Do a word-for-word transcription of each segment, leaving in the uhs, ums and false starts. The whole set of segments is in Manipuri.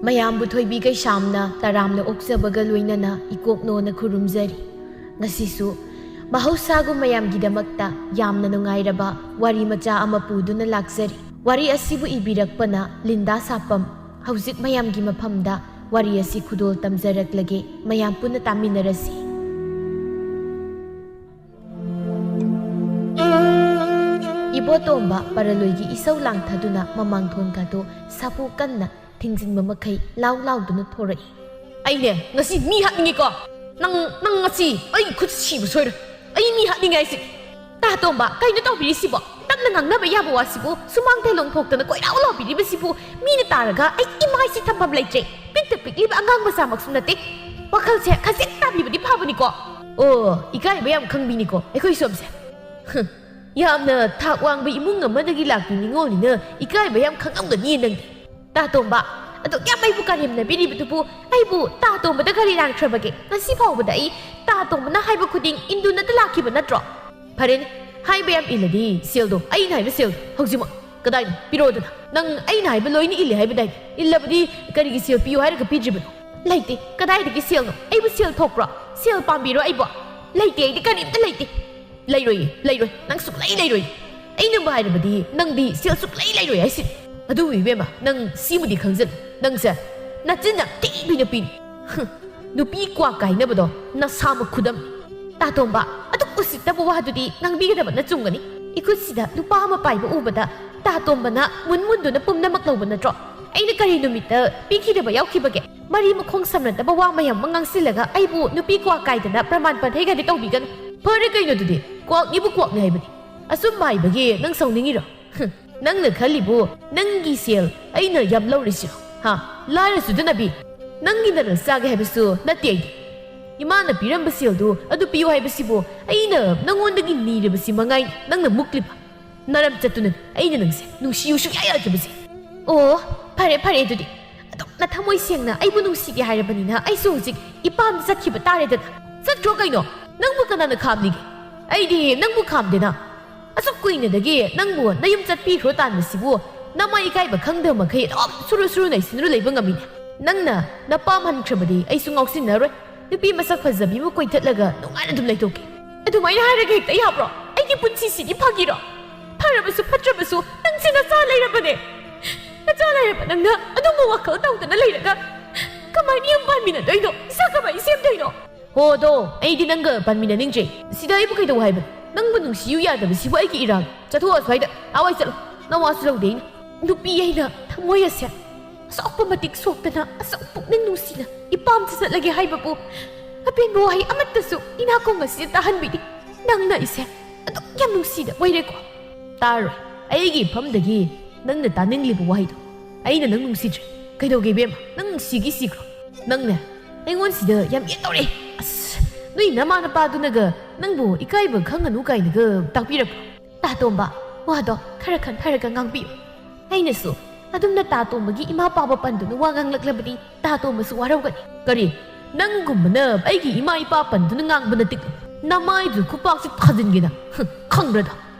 ꯃꯌꯥꯝꯕꯨ ꯊꯣꯏꯕꯤ ꯀꯩꯁꯥꯝꯅ ꯇꯔꯥꯝꯅ ꯑꯣꯛꯆꯕꯒ ꯂꯣꯏꯅꯅ ꯏꯀꯣꯛꯅꯣꯅ ꯈꯨꯔꯨꯝꯖꯔꯤ꯫ ꯉꯁꯤꯁꯨ ꯃꯍꯧꯁꯥꯒꯨꯝ ꯃꯌꯥꯝꯒꯤꯗꯃꯛꯇ ꯌꯥꯝꯅ ꯅꯨꯡꯉꯥꯏꯔꯕ ꯋꯥꯔꯤ ꯃꯆꯥ ꯑꯃ ꯄꯨꯗꯨꯅ ꯂꯥꯛꯆꯔꯤ꯫ ꯋꯥꯔꯤ ꯑꯁꯤꯕꯨ ꯏꯕꯤꯔꯛꯄꯅ ꯂꯤꯟꯗꯥ ꯁꯥꯄꯝ꯫ ꯍꯧꯖꯤꯛ ꯃꯌꯥꯝꯒꯤ ꯃꯐꯝꯗ ꯋꯥꯔꯤ ꯑꯁꯤ ꯈꯨꯗꯣꯜ ꯇꯝꯖꯔꯛꯂꯒꯦ, ꯃꯌꯥꯝ ꯄꯨꯟꯅ ꯇꯥꯃꯤꯟꯅꯔꯁꯤ꯫ ꯏꯕꯣꯇꯣꯝꯕ ꯄꯔꯂꯣꯏꯒꯤ ꯏꯁꯧ ꯂꯥꯡꯊꯗꯨꯅ ꯃꯃꯥꯡꯊꯣꯟꯒꯗꯨ ꯁꯥꯐꯨ ꯀꯟꯅ ꯊꯤꯡꯖꯤꯟꯕ ꯃꯈꯩ ꯂꯥꯎ ꯂꯥꯎꯗꯨꯅ ꯊꯣꯔꯛꯏ꯫ "ꯑꯩꯅꯦ ꯉꯁꯤ ꯃꯤ ꯍꯥꯠꯅꯤꯡꯉꯤꯀꯣ꯫ ꯅꯪ, ꯅꯪ ꯉꯁꯤ ꯑꯩ ꯈꯨꯠ ꯁꯤꯕ ꯁꯣꯏꯔꯣꯏ꯫ ꯑꯩ ꯃꯤ ꯍꯥꯠꯅꯤꯡꯉꯦ ꯍꯥꯏꯁꯦ꯫ ꯇꯥ ꯇꯣꯝꯕ, ꯀꯩꯅꯣ ꯇꯧꯕꯤꯔꯤꯁꯤꯕꯣ? ꯇꯞꯅ ꯉꯥꯡꯅꯕ ꯌꯥꯕ ꯋꯥꯁꯤꯕꯨ ꯁꯨꯃꯥꯡ ꯊꯦꯂꯣꯡ ꯊꯣꯛꯇꯅ ꯀꯣꯏꯔꯥꯎ ꯂꯥꯎꯕꯤꯔꯤꯕꯁꯤꯕꯨ ꯃꯤꯅ ꯇꯥꯔꯒ ꯑꯩ ꯏꯃꯥꯏꯁꯤ ꯊꯝꯐꯝ ꯂꯩꯇ꯭ꯔꯦ꯫ ꯄꯤꯛꯇ ꯄꯤꯛꯂꯤꯕ ꯑꯉꯥꯡ ꯃꯆꯥꯃꯛꯁꯨ ꯅꯠꯇꯦ꯫ ꯋꯥꯈꯜꯁꯦ ꯈꯖꯤꯛ ꯇꯥꯕꯤꯕꯗꯤ ꯐꯕꯅꯤꯀꯣ꯫ ꯑꯣ, ꯏꯀꯥꯏꯕ ꯌꯥꯝ ꯈꯪꯕꯤꯅꯤꯀꯣ ꯑꯩꯈꯣꯏ ꯁꯣꯝꯁꯦ꯫ ꯍꯝ, ꯌꯥꯝꯅ ꯊꯥꯛ ꯋꯥꯡꯕ ꯏꯃꯨꯡ ꯑꯃꯗꯒꯤ ꯂꯥꯛꯄꯤ ꯅꯤꯉꯣꯜꯅꯤꯅ ꯏꯀꯥꯏꯕ ꯌꯥꯝ ꯈꯪꯉꯝꯒꯅꯤ ꯅꯪꯗꯤ꯫ ꯇꯥ ꯇꯣꯝꯕ, ꯑꯗꯨꯛ ꯌꯥꯝ ꯑꯩꯕꯨ ꯀꯔꯦꯝꯅꯕꯤꯔꯤꯕꯗꯨꯕꯨ ꯑꯩꯕꯨ ꯇꯥ ꯇꯣꯝꯕꯗ ꯀꯔꯤ ꯂꯥꯟꯈ꯭ꯔꯕꯒꯦ? ꯉꯁꯤ ꯐꯥꯎꯕꯗ ꯑꯩ ꯇꯥ ꯇꯣꯝꯕꯅ ꯍꯥꯏꯕ ꯈꯨꯗꯤꯡ ꯏꯟꯗꯨꯅꯇ ꯂꯥꯛꯈꯤꯕ ꯅꯠꯇ꯭ꯔꯣ? ꯐꯔꯦꯅꯦ, ꯍꯥꯏꯕ ꯌꯥꯝ ꯏꯜꯂꯗꯤ ꯁꯦꯜꯗꯣ, ꯑꯩꯅ ꯍꯥꯏꯕ ꯁꯦꯜꯗꯣ ꯍꯧꯖꯤꯛꯃꯛ꯫ ꯀꯗꯥꯏꯅꯣ? ꯄꯤꯔꯛꯑꯣꯗꯅ꯫ ꯅꯪ ꯑꯩꯅ ꯍꯥꯏꯕ ꯂꯣꯏꯅ ꯏꯜꯂꯦ ꯍꯥꯏꯕꯗꯥꯏꯅꯦ? ꯏꯜꯂꯕꯗꯤ ꯀꯔꯤꯒꯤ ꯁꯦꯜ ꯄꯤꯌꯨ ꯍꯥꯏꯔꯒ ꯄꯤꯗ꯭ꯔꯤꯕꯅꯣ? ꯂꯩꯇꯦ꯫ ꯀꯗꯥꯏꯗꯒꯤ ꯁꯦꯜꯅꯣ? ꯑꯩꯕꯨ ꯁꯦꯜ ꯊꯣꯛꯄ꯭ꯔꯣ? ꯁꯦꯜ ꯄꯥꯝꯕꯤꯔꯣ ꯑꯩꯕꯨ? ꯂꯩꯇꯦ, ꯑꯩꯗꯤ ꯀꯔꯤꯝꯇ ꯂꯩꯇꯦ꯫ ꯂꯩꯔꯣꯏꯌꯦ, ꯂꯩꯔꯣꯏ꯫ ꯅꯪ ꯁꯨꯛꯂꯩ ꯂꯩꯔꯣꯏ꯫ ꯑꯩꯅꯕꯨ ꯍꯥꯏꯔꯕꯗꯤ ꯅꯪꯗꯤ ꯁꯦꯜ ꯁꯨꯛꯂꯩ ꯂꯩꯔꯣꯏ ꯍꯥꯏꯁꯤꯅꯤ꯫ ꯑꯗꯨꯕꯨ ꯏꯕꯦꯝꯃ, ꯅꯪ ꯁꯤꯃꯗꯤ ꯈꯪꯖꯜꯂꯨ꯫ ꯅꯪꯁꯦ ꯅꯆꯤꯟ ꯌꯥꯝ ꯊꯤꯕꯤ ꯅꯨꯄꯤꯅꯤ꯫ ꯍꯨꯝ, ꯅꯨꯄꯤ ꯀ꯭ꯋꯥ ꯀꯥꯏꯅꯕꯗꯣ ꯅꯁꯥꯃꯛ ꯈꯨꯗꯝ꯫ ꯇꯥꯇꯣꯝꯕ, ꯑꯗꯨꯛ ꯎꯁꯤꯠꯇꯕ ꯋꯥꯗꯨꯗꯤ ꯉꯥꯡꯕꯤꯒꯗꯕꯅ ꯆꯨꯝꯒꯅꯤ꯫ ꯏꯈꯨꯠꯁꯤꯗ ꯂꯨꯄꯥ ꯑꯃ ꯄꯥꯏꯕ ꯎꯕꯗ ꯇꯥꯇꯣꯝꯕꯅ ꯃꯨꯟ ꯃꯨꯟꯗꯨꯅ ꯄꯨꯝꯅꯃꯛ ꯂꯧꯕ ꯅꯠꯇ꯭ꯔꯣ? ꯑꯩꯅ ꯀꯔꯤ ꯅꯨꯃꯤꯠꯇ ꯄꯤꯈꯤꯗꯕ ꯌꯥꯎꯈꯤꯕꯒꯦ? ꯃꯔꯤ ꯃꯈꯣꯡ ꯁꯝꯅꯗꯕ ꯋꯥ ꯃꯌꯥꯝ ꯑꯃ ꯉꯥꯡꯁꯤꯜꯂꯒ ꯑꯩꯕꯨ ꯅꯨꯄꯤ ꯀ꯭ꯋꯥ ꯀꯥꯏꯗꯅ ꯄ꯭ꯔꯃꯥꯟ ꯄꯟꯊꯩꯒꯗꯤ ꯇꯧꯕꯤꯒꯅꯨ꯫ ꯐꯔꯦ ꯀꯩꯅꯣ ꯑꯗꯨꯗꯤ, ꯀ꯭ꯋꯥꯛꯅꯤꯕꯨ ꯀ꯭ꯋꯥꯛꯅꯤ ꯍꯥꯏꯕꯅꯤ꯫ ꯑꯆꯨꯝꯕ ꯍꯥꯏꯕꯒꯤ ꯅꯪ ꯁꯥꯎꯅꯤꯡꯉꯤꯔꯣ? ꯍꯨꯝ, ꯅꯪꯅ ꯈꯜꯂꯤꯕꯨ ꯅꯪꯒꯤ ꯁꯦꯜ ꯑꯩꯅ ꯌꯥꯝ ꯂꯧꯔꯤꯁꯤꯔꯣ? ꯍꯥ? ꯂꯥꯏꯔꯁꯨꯗꯅꯕꯤ, ꯅꯪꯒꯤ ꯅꯔꯜ ꯆꯥꯒꯦ ꯍꯥꯏꯕꯁꯨ ꯅꯠꯇꯦ ꯑꯩꯗꯤ꯫ ꯏꯃꯥꯅ ꯄꯤꯔꯝꯕ ꯁꯦꯜꯗꯨ ꯑꯗꯨ ꯄꯤꯌꯨ ꯍꯥꯏꯕꯁꯤꯕꯨ ꯑꯩꯅ ꯅꯪꯉꯣꯟꯗꯒꯤ ꯅꯤꯔꯤꯕꯁꯤ ꯃꯉꯥꯏꯅꯤ ꯅꯪꯅ ꯃꯨꯛꯂꯤꯕ꯫ ꯅꯔꯝ ꯆꯠꯇꯨꯅꯅꯤ ꯑꯩꯅ ꯅꯪꯁꯦ ꯅꯨꯡꯁꯤꯌꯨ ꯁꯨꯡꯌꯥ ꯌꯥꯗ꯭ꯔꯤꯕꯁꯦ꯫ ꯑꯣ, ꯐꯔꯦ, ꯐꯔꯦ ꯑꯗꯨꯗꯤ꯫ ꯑꯗꯨꯛꯅ ꯊꯃꯣꯏ ꯁꯦꯡꯅ ꯑꯩꯕꯨ ꯅꯨꯡꯁꯤꯒꯦ ꯍꯥꯏꯔꯕꯅꯤꯅ ꯑꯩꯁꯨ ꯍꯧꯖꯤꯛ ꯏꯄꯥꯝꯗ ꯆꯠꯈꯤꯕ ꯇꯥꯔꯦꯗꯅ꯫ ꯆꯠꯈ꯭ꯔꯣ ꯀꯩꯅꯣ? ꯅꯪꯕꯨ ꯀꯅꯥꯅ ꯈꯥꯝꯂꯤꯒꯦ? ꯑꯩꯗꯤ ꯅꯪꯕꯨ ꯈꯥꯝꯗꯦꯅ꯫ ꯑꯁꯨꯛ ꯀꯨꯏꯅꯗꯒꯤ ꯅꯪꯕꯨ ꯅꯌꯨꯝ ꯆꯠꯄꯤꯈ꯭ꯔꯣ ꯇꯥꯟꯕꯁꯤꯕꯨ ꯅꯃꯥꯏ ꯏꯀꯥꯏꯕ ꯈꯪꯗꯕ ꯃꯈꯩ ꯑꯗꯨꯝ ꯁꯨꯔꯨ ꯁꯨꯔꯨ ꯅꯩꯁꯤꯟꯗꯨꯅ ꯂꯩꯕ ꯉꯝꯃꯤꯅꯦ꯫ ꯅꯪꯅ ꯅꯄꯥꯝ ꯍꯟꯈ꯭ꯔꯕꯗꯤ ꯑꯩꯁꯨ ꯉꯥꯎꯁꯤꯟꯅꯔꯣꯏ꯫ ꯅꯨꯄꯤ ꯃꯁꯛ ꯐꯖꯕꯤ ꯑꯃ ꯀꯣꯏꯊꯠꯂꯒ ꯅꯨꯡꯉꯥꯏꯅ ꯑꯗꯨꯝ ꯂꯩꯊꯣꯛꯀꯦ꯫ ꯑꯗꯨꯃꯥꯏꯅ ꯍꯥꯏꯔꯒ ꯍꯦꯛꯇ ꯌꯥꯕ꯭ꯔꯣ? ꯑꯩꯒꯤ ꯄꯨꯟꯁꯤꯁꯤꯗꯤ ꯐꯥꯒꯤꯔꯣ? ꯐꯔꯕꯁꯨ ꯐꯠꯇ꯭ꯔꯕꯁꯨ ꯅꯪꯁꯦ ꯅꯆꯥ ꯂꯩꯔꯕꯅꯦ꯫ ꯅꯆꯥ ꯂꯩꯔꯕ ꯅꯪꯅ ꯑꯗꯨꯝꯕ ꯋꯥꯈꯜ ꯇꯧꯗꯅ ꯂꯩꯔꯒ ꯀꯃꯥꯏꯅ ꯌꯨꯝ ꯄꯥꯟꯃꯤꯟꯅꯗꯣꯏꯅꯣ? ꯏꯆꯥ ꯀꯃꯥꯏꯅ ꯁꯦꯝꯗꯣꯏꯅꯣ? ꯍꯣ ꯑꯗꯣ, ꯑꯩꯗꯤ ꯅꯪꯒ ꯄꯥꯟꯃꯤꯟꯅꯅꯤꯡꯗ꯭ꯔꯦ꯫ ꯁꯤꯗ ꯑꯩꯕꯨ ꯀꯩꯗꯧ ꯍꯥꯏꯕꯅꯣ? ꯅꯪꯕꯨ ꯅꯨꯡꯁꯤꯌꯨ ꯌꯥꯗꯕꯁꯤꯕꯨ ꯑꯩꯒꯤ ꯏꯔꯥꯡ? ꯆꯠꯊꯣꯛꯑꯣ ꯑꯁ꯭ꯋꯥꯏꯗ, ꯑꯥꯋꯥꯏ ꯆꯠꯂꯣ꯫ ꯅꯋꯥꯁꯨ ꯂꯧꯗꯦ ꯑꯩꯅ꯫ ꯅꯨꯄꯤ ꯑꯩꯅ ꯊꯃꯣꯏ ꯑꯁꯦ ꯑꯁꯣꯛꯄ ꯃꯇꯤꯛ ꯁꯣꯛꯇꯅ ꯑꯁꯨꯛ ꯄꯨꯛꯅꯤꯡ ꯅꯨꯡꯁꯤꯅ ꯏꯄꯥꯝ ꯆꯠꯂꯒꯦ ꯍꯥꯏꯕꯕꯨ ꯑꯄꯦꯟꯕ ꯋꯥꯍꯩ ꯑꯃꯠꯇꯁꯨ ꯏꯅꯥꯀꯣꯡ ꯑꯁꯤꯗ ꯇꯥꯍꯟꯕꯤꯗꯦ꯫ ꯅꯪꯅ ꯑꯩꯁꯦ ꯑꯗꯨꯛ ꯌꯥꯝ ꯅꯨꯡꯁꯤꯅ ꯑꯣꯏꯔꯦꯀꯣ꯫ ꯇꯥꯔꯣꯏ꯫ ꯑꯩꯒꯤ ꯏꯐꯝꯗꯒꯤ ꯅꯪꯅ ꯇꯥꯅꯤꯡꯂꯤꯕ ꯋꯥꯍꯩꯗꯣ꯫ ꯑꯩꯅ ꯅꯪ ꯅꯨꯡꯁꯤꯗ꯭ꯔꯦ꯫ ꯀꯩꯗꯧꯒꯦ ꯏꯕꯦꯝꯃ? ꯅꯪ ꯅꯨꯡꯁꯤꯒꯤ ꯁꯤꯈ꯭ꯔꯣ꯫ ꯅꯪꯅꯦ, ꯑꯩꯉꯣꯟꯁꯤꯗ ꯌꯥꯝ ꯌꯦꯠ ꯇꯧꯔꯛꯑꯦ꯫ ꯑꯁ, ꯅꯣꯏ ꯅꯃꯥ ꯅꯄꯥꯗꯨꯅꯒ ꯅꯪꯕꯨ ꯏꯀꯥꯏꯕ ꯈꯪꯒꯅꯨ ꯀꯥꯏꯅꯒ ꯇꯥꯛꯄꯤꯔꯛꯄ꯭ꯔꯣ? ꯇꯥ ꯇꯣꯝꯕ, ꯋꯥꯗꯣ ꯈꯔ ꯈꯟꯊꯔꯒ ꯉꯥꯡꯕꯤꯌꯨ꯫ ꯑꯩꯅꯁꯨ ꯑꯗꯨꯝꯅ ꯇꯥ ꯇꯣꯝꯕꯒꯤ ꯏꯃꯥ ꯄꯥꯕ ꯄꯟꯗꯨꯅ ꯋꯥ ꯉꯥꯡꯂꯛꯂꯕꯗꯤ ꯇꯥ ꯇꯣꯝꯕꯁꯨ ꯋꯥꯔꯧꯒꯅꯤ꯫ ꯀꯔꯤ? ꯅꯪꯒꯨꯝꯕꯅ ꯑꯩꯒꯤ ꯏꯃꯥ ꯏꯄꯥ ꯄꯟꯗꯨꯅ ꯉꯥꯡꯕ ꯅꯠꯇꯦ꯫ ꯅꯃꯥꯏꯗꯨ ꯈꯨꯄꯥꯛꯁꯤ ꯊꯥꯖꯤꯟꯒꯦꯅ꯫ ꯍꯨꯝ, ꯈꯪꯕ꯭ꯔꯗꯣ?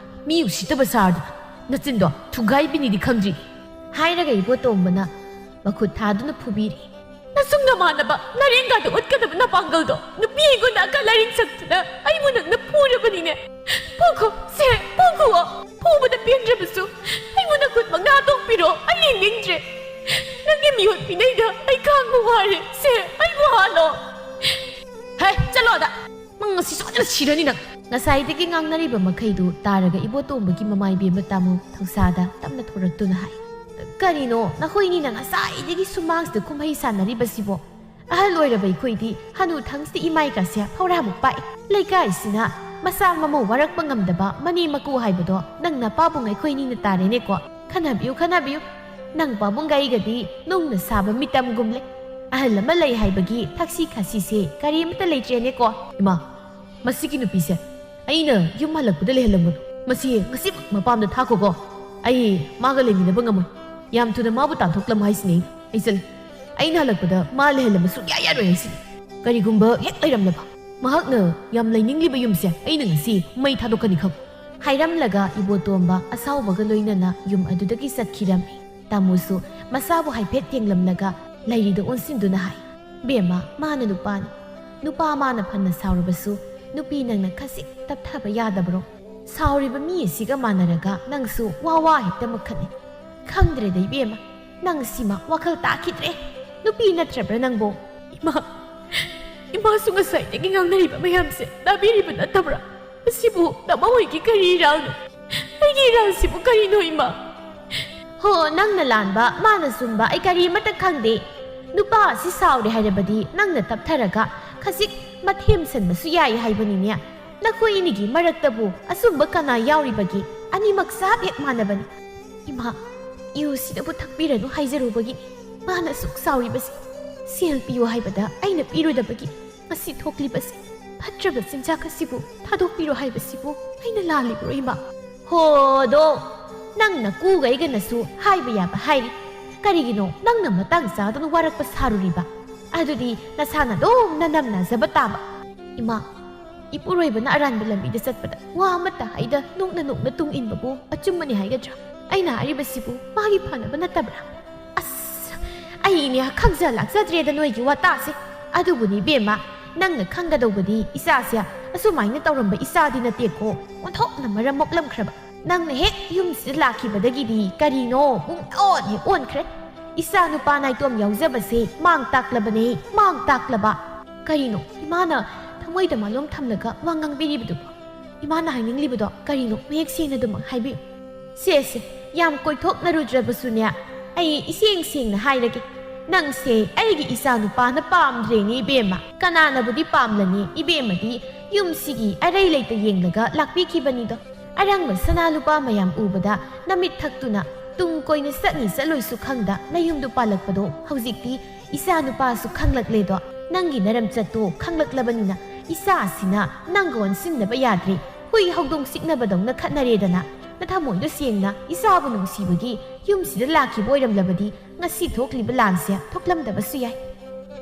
ꯃꯤ ꯎꯁꯤꯠꯇꯕ ꯁꯥꯔꯗꯅ꯫ ꯅꯆꯤꯟꯗꯣ ꯊꯨꯒꯥꯏꯕꯤꯅꯤꯗꯤ ꯈꯪꯗ꯭ꯔꯤ꯫ ꯍꯥꯏꯔꯒ ꯏꯕꯣꯇꯣꯝꯕꯅ ꯃꯈꯨꯠ ꯊꯥꯗꯨꯅ ꯐꯨꯕꯤꯔꯤ꯫ ꯅꯁꯨꯡ ꯅꯃꯥꯟꯅꯕ ꯅꯔꯦꯡꯒꯥꯗ ꯎꯠꯀꯗꯕ ꯅꯄꯥꯡꯒꯜꯗꯣ ꯅꯨꯄꯤ ꯑꯩꯉꯣꯟꯗ ꯑꯀꯜ ꯑꯔꯤꯡ ꯁꯛꯇꯨꯅ ꯑꯩꯕꯨ ꯅꯪꯅ ꯐꯨꯔꯕꯅꯤꯅꯦ꯫ ꯐꯨꯈꯣ, ꯁꯦ, ꯐꯨꯈꯣ꯫ ꯐꯨꯕꯗ ꯄꯦꯟꯗ꯭ꯔꯕꯁꯨ ꯑꯩꯉꯣꯟꯗ ꯈꯨꯠ ꯃꯉꯥ ꯇꯣꯛꯄꯤꯔꯣ, ꯑꯩ ꯌꯦꯡꯅꯤꯡꯗ꯭ꯔꯦ꯫ ꯅꯪꯒꯤ ꯃꯤꯍꯨꯠ ꯄꯤꯅꯩꯗ ꯑꯩ ꯈꯥꯡꯕ ꯋꯥꯔꯦ꯫ ꯁꯦ, ꯑꯩꯕꯨ ꯍꯥꯠꯂꯣ꯫ ꯍꯦ, ꯆꯠꯂꯣ ꯑꯗ꯫ ꯅꯪ ꯉꯁꯤ ꯁꯣꯏꯗꯅ ꯁꯤꯔꯅꯤ ꯅꯪ꯫ ꯉꯁꯥꯏꯗꯒꯤ ꯉꯥꯡꯅꯔꯤꯕ ꯃꯈꯩꯗꯨ ꯇꯥꯔꯒ ꯏꯕꯣꯇꯣꯝꯕꯒꯤ ꯃꯃꯥꯏ ꯕꯦꯝꯕ ꯇꯥꯃꯨ ꯊꯧꯁꯥꯗ ꯇꯞꯅ ꯊꯣꯔꯛꯇꯨꯅ ꯍꯥꯏ, "ꯀꯔꯤꯅꯣ ꯅꯈꯣꯏꯅꯤꯅ ꯉꯁꯥꯏꯗꯒꯤ ꯁꯨꯃꯥꯡꯁꯤꯗ ꯀꯨꯝꯍꯩ ꯁꯥꯟꯅꯔꯤꯕꯁꯤꯕꯣ? ꯑꯍꯜ ꯑꯣꯏꯔꯕ ꯑꯩꯈꯣꯏꯗꯤ ꯍꯅꯨ ꯊꯪꯁꯤꯗ ꯏꯃꯥꯏꯀꯥꯁꯦ ꯐꯧꯔꯥꯃꯨꯛ ꯄꯥꯛꯏ꯫ ꯂꯩꯀꯥꯏꯁꯤꯅ ꯃꯆꯥ ꯃꯃꯧ ꯋꯥꯔꯛꯄ ꯉꯝꯗꯕ ꯃꯅꯦ ꯃꯀꯨ ꯍꯥꯏꯕꯗꯣ ꯅꯪ ꯅꯄꯥꯕꯨꯡ ꯑꯩꯈꯣꯏꯅꯤꯅ ꯇꯥꯔꯦꯅꯦꯀꯣ꯫ ꯈꯟꯅꯕꯤꯌꯨ, ꯈꯟꯅꯕꯤꯌꯨ꯫ ꯅꯪ ꯄꯥꯕꯨꯡꯒ ꯑꯩꯒꯗꯤ ꯅꯨꯡꯅ ꯁꯥꯕ ꯃꯤꯇꯝꯒꯨꯝꯂꯦ꯫ ꯑꯍꯜ ꯑꯃ ꯂꯩ ꯍꯥꯏꯕꯒꯤ ꯊꯛꯁꯤ ꯈꯥꯁꯤꯁꯦ ꯀꯔꯤꯃꯇ ꯂꯩꯇ꯭ꯔꯦꯅꯦꯀꯣ꯫" ꯏꯃꯥ, ꯃꯁꯤꯒꯤ ꯅꯨꯄꯤꯁꯦ ꯑꯩꯅ ꯌꯨꯝ ꯍꯜꯂꯛꯄꯗ ꯂꯩꯍꯜꯂꯝꯒꯅꯨ꯫ ꯃꯁꯤ ꯉꯁꯤꯃꯛ ꯃꯄꯥꯝꯗ ꯊꯥꯈꯣꯀꯣ꯫ ꯑꯩ ꯃꯥꯒ ꯂꯩꯃꯤꯟꯅꯕ ꯉꯝꯃꯣꯏ꯫ ꯌꯥꯝ ꯊꯨꯅ ꯃꯥꯕꯨ ꯇꯥꯟꯊꯣꯛꯂꯝꯃꯨ ꯍꯥꯏꯁꯤꯅꯦ ꯑꯩꯅ꯫ ꯑꯩ ꯆꯠꯂꯦ꯫ ꯑꯩꯅ ꯍꯜꯂꯛꯄꯗ ꯃꯥ ꯂꯩꯍꯜꯂꯝꯕ ꯁꯨꯡꯌꯥ ꯌꯥꯔꯣꯏ ꯍꯥꯏꯁꯤꯅꯤ꯫ ꯀꯔꯤꯒꯨꯝꯕ ꯍꯦꯛ ꯂꯩꯔꯝꯂꯕ ꯃꯍꯥꯛꯅ ꯌꯥꯝ ꯂꯩꯅꯤꯡꯂꯤꯕ ꯌꯨꯝꯁꯦ ꯑꯩꯅ ꯉꯁꯤ ꯃꯩ ꯊꯥꯗꯣꯛꯀꯅꯤ ꯈꯪ꯫ ꯍꯥꯏꯔꯝꯂꯒ ꯏꯕꯣꯇꯣꯝꯕ ꯑꯁꯥꯎꯕꯒ ꯂꯣꯏꯅꯅ ꯌꯨꯝ ꯑꯗꯨꯗꯒꯤ ꯆꯠꯈꯤꯔꯝꯃꯤ꯫ ꯇꯥꯃꯣꯁꯨ ꯃꯁꯥꯕꯨ ꯍꯥꯏꯐꯦꯠ ꯌꯦꯡꯂꯝꯂꯒ ꯂꯩꯔꯤꯗ ꯑꯣꯟꯁꯤꯟꯗꯨꯅ ꯍꯥꯏ, "ꯕꯦꯝꯃ, ꯃꯥꯅ ꯅꯨꯄꯥꯅꯤ꯫ ꯅꯨꯄꯥ ꯃꯥꯅ ꯐꯅ ꯁꯥꯎꯔꯕꯁꯨ ꯅꯨꯄꯤ ꯅꯪꯅ ꯈꯖꯤꯛ ꯇꯞꯊꯕ ꯌꯥꯗꯕ꯭ꯔꯣ? ꯁꯥꯎꯔꯤꯕ ꯃꯤ ꯑꯁꯤꯒ ꯃꯥꯟꯅꯔꯒ ꯅꯪꯁꯨ ꯋꯥ ꯋꯥ ꯍꯦꯛꯇ ꯃꯈꯠꯅꯤ꯫ ꯈꯪꯗ꯭ꯔꯦꯗ ꯏꯕꯦꯝꯃ, ꯅꯪ ꯁꯤꯃ ꯋꯥꯈꯜ ꯇꯥꯈꯤꯗ꯭ꯔꯦ꯫ ꯅꯨꯄꯤ ꯅꯠꯇ꯭ꯔꯕ꯭ꯔꯥ ꯅꯪꯕꯣ?" "ꯏꯃꯥ, ꯏꯃꯥꯁꯨ ꯉꯁꯥꯏꯗꯒꯤ ꯉꯥꯡꯅꯔꯤꯕ ꯃꯌꯥꯝꯁꯦ ꯇꯥꯕꯤꯔꯤꯕ ꯅꯠꯇꯕ꯭ꯔꯥ? ꯑꯁꯤꯕꯨ ꯇꯥꯃꯣ ꯍꯣꯏꯒꯤ ꯀꯔꯤ ꯏꯔꯥꯜꯅꯣ? ꯑꯩꯒꯤ ꯏꯔꯥꯜꯁꯤꯕꯨ ꯀꯔꯤꯅꯣ ꯏꯃꯥ?" "ꯍꯣ, ꯅꯪꯅ ꯂꯥꯟꯕ, ꯃꯥꯅ ꯆꯨꯝꯕ, ꯑꯩ ꯀꯔꯤꯃꯠꯇ ꯈꯪꯗꯦ꯫ ꯅꯨꯄꯥ ꯑꯁꯤ ꯁꯥꯎꯔꯦ ꯍꯥꯏꯔꯕꯗꯤ ꯅꯪꯅ ꯇꯞꯊꯔꯒ ꯈꯖꯤꯛ ꯃꯊꯦꯝꯁꯟꯕꯁꯨ ꯌꯥꯏ ꯍꯥꯏꯕꯅꯤꯅꯦ꯫ ꯅꯈꯣꯏ ꯑꯅꯤꯒꯤ ꯃꯔꯛꯇꯕꯨ ꯑꯆꯨꯝꯕ ꯀꯅꯥ ꯌꯥꯎꯔꯤꯕꯒꯦ? ꯑꯅꯤꯃꯛ ꯆꯞ ꯍꯦꯛ ꯃꯥꯟꯅꯕꯅꯤ꯫ ꯏꯃꯥ, ꯌꯨꯁꯤꯗꯕꯨ ꯊꯛꯄꯤꯔꯅꯨ ꯍꯥꯏꯖꯔꯨꯕꯒꯤꯅꯤ ꯃꯥꯅ ꯑꯁꯨꯛ ꯁꯥꯎꯔꯤꯕꯁꯤ꯫ ꯁꯦꯜ ꯄꯤꯌꯨ ꯍꯥꯏꯕꯗ ꯑꯩꯅ ꯄꯤꯔꯨꯗꯕꯒꯤ ꯉꯁꯤ ꯊꯣꯛꯂꯤꯕꯁꯤ꯫ ꯐꯠꯇ꯭ꯔꯕ ꯆꯤꯟꯖꯥꯛ ꯑꯁꯤꯕꯨ ꯊꯥꯗꯣꯛꯄꯤꯔꯣ ꯍꯥꯏꯕꯁꯤꯕꯨ ꯑꯩꯅ ꯂꯥꯜꯂꯤꯕ꯭ꯔꯣ ꯏꯃꯥ?" "ꯍꯣꯗꯣ, ꯅꯪꯅ ꯀꯨꯒꯩꯒꯅꯁꯨ ꯍꯥꯏꯕ ꯌꯥꯕ ꯍꯥꯏꯔꯤ꯫ ꯀꯔꯤꯒꯤꯅꯣ ꯅꯪꯅ ꯃꯇꯥꯡ ꯆꯥꯗꯅ ꯋꯥꯔꯛꯄ ꯁꯥꯔꯨꯔꯤꯕ? ꯑꯗꯨꯗꯤ ꯅꯁꯥꯅ ꯑꯗꯨꯝ ꯅꯅꯝ ꯅꯥꯖꯕ ꯇꯥꯕ꯫" "ꯏꯃꯥ, ꯏꯄꯨꯔꯣꯏꯕꯅ ꯑꯔꯥꯟꯕ ꯂꯝꯕꯤꯗ ꯆꯠꯄꯗ ꯋꯥ ꯑꯃꯠꯇ ꯍꯥꯏꯗ ꯅꯣꯛꯅ ꯅꯣꯛꯅ ꯇꯨꯡ ꯏꯟꯕꯕꯨ ꯑꯆꯨꯝꯕꯅꯤ ꯍꯥꯏꯒꯗ꯭ꯔꯥ? ꯑꯩꯅ ꯍꯥꯏꯔꯤꯕꯁꯤꯕꯨ ꯃꯥꯒꯤ ꯐꯅꯕ ꯅꯠꯇꯕ꯭ꯔꯥ?" "ꯑꯁ, ꯑꯩꯅꯦ ꯈꯪꯖ ꯂꯥꯛꯆꯗ꯭ꯔꯦꯗ ꯅꯣꯏꯒꯤ ꯋꯥꯇꯥꯁꯦ꯫ ꯑꯗꯨꯕꯨꯅꯤ ꯏꯕꯦꯝꯃ, ꯅꯪꯅ ꯈꯪꯒꯗꯧꯕꯗꯤ ꯏꯆꯥꯁꯦ ꯑꯁꯨꯃꯥꯏꯅ ꯇꯧꯔꯝꯕ ꯏꯆꯥꯗꯤ ꯅꯠꯇꯦꯀꯣ꯫ ꯑꯣꯟꯊꯣꯛꯅ ꯃꯔꯝ ꯃꯣꯛꯂꯝꯈ꯭ꯔꯕ꯫ ꯅꯪꯅ ꯍꯦꯛ ꯌꯨꯝꯁꯤꯗ ꯂꯥꯛꯈꯤꯕꯗꯒꯤꯗꯤ ꯀꯔꯤꯅꯣ ꯄꯨꯡꯑꯣꯟ ꯍꯦꯛ ꯑꯣꯟꯈ꯭ꯔꯦ꯫ ꯏꯆꯥ ꯅꯨꯄꯥ ꯅꯥꯏꯇꯣꯝ ꯌꯥꯎꯖꯕꯁꯦ ꯃꯥꯡ ꯇꯥꯛꯂꯕꯅꯦ, ꯃꯥꯡ ꯇꯥꯛꯂꯕ꯫" "ꯀꯔꯤꯅꯣ ꯏꯃꯥꯅ ꯊꯃꯣꯏꯗ ꯃꯥꯂꯣꯝ ꯊꯝꯂꯒ ꯋꯥ ꯉꯥꯡꯕꯤꯔꯤꯕꯗꯨꯕꯣ? ꯏꯃꯥꯅ ꯍꯥꯏꯅꯤꯡꯂꯤꯕꯗꯣ ꯀꯔꯤꯅꯣ? ꯃꯌꯦꯛ ꯁꯦꯡꯅ ꯑꯗꯨꯃꯛ ꯍꯥꯏꯕꯤꯌꯨ꯫" "ꯁꯦ, ꯁꯦ, ꯌꯥꯝ ꯀꯣꯏꯊꯣꯛꯅꯔꯨꯗ꯭ꯔꯕꯁꯨꯅꯦ, ꯑꯩ ꯏꯁꯦꯡ ꯁꯦꯡꯅ ꯍꯥꯏꯔꯒꯦ꯫ ꯅꯪꯁꯦ ꯑꯩꯒꯤ ꯏꯆꯥ ꯅꯨꯄꯥꯅ ꯄꯥꯝꯗ꯭ꯔꯦꯅꯦ ꯏꯕꯦꯝꯃ꯫ ꯀꯅꯥꯅꯕꯨꯗꯤ ꯄꯥꯝꯂꯅꯤ? ꯏꯕꯦꯝꯃꯗꯤ ꯌꯨꯝꯁꯤꯒꯤ ꯑꯔꯩ ꯂꯩꯇ ꯌꯦꯡꯂꯒ ꯂꯥꯛꯄꯤꯈꯤꯕꯅꯤꯗꯣ꯫ ꯑꯔꯪꯕ ꯁꯅꯥ ꯂꯨꯄꯥ ꯃꯌꯥꯝ ꯎꯕꯗ ꯅꯃꯤꯠ ꯊꯛꯇꯨꯅ ꯇꯨꯡ ꯀꯣꯏꯅ ꯆꯠꯅꯤ ꯆꯠꯂꯣꯏꯁꯨ ꯈꯪꯗ ꯅꯌꯨꯝꯗꯨ ꯄꯥꯜꯂꯛꯄꯗꯣ ꯍꯧꯖꯤꯛꯇꯤ ꯏꯆꯥ ꯅꯨꯄꯥꯁꯨ ꯈꯪꯂꯛꯂꯦꯗꯣ꯫ ꯅꯪꯒꯤ ꯅꯔꯝꯆꯠꯇꯣ ꯈꯪꯂꯛꯂꯕꯅꯤꯅ ꯏꯆꯥꯁꯤꯅ ꯅꯪꯒ ꯑꯣꯟꯁꯤꯟꯅꯕ ꯌꯥꯗ꯭ꯔꯦ꯫ ꯍꯨꯏ ꯍꯧꯗꯣꯡ ꯆꯤꯛꯅꯕꯗꯧꯅ ꯈꯠꯅꯔꯦꯗꯅ꯫ ꯅꯊꯃꯣꯏꯗꯣ ꯁꯦꯡꯅ ꯏꯆꯥꯕꯨ ꯅꯨꯡꯁꯤꯕꯒꯤ ꯌꯨꯝꯁꯤꯗ ꯂꯥꯛꯈꯤꯕ ꯑꯣꯏꯔꯝꯂꯕꯗꯤ ꯉꯁꯤ ꯊꯣꯛꯂꯤꯕ ꯂꯥꯟꯁꯦ ꯊꯣꯛꯂꯝꯗꯕꯁꯨ ꯌꯥꯏ꯫"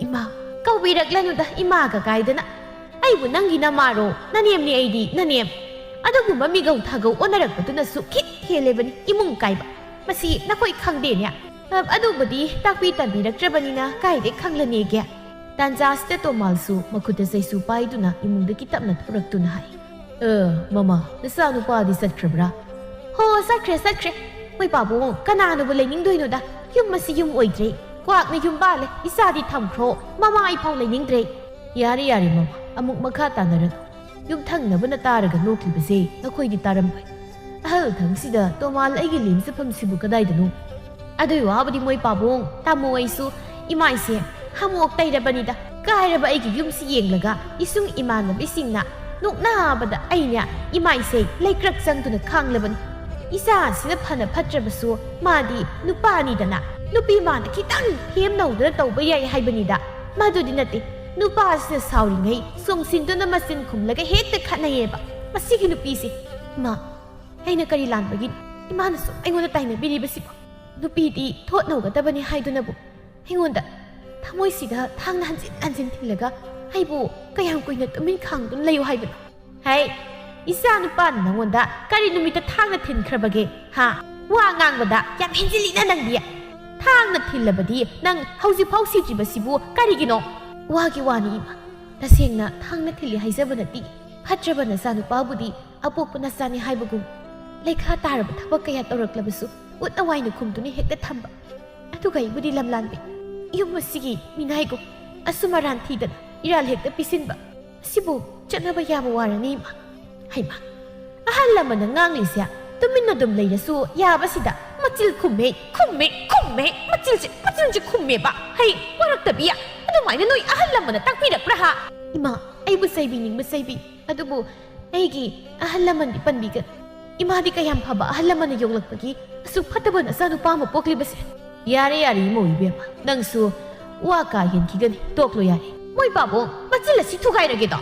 "ꯏꯃꯥ, ꯀꯧꯕꯤꯔꯛꯂꯅꯨꯗ ꯏꯃꯥꯒ ꯀꯥꯏꯗꯅ꯫ ꯑꯩꯕꯨ ꯅꯪꯒꯤ ꯅꯃꯥꯔꯣ? ꯅꯅꯦꯝꯅꯦ ꯑꯩꯗꯤ, ꯅꯅꯦꯝ꯫ ꯑꯗꯨꯒꯨꯝꯕ ꯃꯤꯒꯧ ꯊꯥꯒꯧ ꯑꯣꯟꯅꯔꯛꯄꯗꯨꯅꯁꯨ ꯈꯤꯠ ꯍꯦꯜꯂꯦꯕꯅꯤ, ꯏꯃꯨꯡ ꯀꯥꯏꯕ꯫ ꯃꯁꯤ ꯅꯈꯣꯏ ꯈꯪꯗꯦꯅꯦ꯫ ꯑ, ꯑꯗꯨꯕꯨꯗꯤ ꯇꯥꯛꯄꯤ ꯇꯝꯕꯤꯔꯛꯇ꯭ꯔꯕꯅꯤꯅ ꯀꯥꯏꯗꯩ ꯈꯪꯂꯅꯦꯒꯦ? ꯇꯥꯟꯖꯥꯁꯤꯗ ꯇꯣꯃꯥꯜꯁꯨ ꯃꯈꯨꯠꯇ ꯆꯩꯁꯨ ꯄꯥꯏꯗꯨꯅ ꯏꯃꯨꯡꯗꯒꯤ ꯇꯞꯅ ꯊꯣꯔꯛꯇꯨꯅ ꯍꯥꯏ, "ꯑ, ꯃꯃꯥ, ꯅꯆꯥꯅꯨꯄꯥꯗꯤ ꯆꯠꯈ꯭ꯔꯕ꯭ꯔꯥ?" "ꯍꯣ, ꯆꯠꯈ꯭ꯔꯦ, ꯆꯠꯈ꯭ꯔꯦ꯫ ꯍꯣꯏ ꯄꯥꯕꯨꯡ, ꯀꯅꯥꯅꯕꯨ ꯂꯩꯅꯤꯡꯗꯣꯏꯅꯣꯗ? ꯌꯨꯝ ꯑꯁꯤ ꯌꯨꯝ ꯑꯣꯏꯗ꯭ꯔꯦ꯫ ꯀ꯭ꯋꯥꯛꯅ ꯌꯨꯝ ꯄꯥꯜꯂꯦ꯫ ꯏꯆꯥꯗꯤ ꯊꯝꯈ꯭ꯔꯣ꯫ ꯃꯃꯥ ꯑꯩꯐꯥꯎ ꯂꯩꯅꯤꯡꯗ꯭ꯔꯦ꯫" "ꯌꯥꯔꯦ, ꯌꯥꯔꯦ, ꯃꯃꯥ꯫ ꯑꯃꯨꯛ ꯃꯈꯥ ꯇꯥꯅꯔꯅꯨ꯫ ꯌꯨꯝꯊꯪꯅꯕꯅ ꯇꯥꯔꯒ ꯅꯣꯛꯂꯤꯕꯁꯦ ꯅꯈꯣꯏꯗꯤ ꯇꯥꯔꯝꯂꯣꯏ꯫ ꯑꯍꯜ ꯊꯪꯁꯤꯗ ꯇꯣꯃꯥꯜ ꯑꯩꯒꯤ ꯂꯦꯝꯖꯐꯝꯁꯤꯕꯨ ꯀꯗꯥꯏꯗꯅꯣ?" "ꯑꯗꯨꯒꯤ ꯋꯥꯕꯨꯗꯤ ꯃꯣꯏ ꯄꯥꯕꯨꯡ, ꯇꯥꯃꯣ ꯑꯩꯁꯨ ꯏꯃꯥꯏꯁꯦ ꯍꯥꯃꯣꯛ ꯇꯩꯔꯕꯅꯤꯗ꯫ ꯀꯥꯏꯔꯕ ꯑꯩꯒꯤ ꯌꯨꯝꯁꯤ ꯌꯦꯡꯂꯒ ꯏꯁꯨꯡ ꯏꯃꯥꯟꯅꯕꯤꯁꯤꯡꯅ ꯅꯣꯛꯅꯕꯗ ꯑꯩꯅ ꯏꯃꯥꯏꯁꯦ ꯂꯩꯀ꯭ꯔꯛ ꯆꯪꯗꯨꯅ ꯈꯥꯡꯂꯕꯅꯤ꯫ ꯏꯆꯥꯁꯤꯅ ꯐꯅ ꯐꯠꯇ꯭ꯔꯕꯁꯨ ꯃꯥꯗꯤ ꯅꯨꯄꯥꯅꯤꯗꯅ, ꯅꯨꯄꯤ ꯃꯥꯅ ꯈꯤꯇꯪ ꯍꯦꯝ ꯅꯧꯗꯅ ꯇꯧꯕ ꯌꯥꯏ ꯍꯥꯏꯕꯅꯤꯗ꯫ ꯃꯗꯨꯗꯤ ꯅꯠꯇꯦ, ꯅꯨꯄꯥꯁꯤꯅ ꯁꯥꯎꯔꯤꯉꯩ ꯆꯣꯡꯁꯤꯟꯗꯨꯅ ꯃꯆꯤꯟ ꯈꯨꯝꯂꯒ ꯍꯦꯛꯇ ꯈꯠꯅꯩꯌꯦꯕ꯫ ꯃꯁꯤꯒꯤ ꯅꯨꯄꯤꯁꯦ, ꯏꯃꯥ, ꯑꯩꯅ ꯀꯔꯤ ꯂꯥꯟꯕꯒꯤꯅꯣ ꯏꯃꯥꯅ ꯁꯨꯝ ꯑꯩꯉꯣꯟꯗ ꯇꯥꯏꯅꯕꯤꯔꯤꯕꯁꯤꯕꯣ? ꯅꯨꯄꯤꯗꯤ ꯊꯣꯠ ꯅꯧꯒꯗꯕꯅꯤ ꯍꯥꯏꯗꯨꯅꯕꯨ ꯑꯩꯉꯣꯟꯗ ꯊꯃꯣꯏꯁꯤꯗ ꯊꯥꯡꯅ ꯍꯟꯖꯤꯟ ꯍꯟꯖꯤꯟ ꯊꯤꯜꯂꯒ ꯑꯩꯕꯨ ꯀꯌꯥꯝ ꯀꯨꯏꯅ ꯇꯨꯃꯤꯟ ꯈꯥꯡꯗꯨꯅ ꯂꯩꯌꯨ ꯍꯥꯏꯕꯅꯣ?" "ꯍꯩ, ꯏꯆꯥ ꯅꯨꯄꯥꯅ ꯅꯪꯉꯣꯟꯗ ꯀꯔꯤ ꯅꯨꯃꯤꯠꯇ ꯊꯥꯡꯅ ꯊꯤꯟꯈ꯭ꯔꯕꯒꯦ? ꯍꯥ? ꯋꯥ ꯉꯥꯡꯕꯗ ꯌꯥꯝ ꯍꯦꯟꯖꯤꯜꯂꯤꯅ ꯅꯪꯗꯤ꯫ ꯊꯥꯡꯅ ꯊꯤꯜꯂꯕꯗꯤ ꯅꯪ ꯍꯧꯖꯤꯛꯐꯥꯎ ꯁꯤꯗ꯭ꯔꯤꯕꯁꯤꯕꯨ ꯀꯔꯤꯒꯤꯅꯣ?" "ꯋꯥꯒꯤ ꯋꯥꯅꯤ ꯏꯃꯥ꯫ ꯇꯁꯦꯡꯅ ꯊꯥꯡꯅ ꯊꯤꯜꯂꯤ ꯍꯥꯏꯖꯕ ꯅꯠꯇꯦ꯫ ꯐꯠꯇ꯭ꯔꯕ ꯅꯆꯥꯅꯨꯄꯥꯕꯨꯗꯤ ꯑꯄꯣꯛꯄ ꯅꯆꯥꯅꯤ ꯍꯥꯏꯕꯒꯨꯝ ꯂꯩꯈꯥ ꯇꯥꯔꯕ ꯊꯕꯛ ꯀꯌꯥ ꯇꯧꯔꯛꯂꯕꯁꯨ ꯎꯠꯅ ꯋꯥꯏꯅ ꯈꯨꯝꯗꯨꯅ ꯍꯦꯛꯇ ꯊꯝꯕ꯫ ꯑꯗꯨꯒ ꯑꯩꯕꯨꯗꯤ ꯂꯝꯂꯥꯟꯕꯤ, ꯌꯨꯝ ꯑꯁꯤꯒꯤ ꯃꯤꯅꯥꯏꯒꯨꯝ ꯑꯁꯨꯝ ꯑꯔꯥꯟ ꯊꯤꯗꯅ ꯏꯔꯥꯜ ꯍꯦꯛꯇ ꯄꯤꯁꯤꯟꯕ꯫ ꯑꯁꯤꯕꯨ ꯆꯠꯅꯕ ꯌꯥꯕ ꯋꯥꯔꯅꯤ ꯏꯃꯥ?" "ꯍꯩꯃꯥ, ꯑꯍꯜ ꯂꯃꯟꯅ ꯉꯥꯡꯂꯤꯁꯦ ꯇꯨꯃꯤꯟꯅ ꯑꯗꯨꯝ ꯂꯩꯔꯁꯨ ꯌꯥꯕꯁꯤꯗ ꯃꯆꯤꯜ ꯈꯨꯝꯃꯦ, ꯈꯨꯝꯃꯦ, ꯈꯨꯝꯃꯦ, ꯃꯆꯤꯜꯁꯦ, ꯃꯆꯤꯜꯁꯦ ꯈꯨꯝꯃꯦꯕ꯫ ꯍꯩ, ꯋꯥꯔꯛꯇꯕꯤ, ꯑꯗꯨꯃꯥꯏꯅ ꯅꯣꯏ ꯑꯍꯜ ꯂꯃꯟꯅ ꯇꯥꯛꯄꯤꯔꯛꯄ꯭ꯔꯥ ꯍꯥ?" "ꯏꯃꯥ, ꯑꯩꯕꯨ ꯆꯩꯕꯤꯅꯤꯡꯕ ꯆꯩꯕꯤ, ꯑꯗꯨꯕꯨ ꯑꯩꯒꯤ ꯑꯍꯜ ꯂꯃꯟꯗꯤ ꯄꯟꯕꯤꯒꯅꯨ꯫ ꯏꯃꯥꯗꯤ ꯀꯌꯥꯝ ꯐꯕ ꯑꯍꯜ ꯂꯃꯟꯅ ꯌꯣꯛꯂꯛꯄꯒꯤ ꯑꯁꯨꯛ ꯐꯠꯇꯕ ꯅꯆꯥꯅꯨꯄꯥ ꯑꯃ ꯄꯣꯛꯂꯤꯕꯁꯦ?" "ꯌꯥꯔꯦ, ꯌꯥꯔꯦ, ꯏꯃꯧ ꯏꯕꯦꯝꯃ, ꯅꯪꯁꯨ ꯋꯥ ꯀꯥ ꯍꯦꯟꯈꯤꯒꯅꯤ, ꯇꯣꯛꯂꯣ ꯌꯥꯔꯦ꯫" "ꯃꯣꯏ ꯄꯥꯕꯨꯡ, ꯃꯆꯤꯜ ꯑꯁꯤ ꯊꯨꯒꯥꯏꯔꯒꯦꯗꯣ꯫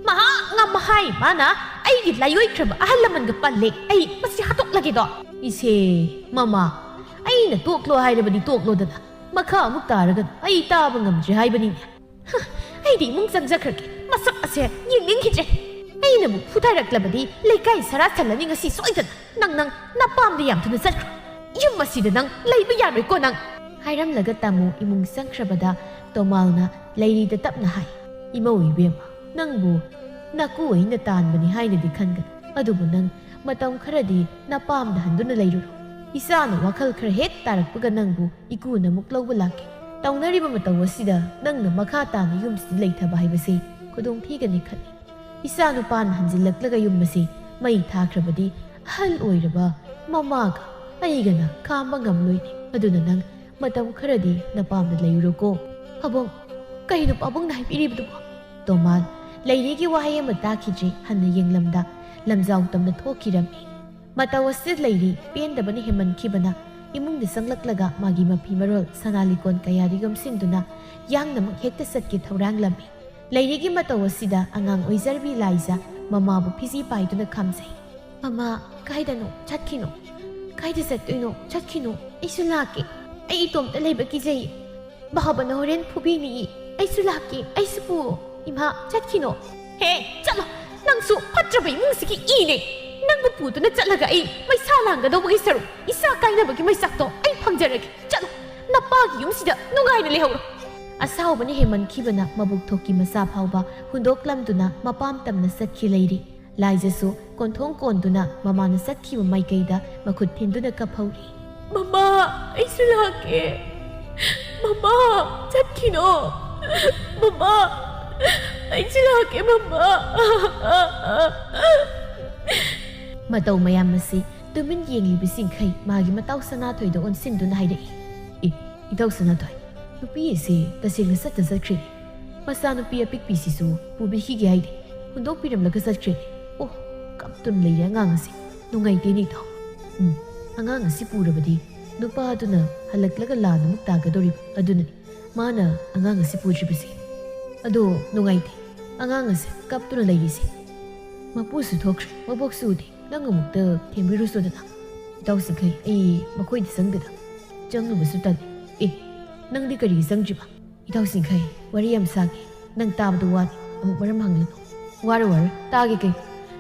ꯃꯍꯥꯛ ꯉꯝ ꯍꯥꯏ ꯃꯥꯅ ꯑꯩꯒꯤ ꯂꯥꯏꯑꯣꯏꯈ꯭ꯔꯕ ꯑꯍꯜ ꯂꯃꯟꯒ ꯄꯜꯂꯦ, ꯑꯩ ꯃꯁꯤ ꯍꯥꯠꯇꯣꯛꯂꯒꯦꯗꯣ꯫" "ꯏꯁꯦ, ꯃꯃꯥ, ꯑꯩꯅ ꯇꯣꯛꯂꯣ ꯍꯥꯏꯔꯕꯗꯤ ꯇꯣꯛꯂꯣꯗꯅ, ꯃꯈꯥ ꯑꯃꯨꯛ ꯇꯥꯔꯒꯅ ꯑꯩ ꯇꯥꯕ ꯉꯝꯗ꯭ꯔꯦ ꯍꯥꯏꯕꯅꯤꯅꯦ꯫" "ꯍ, ꯑꯩꯗꯤ ꯏꯃꯨꯡ ꯆꯪꯖꯈ꯭ꯔꯒꯦ꯫ ꯃꯁꯛ ꯑꯁꯦ ꯌꯦꯡꯅꯤꯡꯈꯤꯗ꯭ꯔꯦ꯫ ꯑꯩꯅꯕꯨ ꯐꯨꯊꯔꯛꯂꯕꯗꯤ ꯂꯩꯀꯥꯏ ꯁꯔꯥ ꯁꯜꯂꯅꯤ ꯉꯁꯤ ꯁꯣꯏꯗꯅ꯫ ꯅꯪ, ꯅꯪ ꯅꯄꯥꯝꯗ ꯌꯥꯝ ꯊꯨꯅ ꯆꯠꯈ꯭ꯔꯣ꯫ ꯌꯨꯝ ꯑꯁꯤꯗ ꯅꯪ ꯂꯩꯕ ꯌꯥꯔꯣꯏꯀꯣ ꯅꯪ꯫ ꯍꯥꯏꯔꯝꯂꯒ ꯇꯥꯃꯣ ꯏꯃꯨꯡ ꯆꯪꯈ꯭ꯔꯕꯗ ꯇꯣꯃꯥꯜꯅ ꯂꯩꯔꯤꯗ ꯇꯞꯅ ꯍꯥꯏ, "ꯏꯃꯧ ꯏꯕꯦꯝꯃ, ꯅꯪꯕꯨ ꯅꯀꯨ ꯑꯩꯅ ꯇꯥꯟꯕꯅꯤ ꯍꯥꯏꯅꯗꯤ ꯈꯟꯒꯅꯨ꯫ ꯑꯗꯨꯕꯨ ꯅꯪ ꯃꯇꯝ ꯈꯔꯗꯤ ꯅꯄꯥꯝꯗ ꯍꯟꯗꯨꯅ ꯂꯩꯔꯨꯔꯣ꯫ ꯏꯆꯥꯅ ꯋꯥꯈꯜ ꯈꯔ ꯍꯦꯛ ꯇꯥꯔꯛꯄꯒ ꯅꯪꯕꯨ ꯏꯀꯨꯅ ꯑꯃꯨꯛ ꯂꯧꯕ ꯂꯥꯛꯀꯦ꯫ ꯇꯧꯅꯔꯤꯕ ꯃꯇꯧ ꯑꯁꯤꯗ ꯅꯪꯅ ꯃꯈꯥ ꯇꯥꯅ ꯌꯨꯝꯁꯤꯗ ꯂꯩꯊꯕ ꯍꯥꯏꯕꯁꯤ ꯈꯨꯗꯣꯡ ꯊꯤꯒꯅꯤ ꯈꯜꯂꯤ꯫ ꯏꯆꯥ ꯅꯨꯄꯥꯅ ꯍꯟꯖꯤꯜꯂꯛꯂꯒ ꯌꯨꯝ ꯑꯁꯤ ꯃꯩ ꯊꯥꯈ꯭ꯔꯕꯗꯤ ꯑꯍꯜ ꯑꯣꯏꯔꯕ ꯃꯃꯥꯒ ꯑꯩꯒꯅ ꯈꯥꯝꯕ ꯉꯝꯂꯣꯏꯅꯦ꯫ ꯑꯗꯨꯅ ꯅꯪ ꯃꯇꯝ ꯈꯔꯗꯤ ꯅꯄꯥꯝꯗ ꯂꯩꯔꯨꯔꯣꯀꯣ꯫" "ꯄꯥꯕꯨꯡ, ꯀꯩꯅꯣ ꯄꯥꯕꯨꯡꯅ ꯍꯥꯏꯕꯤꯔꯤꯕꯗꯨꯕꯣ?" ꯇꯣꯃꯥꯜ ꯂꯩꯔꯤꯒꯤ ꯋꯥꯍꯩ ꯑꯃ ꯇꯥꯈꯤꯗ꯭ꯔꯤ ꯍꯟꯅ ꯌꯦꯡꯂꯝꯗ ꯂꯝꯖꯥꯎ ꯇꯝꯅ ꯊꯣꯛꯈꯤꯔꯝꯃꯤ꯫ ꯃꯇꯧ ꯑꯁꯤꯗ ꯂꯩꯔꯤ ꯄꯦꯟꯗꯕꯅ ꯍꯦꯟꯃꯟꯈꯤꯕꯅ ꯏꯃꯨꯡꯗ ꯆꯪꯂꯛꯂꯒ ꯃꯥꯒꯤ ꯃꯐꯤ ꯃꯔꯣꯜ ꯁꯅꯥ ꯂꯤꯀꯣꯟ ꯀꯌꯥꯗꯨ ꯌꯣꯝꯁꯤꯟꯗꯨꯅ ꯌꯥꯡꯅꯃꯛ ꯍꯦꯛꯇ ꯆꯠꯀꯦ ꯊꯧꯔꯥꯡꯂꯝꯃꯤ꯫ ꯂꯩꯔꯤꯒꯤ ꯃꯇꯧ ꯑꯁꯤꯗ ꯑꯉꯥꯡ ꯑꯣꯏꯖꯔꯕꯤ ꯂꯥꯏꯖ ꯃꯃꯥꯕꯨ ꯐꯤꯖꯤ ꯄꯥꯏꯗꯨꯅ ꯈꯥꯝꯖꯩ꯫ "ꯃꯃꯥ, ꯀꯥꯏꯗꯅꯣ? ꯆꯠꯈꯤꯅꯣ꯫ ꯀꯥꯏꯗ ꯆꯠꯇꯣꯏꯅꯣ? ꯆꯠꯈꯤꯅꯣ꯫ ꯑꯩꯁꯨ ꯂꯥꯛꯀꯦ꯫ ꯑꯩ ꯏꯇꯣꯝꯇ ꯂꯩꯕ ꯀꯤꯖꯩ꯫ ꯕꯥꯕꯅ ꯍꯣꯔꯦꯟ ꯐꯨꯕꯤꯅꯤ꯫ ꯑꯩꯁꯨ ꯂꯥꯛꯀꯦ꯫ ꯑꯩꯁꯨ ꯄꯨ꯫ ꯏꯃꯥ, ꯆꯠꯈꯤꯅꯣ꯫" "ꯍꯦ, ꯆꯠꯂꯣ꯫ ꯅꯪꯁꯨ ꯐꯠꯇ꯭ꯔꯕ ꯏꯃꯨꯡꯁꯤꯒꯤ ꯏꯅꯦ꯫ ꯅꯪꯕꯨ ꯄꯨꯗꯨꯅ ꯆꯠꯂꯒ ꯑꯩ ꯃꯩꯁꯥ ꯂꯥꯡꯒꯗꯧꯕꯒꯤ ꯁꯔꯨꯛ ꯏꯆꯥ ꯀꯥꯏꯅꯕꯒꯤ ꯃꯩꯆꯥꯛꯇꯣ ꯑꯩ ꯐꯪꯖꯔꯒꯦ꯫ ꯆꯠꯂꯣ꯫ ꯅꯄꯥꯒꯤ ꯌꯨꯝꯁꯤꯗ ꯅꯨꯡꯉꯥꯏꯅ ꯂꯩꯍꯧꯔꯣ꯫" ꯑꯁꯥꯎꯕꯅ ꯍꯦꯟꯃꯟꯈꯤꯕꯅ ꯃꯕꯨꯛ ꯊꯣꯛꯀꯤ ꯃꯆꯥ ꯐꯥꯎꯕ ꯍꯨꯟꯗꯣꯛꯂꯝꯗꯨꯅ ꯃꯄꯥꯝ ꯇꯝꯅ ꯆꯠꯈꯤ ꯂꯩꯔꯤ꯫ ꯂꯥꯏꯖꯁꯨ ꯀꯣꯟꯊꯣꯡ ꯀꯣꯟꯗꯨꯅ ꯃꯃꯥꯅ ꯆꯠꯈꯤꯕ ꯃꯥꯏꯀꯩꯗ ꯃꯈꯨꯠ ꯊꯤꯟꯗꯨꯅ ꯀꯞꯍꯧꯔꯤ꯫ "ꯃꯃꯥ, ꯑꯩꯁꯨ ꯂꯥꯛꯀꯦ꯫ ꯃꯃꯥ, ꯆꯠꯈꯤꯅꯣ꯫ ꯃꯃꯥ, ꯑꯩꯁꯨ ꯂꯥꯛꯀꯦ, ꯃꯃꯥ꯫" ꯃꯇꯧ ꯃꯌꯥꯝ ꯑꯁꯤ ꯇꯨꯃꯤꯟ ꯌꯦꯡꯂꯤꯕꯁꯤꯡꯈꯩ ꯃꯥꯒꯤ ꯃꯇꯥꯎ ꯁꯅꯥꯊꯣꯏꯗ ꯑꯣꯟꯁꯤꯟꯗꯨꯅ ꯍꯥꯏꯔꯛꯏ, "ꯑꯦ, ꯏꯇꯥꯎ ꯁꯅꯥꯊꯣꯏ, ꯅꯨꯄꯤ ꯑꯁꯤ ꯇꯁꯦꯡꯅ ꯆꯠꯇ ꯆꯠꯈ꯭ꯔꯦꯅꯦ꯫ ꯃꯆꯥꯅꯨꯄꯤ ꯑꯄꯤꯛꯄꯤꯁꯤꯁꯨ ꯄꯨꯕꯤꯈꯤꯒꯦ ꯍꯥꯏꯗꯦ, ꯍꯨꯟꯗꯣꯛꯄꯤꯔꯝꯂꯒ ꯆꯠꯈ꯭ꯔꯦꯅꯦ꯫ ꯑꯣ, ꯀꯞꯇꯨꯅ ꯂꯩꯔꯦ ꯑꯉꯥꯡ ꯑꯁꯤ꯫ ꯅꯨꯡꯉꯥꯏꯇꯦꯅꯦ ꯏꯇꯥꯎ꯫ ꯎꯝ, ꯑꯉꯥꯡ ꯑꯁꯤ ꯄꯨꯔꯕꯗꯤ ꯅꯨꯄꯥꯗꯨꯅ ꯍꯜꯂꯛꯂꯒ ꯂꯥꯟ ꯑꯃꯨꯛ ꯇꯥꯒꯗꯧꯔꯤꯕ꯫ ꯑꯗꯨꯅꯅꯤ ꯃꯥꯅ ꯑꯉꯥꯡ ꯑꯁꯤ ꯄꯨꯗ꯭ꯔꯤꯕꯁꯦ꯫ ꯑꯗꯣ ꯅꯨꯡꯉꯥꯏꯇꯦ ꯑꯉꯥꯡ ꯑꯁꯤ ꯀꯞꯇꯨꯅ ꯂꯩꯔꯤꯁꯦ꯫ ꯃꯄꯨꯁꯨ ꯊꯣꯛꯈ꯭ꯔꯦ, ꯃꯕꯣꯛꯁꯨ ꯎꯗꯦ꯫ ꯅꯪ ꯑꯃꯨꯛꯇ ꯊꯦꯝꯕꯤꯔꯨꯁꯣꯗꯅ꯫" "ꯏꯇꯥꯎ ꯁꯤꯡꯈꯩ, ꯑꯩ ꯃꯈꯣꯏꯗ ꯆꯪꯗꯦꯗ꯫ ꯆꯪꯂꯨꯕꯁꯨ ꯇꯜꯂꯤ꯫ ꯑꯦ, ꯅꯪꯗꯤ ꯀꯔꯤꯒꯤ ꯆꯪꯗ꯭ꯔꯤꯕ?" "ꯏꯇꯥꯎ ꯁꯤꯡꯈꯩ, ꯋꯥꯔꯤ ꯌꯥꯝ ꯁꯥꯒꯦ꯫ ꯅꯪ ꯇꯥꯕꯗ ꯋꯥꯅꯤ꯫ ꯑꯃꯨꯛ ꯃꯔꯝ ꯍꯪꯂꯅꯨ꯫ ꯋꯥꯔꯣꯏ, ꯋꯥꯔꯣꯏ꯫ ꯇꯥꯒꯦ ꯀꯩ?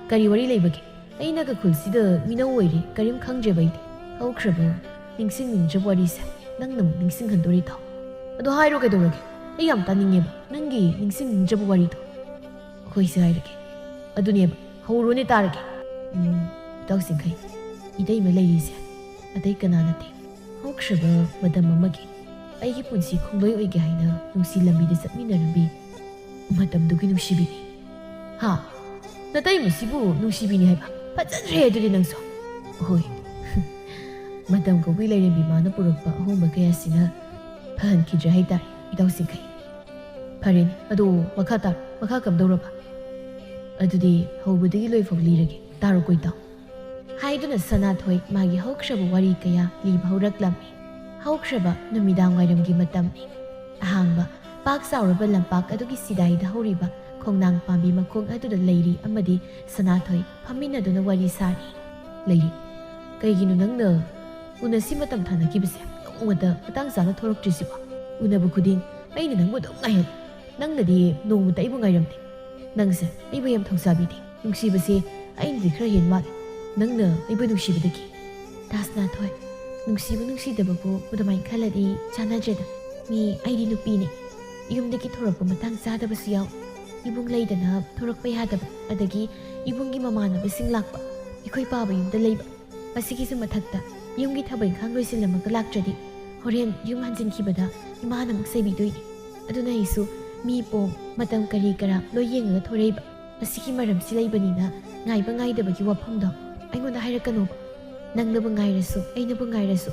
ꯀꯔꯤ ꯋꯥꯔꯤ ꯂꯩꯕꯒꯦ? ꯑꯩꯅ ꯀꯈꯨꯜꯁꯤꯗ ꯃꯤꯅꯧ ꯑꯣꯏꯔꯤ, ꯀꯔꯤꯝ ꯈꯪꯗ꯭ꯔꯦꯕ ꯑꯩꯗꯤ꯫ ꯍꯧꯈ꯭ꯔꯕ ꯅꯤꯡꯁꯤꯡꯅꯤꯡꯗ꯭ꯔꯕ ꯋꯥꯔꯤꯁꯦ ꯅꯪꯅ ꯑꯃꯨꯛ ꯅꯤꯡꯁꯤꯡꯍꯟꯗꯣꯔꯤꯗꯣ꯫ ꯑꯗꯣ ꯍꯥꯏꯔꯣ ꯀꯩꯗꯧꯔꯒꯦ? ꯑꯩ ꯌꯥꯝ ꯇꯥꯅꯤꯡꯉꯦꯕ ꯅꯪꯒꯤ ꯅꯤꯡꯁꯤꯡꯅꯤꯡꯗ꯭ꯔꯕ ꯋꯥꯔꯤꯗꯣ꯫ ꯍꯣꯏꯁꯦ, ꯍꯥꯏꯔꯒꯦ꯫ ꯑꯗꯨꯅꯦꯕ, ꯍꯧꯔꯣꯅꯦ ꯇꯥꯔꯒꯦ꯫ ꯎꯝ, ꯏꯇꯥꯎ ꯁꯤꯡꯈꯩ, ꯏꯇꯩꯃ ꯂꯩꯔꯤꯁꯦ ꯑꯇꯩ ꯀꯅꯥ ꯅꯠꯇꯦ꯫ ꯍꯧꯈ꯭ꯔꯕ ꯃꯇꯝ ꯑꯃꯒꯤ ꯑꯩꯒꯤ ꯄꯨꯟꯁꯤ ꯈꯣꯡꯂꯣꯏ ꯑꯣꯏꯒꯦ ꯍꯥꯏꯅ ꯅꯨꯡꯁꯤ ꯂꯝꯕꯤꯗ ꯆꯠꯃꯤꯟꯅꯔꯝꯕꯤ ꯃꯇꯝꯗꯨꯒꯤ ꯅꯨꯡꯁꯤꯕꯤꯅꯤ꯫ ꯍꯥ? ꯅꯇꯩꯃꯁꯤꯕꯨ ꯅꯨꯡꯁꯤꯕꯤꯅꯤ ꯍꯥꯏꯕ? ꯐꯖꯗ꯭ꯔꯦ ꯑꯗꯨꯗꯤ ꯅꯪꯁꯨ꯫ ꯍꯣꯏ꯫ ꯃꯇꯝ ꯀꯧꯕꯤ ꯂꯥꯏꯔꯦꯝꯕꯤ ꯃꯥꯅ ꯄꯨꯔꯛꯄ ꯑꯍꯣꯡꯕ ꯀꯌꯥꯁꯤꯅ ꯐꯍꯟꯈꯤꯗ꯭ꯔꯦ ꯍꯥꯏꯇꯥꯔꯦ, ꯏꯇꯥꯎ ꯁꯤꯡꯈꯩ꯫ ꯐꯔꯦꯅꯦ, ꯑꯗꯣ ꯃꯈꯥ ꯇꯥꯔꯣ, ꯃꯈꯥ ꯀꯝꯗꯧꯔꯕ? ꯑꯗꯨꯗꯤ ꯍꯧꯕꯗꯒꯤ ꯂꯣꯏꯐꯥꯎ ꯂꯤꯔꯒꯦ, ꯇꯥꯔꯣꯀꯣ ꯏꯇꯥꯎ꯫ ꯍꯥꯏꯗꯨꯅ ꯁꯅꯥꯊꯣꯏ ꯃꯥꯒꯤ ꯍꯧꯈ꯭ꯔꯕ ꯋꯥꯔꯤ ꯀꯌꯥ ꯂꯤꯕ ꯍꯧꯔꯛꯂꯝꯃꯤ꯫ ꯍꯧꯈ꯭ꯔꯕ ꯅꯨꯃꯤꯗꯥꯡ ꯋꯥꯏꯔꯝꯒꯤ ꯃꯇꯝꯅꯤ꯫ ꯑꯍꯥꯡꯕ, ꯄꯥꯛ ꯆꯥꯎꯔꯕ ꯂꯝꯄꯥꯛ ꯑꯗꯨꯒꯤ ꯁꯤꯗꯥꯏꯗ ꯍꯧꯔꯤꯕ ꯈꯣꯡꯅꯥꯡ ꯄꯥꯝꯕꯤ ꯃꯈꯣꯡ ꯑꯗꯨꯗ ꯂꯩꯔꯤ ꯑꯃꯗꯤ ꯁꯅꯥꯊꯣꯏ ꯐꯝꯃꯤꯟꯅꯗꯨꯅ ꯋꯥꯔꯤ ꯁꯥꯔꯤ꯫ ꯂꯩꯔꯤ, ꯀꯩꯒꯤꯅꯣ ꯅꯪꯅ ꯎꯅꯁꯤ ꯃꯇꯝ ꯊꯥꯅꯈꯤꯕꯁꯦ ꯅꯣꯡꯃꯇ ꯃꯇꯥꯡ ꯆꯥꯅ ꯊꯣꯔꯛꯇ꯭ꯔꯤꯁꯤꯕꯣ? ꯎꯅꯕ ꯈꯨꯗꯤꯡ ꯑꯩꯅ ꯅꯪꯕꯨ ꯑꯗꯨꯝ ꯉꯥꯏꯍꯜꯂꯤ꯫ ꯅꯪꯅꯗꯤ ꯅꯣꯡꯃꯇ ꯑꯩꯕꯨ ꯉꯥꯏꯔꯝꯗꯦ꯫ ꯅꯪꯁꯦ ꯑꯩꯕꯨ ꯌꯥꯝ ꯊꯧꯁꯥꯕꯤꯗꯦ꯫ ꯅꯨꯡꯁꯤꯕꯁꯦ ꯑꯩꯅꯗꯤ ꯈꯔ ꯍꯦꯟ ꯃꯥꯜꯂꯦ, ꯅꯪꯅ ꯑꯩꯕꯨ ꯅꯨꯡꯁꯤꯕꯗꯒꯤ꯫ ꯗꯥꯁꯅꯥꯊꯣꯏ, ꯅꯨꯡꯁꯤꯕ ꯅꯨꯡꯁꯤꯗꯕꯕꯨ ꯑꯗꯨꯃꯥꯏꯅ ꯈꯜꯂꯗꯤ ꯆꯥꯟꯅꯗ꯭ꯔꯦꯗ꯫ ꯃꯤ ꯑꯩꯗꯤ ꯅꯨꯄꯤꯅꯤ꯫ ꯌꯨꯝꯗꯒꯤ ꯊꯣꯔꯛꯄ ꯃꯇꯥꯡ ꯆꯥꯗꯕꯁꯨ ꯌꯥꯎ꯫ ꯏꯕꯨꯡ ꯂꯩꯗꯅ ꯊꯣꯔꯛꯄ ꯌꯥꯗꯕ, ꯑꯗꯒꯤ ꯏꯕꯨꯡꯒꯤ ꯃꯃꯥꯟꯅꯕꯁꯤꯡ ꯂꯥꯛꯄ, ꯑꯩꯈꯣꯏ ꯄꯥꯕ ꯌꯨꯝꯗ ꯂꯩꯕ꯫ ꯃꯁꯤꯒꯤꯁꯨ ꯃꯊꯛꯇ ꯌꯨꯝꯒꯤ ꯊꯕꯛ ꯏꯪꯈꯥꯡ ꯂꯣꯏꯁꯤꯜꯂꯝꯃꯒ ꯂꯥꯛꯇ꯭ꯔꯗꯤ ꯍꯣꯔꯦꯟ ꯌꯨꯝ ꯍꯟꯖꯤꯟꯈꯤꯕꯗ ꯏꯃꯥꯅ ꯑꯃꯨꯛ ꯆꯩꯕꯤꯗꯣꯏꯅꯤ꯫ ꯑꯗꯨꯅ ꯑꯩꯁꯨ ꯃꯤ ꯄꯣꯡ, ꯃꯇꯝ ꯀꯔꯤ ꯀꯔꯥ ꯂꯣꯏ ꯌꯦꯡꯉꯒ ꯊꯣꯔꯛꯏꯕ꯫ ꯃꯁꯤꯒꯤ ꯃꯔꯝꯁꯤ ꯂꯩꯕꯅꯤꯅ ꯉꯥꯏꯕ ꯉꯥꯏꯗꯕꯒꯤ ꯋꯥꯐꯝꯗꯣ ꯑꯩꯉꯣꯟꯗ ꯍꯥꯏꯔꯛꯀꯅꯣꯕ꯫ ꯅꯪꯅꯕꯨ ꯉꯥꯏꯔꯁꯨ, ꯑꯩꯅꯕꯨ ꯉꯥꯏꯔꯁꯨ,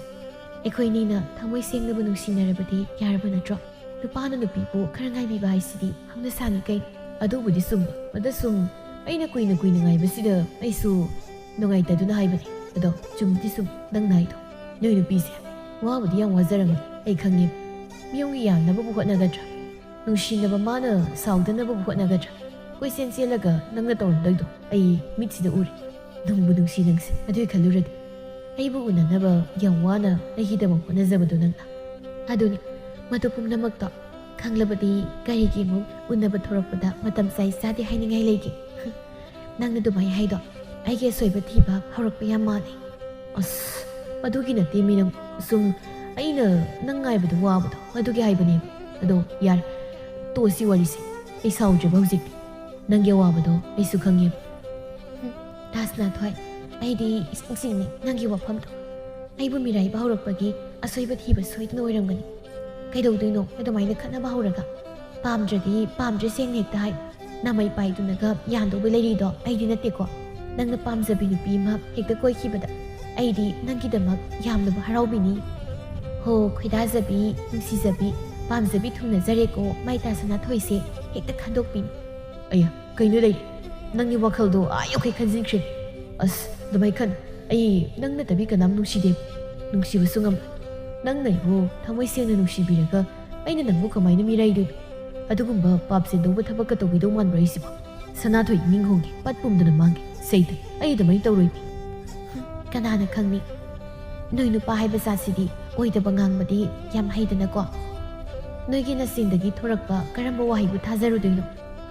ꯑꯩꯈꯣꯏꯅꯤꯅ ꯊꯃꯣꯏ ꯁꯦꯡꯅꯕꯨ ꯅꯨꯡꯁꯤꯅꯔꯕꯗꯤ ꯌꯥꯔꯕ ꯅꯠꯇ꯭ꯔꯣ? ꯅꯨꯄꯥꯅ ꯅꯨꯄꯤꯕꯨ ꯈꯔ ꯉꯥꯏꯕꯤꯕ ꯍꯥꯏꯁꯤꯗꯤ ꯍꯧꯅꯁꯥꯅꯤ ꯀꯩꯅꯣ꯫ ꯑꯗꯨꯕꯨꯗꯤ ꯆꯨꯝꯃꯤ꯫ ꯑꯗ ꯁꯨꯝ ꯑꯩꯅ ꯀꯨꯏꯅ ꯀꯨꯏꯅ ꯉꯥꯏꯕꯁꯤꯗ ꯑꯩꯁꯨ ꯅꯨꯡꯉꯥꯏꯇꯗꯨꯅ ꯍꯥꯏꯕꯅꯤ꯫ ꯑꯗꯣ ꯆꯨꯝꯗꯤ ꯆꯨꯝ ꯅꯪꯅ ꯍꯥꯏꯗꯣ꯫ ꯅꯣꯏ ꯅꯨꯄꯤꯁꯦ ꯋꯥꯕꯨꯗꯤ ꯌꯥꯝ ꯋꯥꯖꯔꯝꯒꯅꯤ, ꯑꯩ ꯈꯪꯉꯦ꯫ ꯃꯤꯌꯣꯡꯒꯤ ꯌꯥꯅꯕꯕꯨ ꯍꯣꯠꯅꯒꯗ꯭ꯔꯥ? ꯅꯨꯡꯁꯤꯅꯕ ꯃꯥꯅ ꯁꯥꯎꯗꯅꯕꯕꯨ ꯍꯣꯠꯅꯒꯗ꯭ꯔꯥ? ꯀꯣꯏꯆꯦꯟ ꯆꯦꯜꯂꯒ ꯅꯪꯅ ꯇꯧꯔꯝꯗꯣꯏꯗꯣ ꯑꯩ ꯃꯤꯠꯁꯤꯗ ꯎꯔꯦ꯫ ꯅꯨꯡꯕꯨ ꯅꯨꯡꯁꯤ ꯅꯪꯁꯦ꯫ ꯑꯗꯨꯏ ꯈꯜꯂꯨꯔꯗꯤ ꯑꯩꯕꯨ ꯎꯅꯅꯕ ꯌꯥꯝ ꯋꯥꯅ ꯑꯩꯒꯤꯗꯃꯛ ꯍꯣꯠꯅꯖꯕꯗꯣ ꯅꯪꯅ꯫ ꯑꯗꯨꯅꯤ, ꯃꯗꯨ ꯄꯨꯝꯅꯃꯛꯇꯣ ꯈꯪꯂꯕꯗꯤ ꯀꯔꯤꯒꯤ ꯑꯃꯨꯛ ꯎꯅꯕ ꯊꯣꯔꯛꯄꯗ ꯃꯇꯝ ꯆꯥꯏ ꯆꯥꯗꯦ ꯍꯥꯏꯅꯤꯡꯉꯥꯏ ꯂꯩꯒꯦ? ꯅꯪꯅ ꯑꯗꯨꯃꯥꯏꯅ ꯍꯥꯏꯗꯣ ꯑꯩꯒꯤ ꯑꯁꯣꯏꯕ ꯊꯤꯕ ꯍꯧꯔꯛꯄ ꯌꯥꯝ ꯃꯥꯜꯂꯦ꯫ ꯑꯁ, ꯑꯗꯨꯒꯤ ꯅꯠꯇꯦ ꯃꯤꯅꯝ, ꯁꯨꯝ ꯑꯩꯅ ꯅꯪ ꯉꯥꯏꯕꯗ ꯋꯥꯕꯗꯣ ꯑꯗꯨꯒꯤ ꯍꯥꯏꯕꯅꯦ꯫ ꯑꯗꯣ ꯌꯥꯔꯦ, ꯇꯣꯛꯑꯁꯤ ꯋꯥꯔꯤꯁꯦ꯫ ꯑꯩ ꯁꯥꯎꯗ꯭ꯔꯦꯕ ꯍꯧꯖꯤꯛꯇꯤ꯫ ꯅꯪꯒꯤ ꯑꯋꯥꯕꯗꯣ ꯑꯩꯁꯨ ꯈꯪꯉꯦꯕ꯫ ꯍꯨꯝ, ꯔꯥꯖꯅꯥꯊꯣꯏ, ꯑꯩꯗꯤ ꯏꯁꯤꯡ ꯆꯤꯡꯅꯤ ꯅꯪꯒꯤ ꯋꯥꯐꯝꯗꯣ꯫ ꯑꯩꯕꯨ ꯃꯤꯔꯥꯏꯕ ꯍꯧꯔꯛꯄꯒꯤ ꯑꯁꯣꯏꯕ ꯊꯤꯕ ꯁꯣꯏꯗꯅ ꯑꯣꯏꯔꯝꯒꯅꯤ꯫ ꯀꯩꯗꯧꯗꯣꯏꯅꯣ ꯑꯗꯨꯃꯥꯏꯅ ꯈꯠꯅꯕ ꯍꯧꯔꯒ? ꯄꯥꯝꯗ꯭ꯔꯗꯤ ꯄꯥꯝꯗ꯭ꯔꯦ ꯁꯦꯡꯅ ꯍꯦꯛꯇ ꯍꯥꯏ꯫ ꯅꯃꯩ ꯄꯥꯏꯗꯨꯅꯒ ꯌꯥꯟꯗꯧꯕ ꯂꯩꯔꯤꯗꯣ ꯑꯩꯗꯤ ꯅꯠꯇꯦꯀꯣ꯫ ꯅꯪꯅ ꯄꯥꯝꯖꯕꯤ ꯅꯨꯄꯤ ꯑꯃ ꯍꯦꯛꯇ ꯀꯣꯏꯈꯤꯕꯗ ꯑꯩꯗꯤ ꯅꯪꯒꯤꯗꯃꯛ ꯌꯥꯝꯅꯕꯨ ꯍꯔꯥꯎꯕꯤꯅꯤ꯫ ꯍꯣ, ꯈꯣꯏꯗꯥꯖꯕꯤ, ꯅꯨꯡꯁꯤꯖꯕꯤ, ꯄꯥꯝꯖꯕꯤ ꯊꯨꯡꯅꯖꯔꯦꯀꯣ, ꯃꯥꯏ ꯇꯥ ꯁꯅꯥꯊꯣꯏꯁꯦ ꯍꯦꯛꯇ ꯈꯟꯗꯣꯛꯄꯤꯅꯤ꯫ ꯑꯌꯥ, ꯀꯩꯅꯣ ꯂꯩꯔꯤ? ꯅꯪꯒꯤ ꯋꯥꯈꯜꯗꯣ ꯑꯥ ꯌꯧꯈꯩ ꯈꯟꯖꯤꯟꯈ꯭ꯔꯦ꯫ ꯑꯁ, ꯑꯗꯨꯃꯥꯏ ꯈꯟ꯫ ꯑꯩ ꯅꯪ ꯅꯠꯇꯕꯤ ꯀꯅꯥꯝ ꯅꯨꯡꯁꯤꯗꯦ꯫ ꯅꯨꯡꯁꯤꯕꯁꯨ ꯉꯝꯂꯣꯏ꯫ ꯅꯪꯅ ꯑꯩꯕꯨ ꯊꯃꯣꯏ ꯁꯦꯡꯅ ꯅꯨꯡꯁꯤꯕꯤꯔꯒ ꯑꯩꯅ ꯅꯪꯕꯨ ꯀꯃꯥꯏꯅ ꯃꯤꯔꯥꯏꯗꯣꯏꯅꯣ? ꯑꯗꯨꯒꯨꯝꯕ ꯄꯥꯞ ꯆꯦꯟꯗꯧꯕ ꯊꯕꯛꯀ ꯇꯧꯕꯤꯗꯧ ꯃꯥꯟꯕ꯭ꯔꯣ ꯑꯩꯁꯤꯕꯣ? ꯁꯅꯥꯊꯣꯏ ꯏꯅꯤꯡ ꯍꯣꯡꯒꯦ, ꯄꯠ ꯄꯨꯝꯗꯅ ꯃꯥꯡꯒꯦ꯫ ꯁꯩꯗ, ꯑꯩ ꯑꯗꯨꯃꯥꯏꯅ ꯇꯧꯔꯣꯏꯃꯤ꯫ ꯍꯨꯝ, ꯀꯅꯥꯅ ꯈꯪꯅꯤ? ꯅꯣꯏ ꯅꯨꯄꯥ ꯍꯥꯏꯕ ꯖꯥꯠꯁꯤꯗꯤ ꯑꯣꯏꯗꯕ ꯉꯥꯡꯕꯗꯤ ꯌꯥꯝ ꯍꯩꯗꯅꯀꯣ꯫ ꯅꯣꯏꯒꯤ ꯅꯆꯤꯟꯗꯒꯤ ꯊꯣꯔꯛꯄ ꯀꯔꯝꯕ ꯋꯥꯍꯩꯕꯨ ꯊꯥꯖꯔꯨꯗꯣꯏꯅꯣ?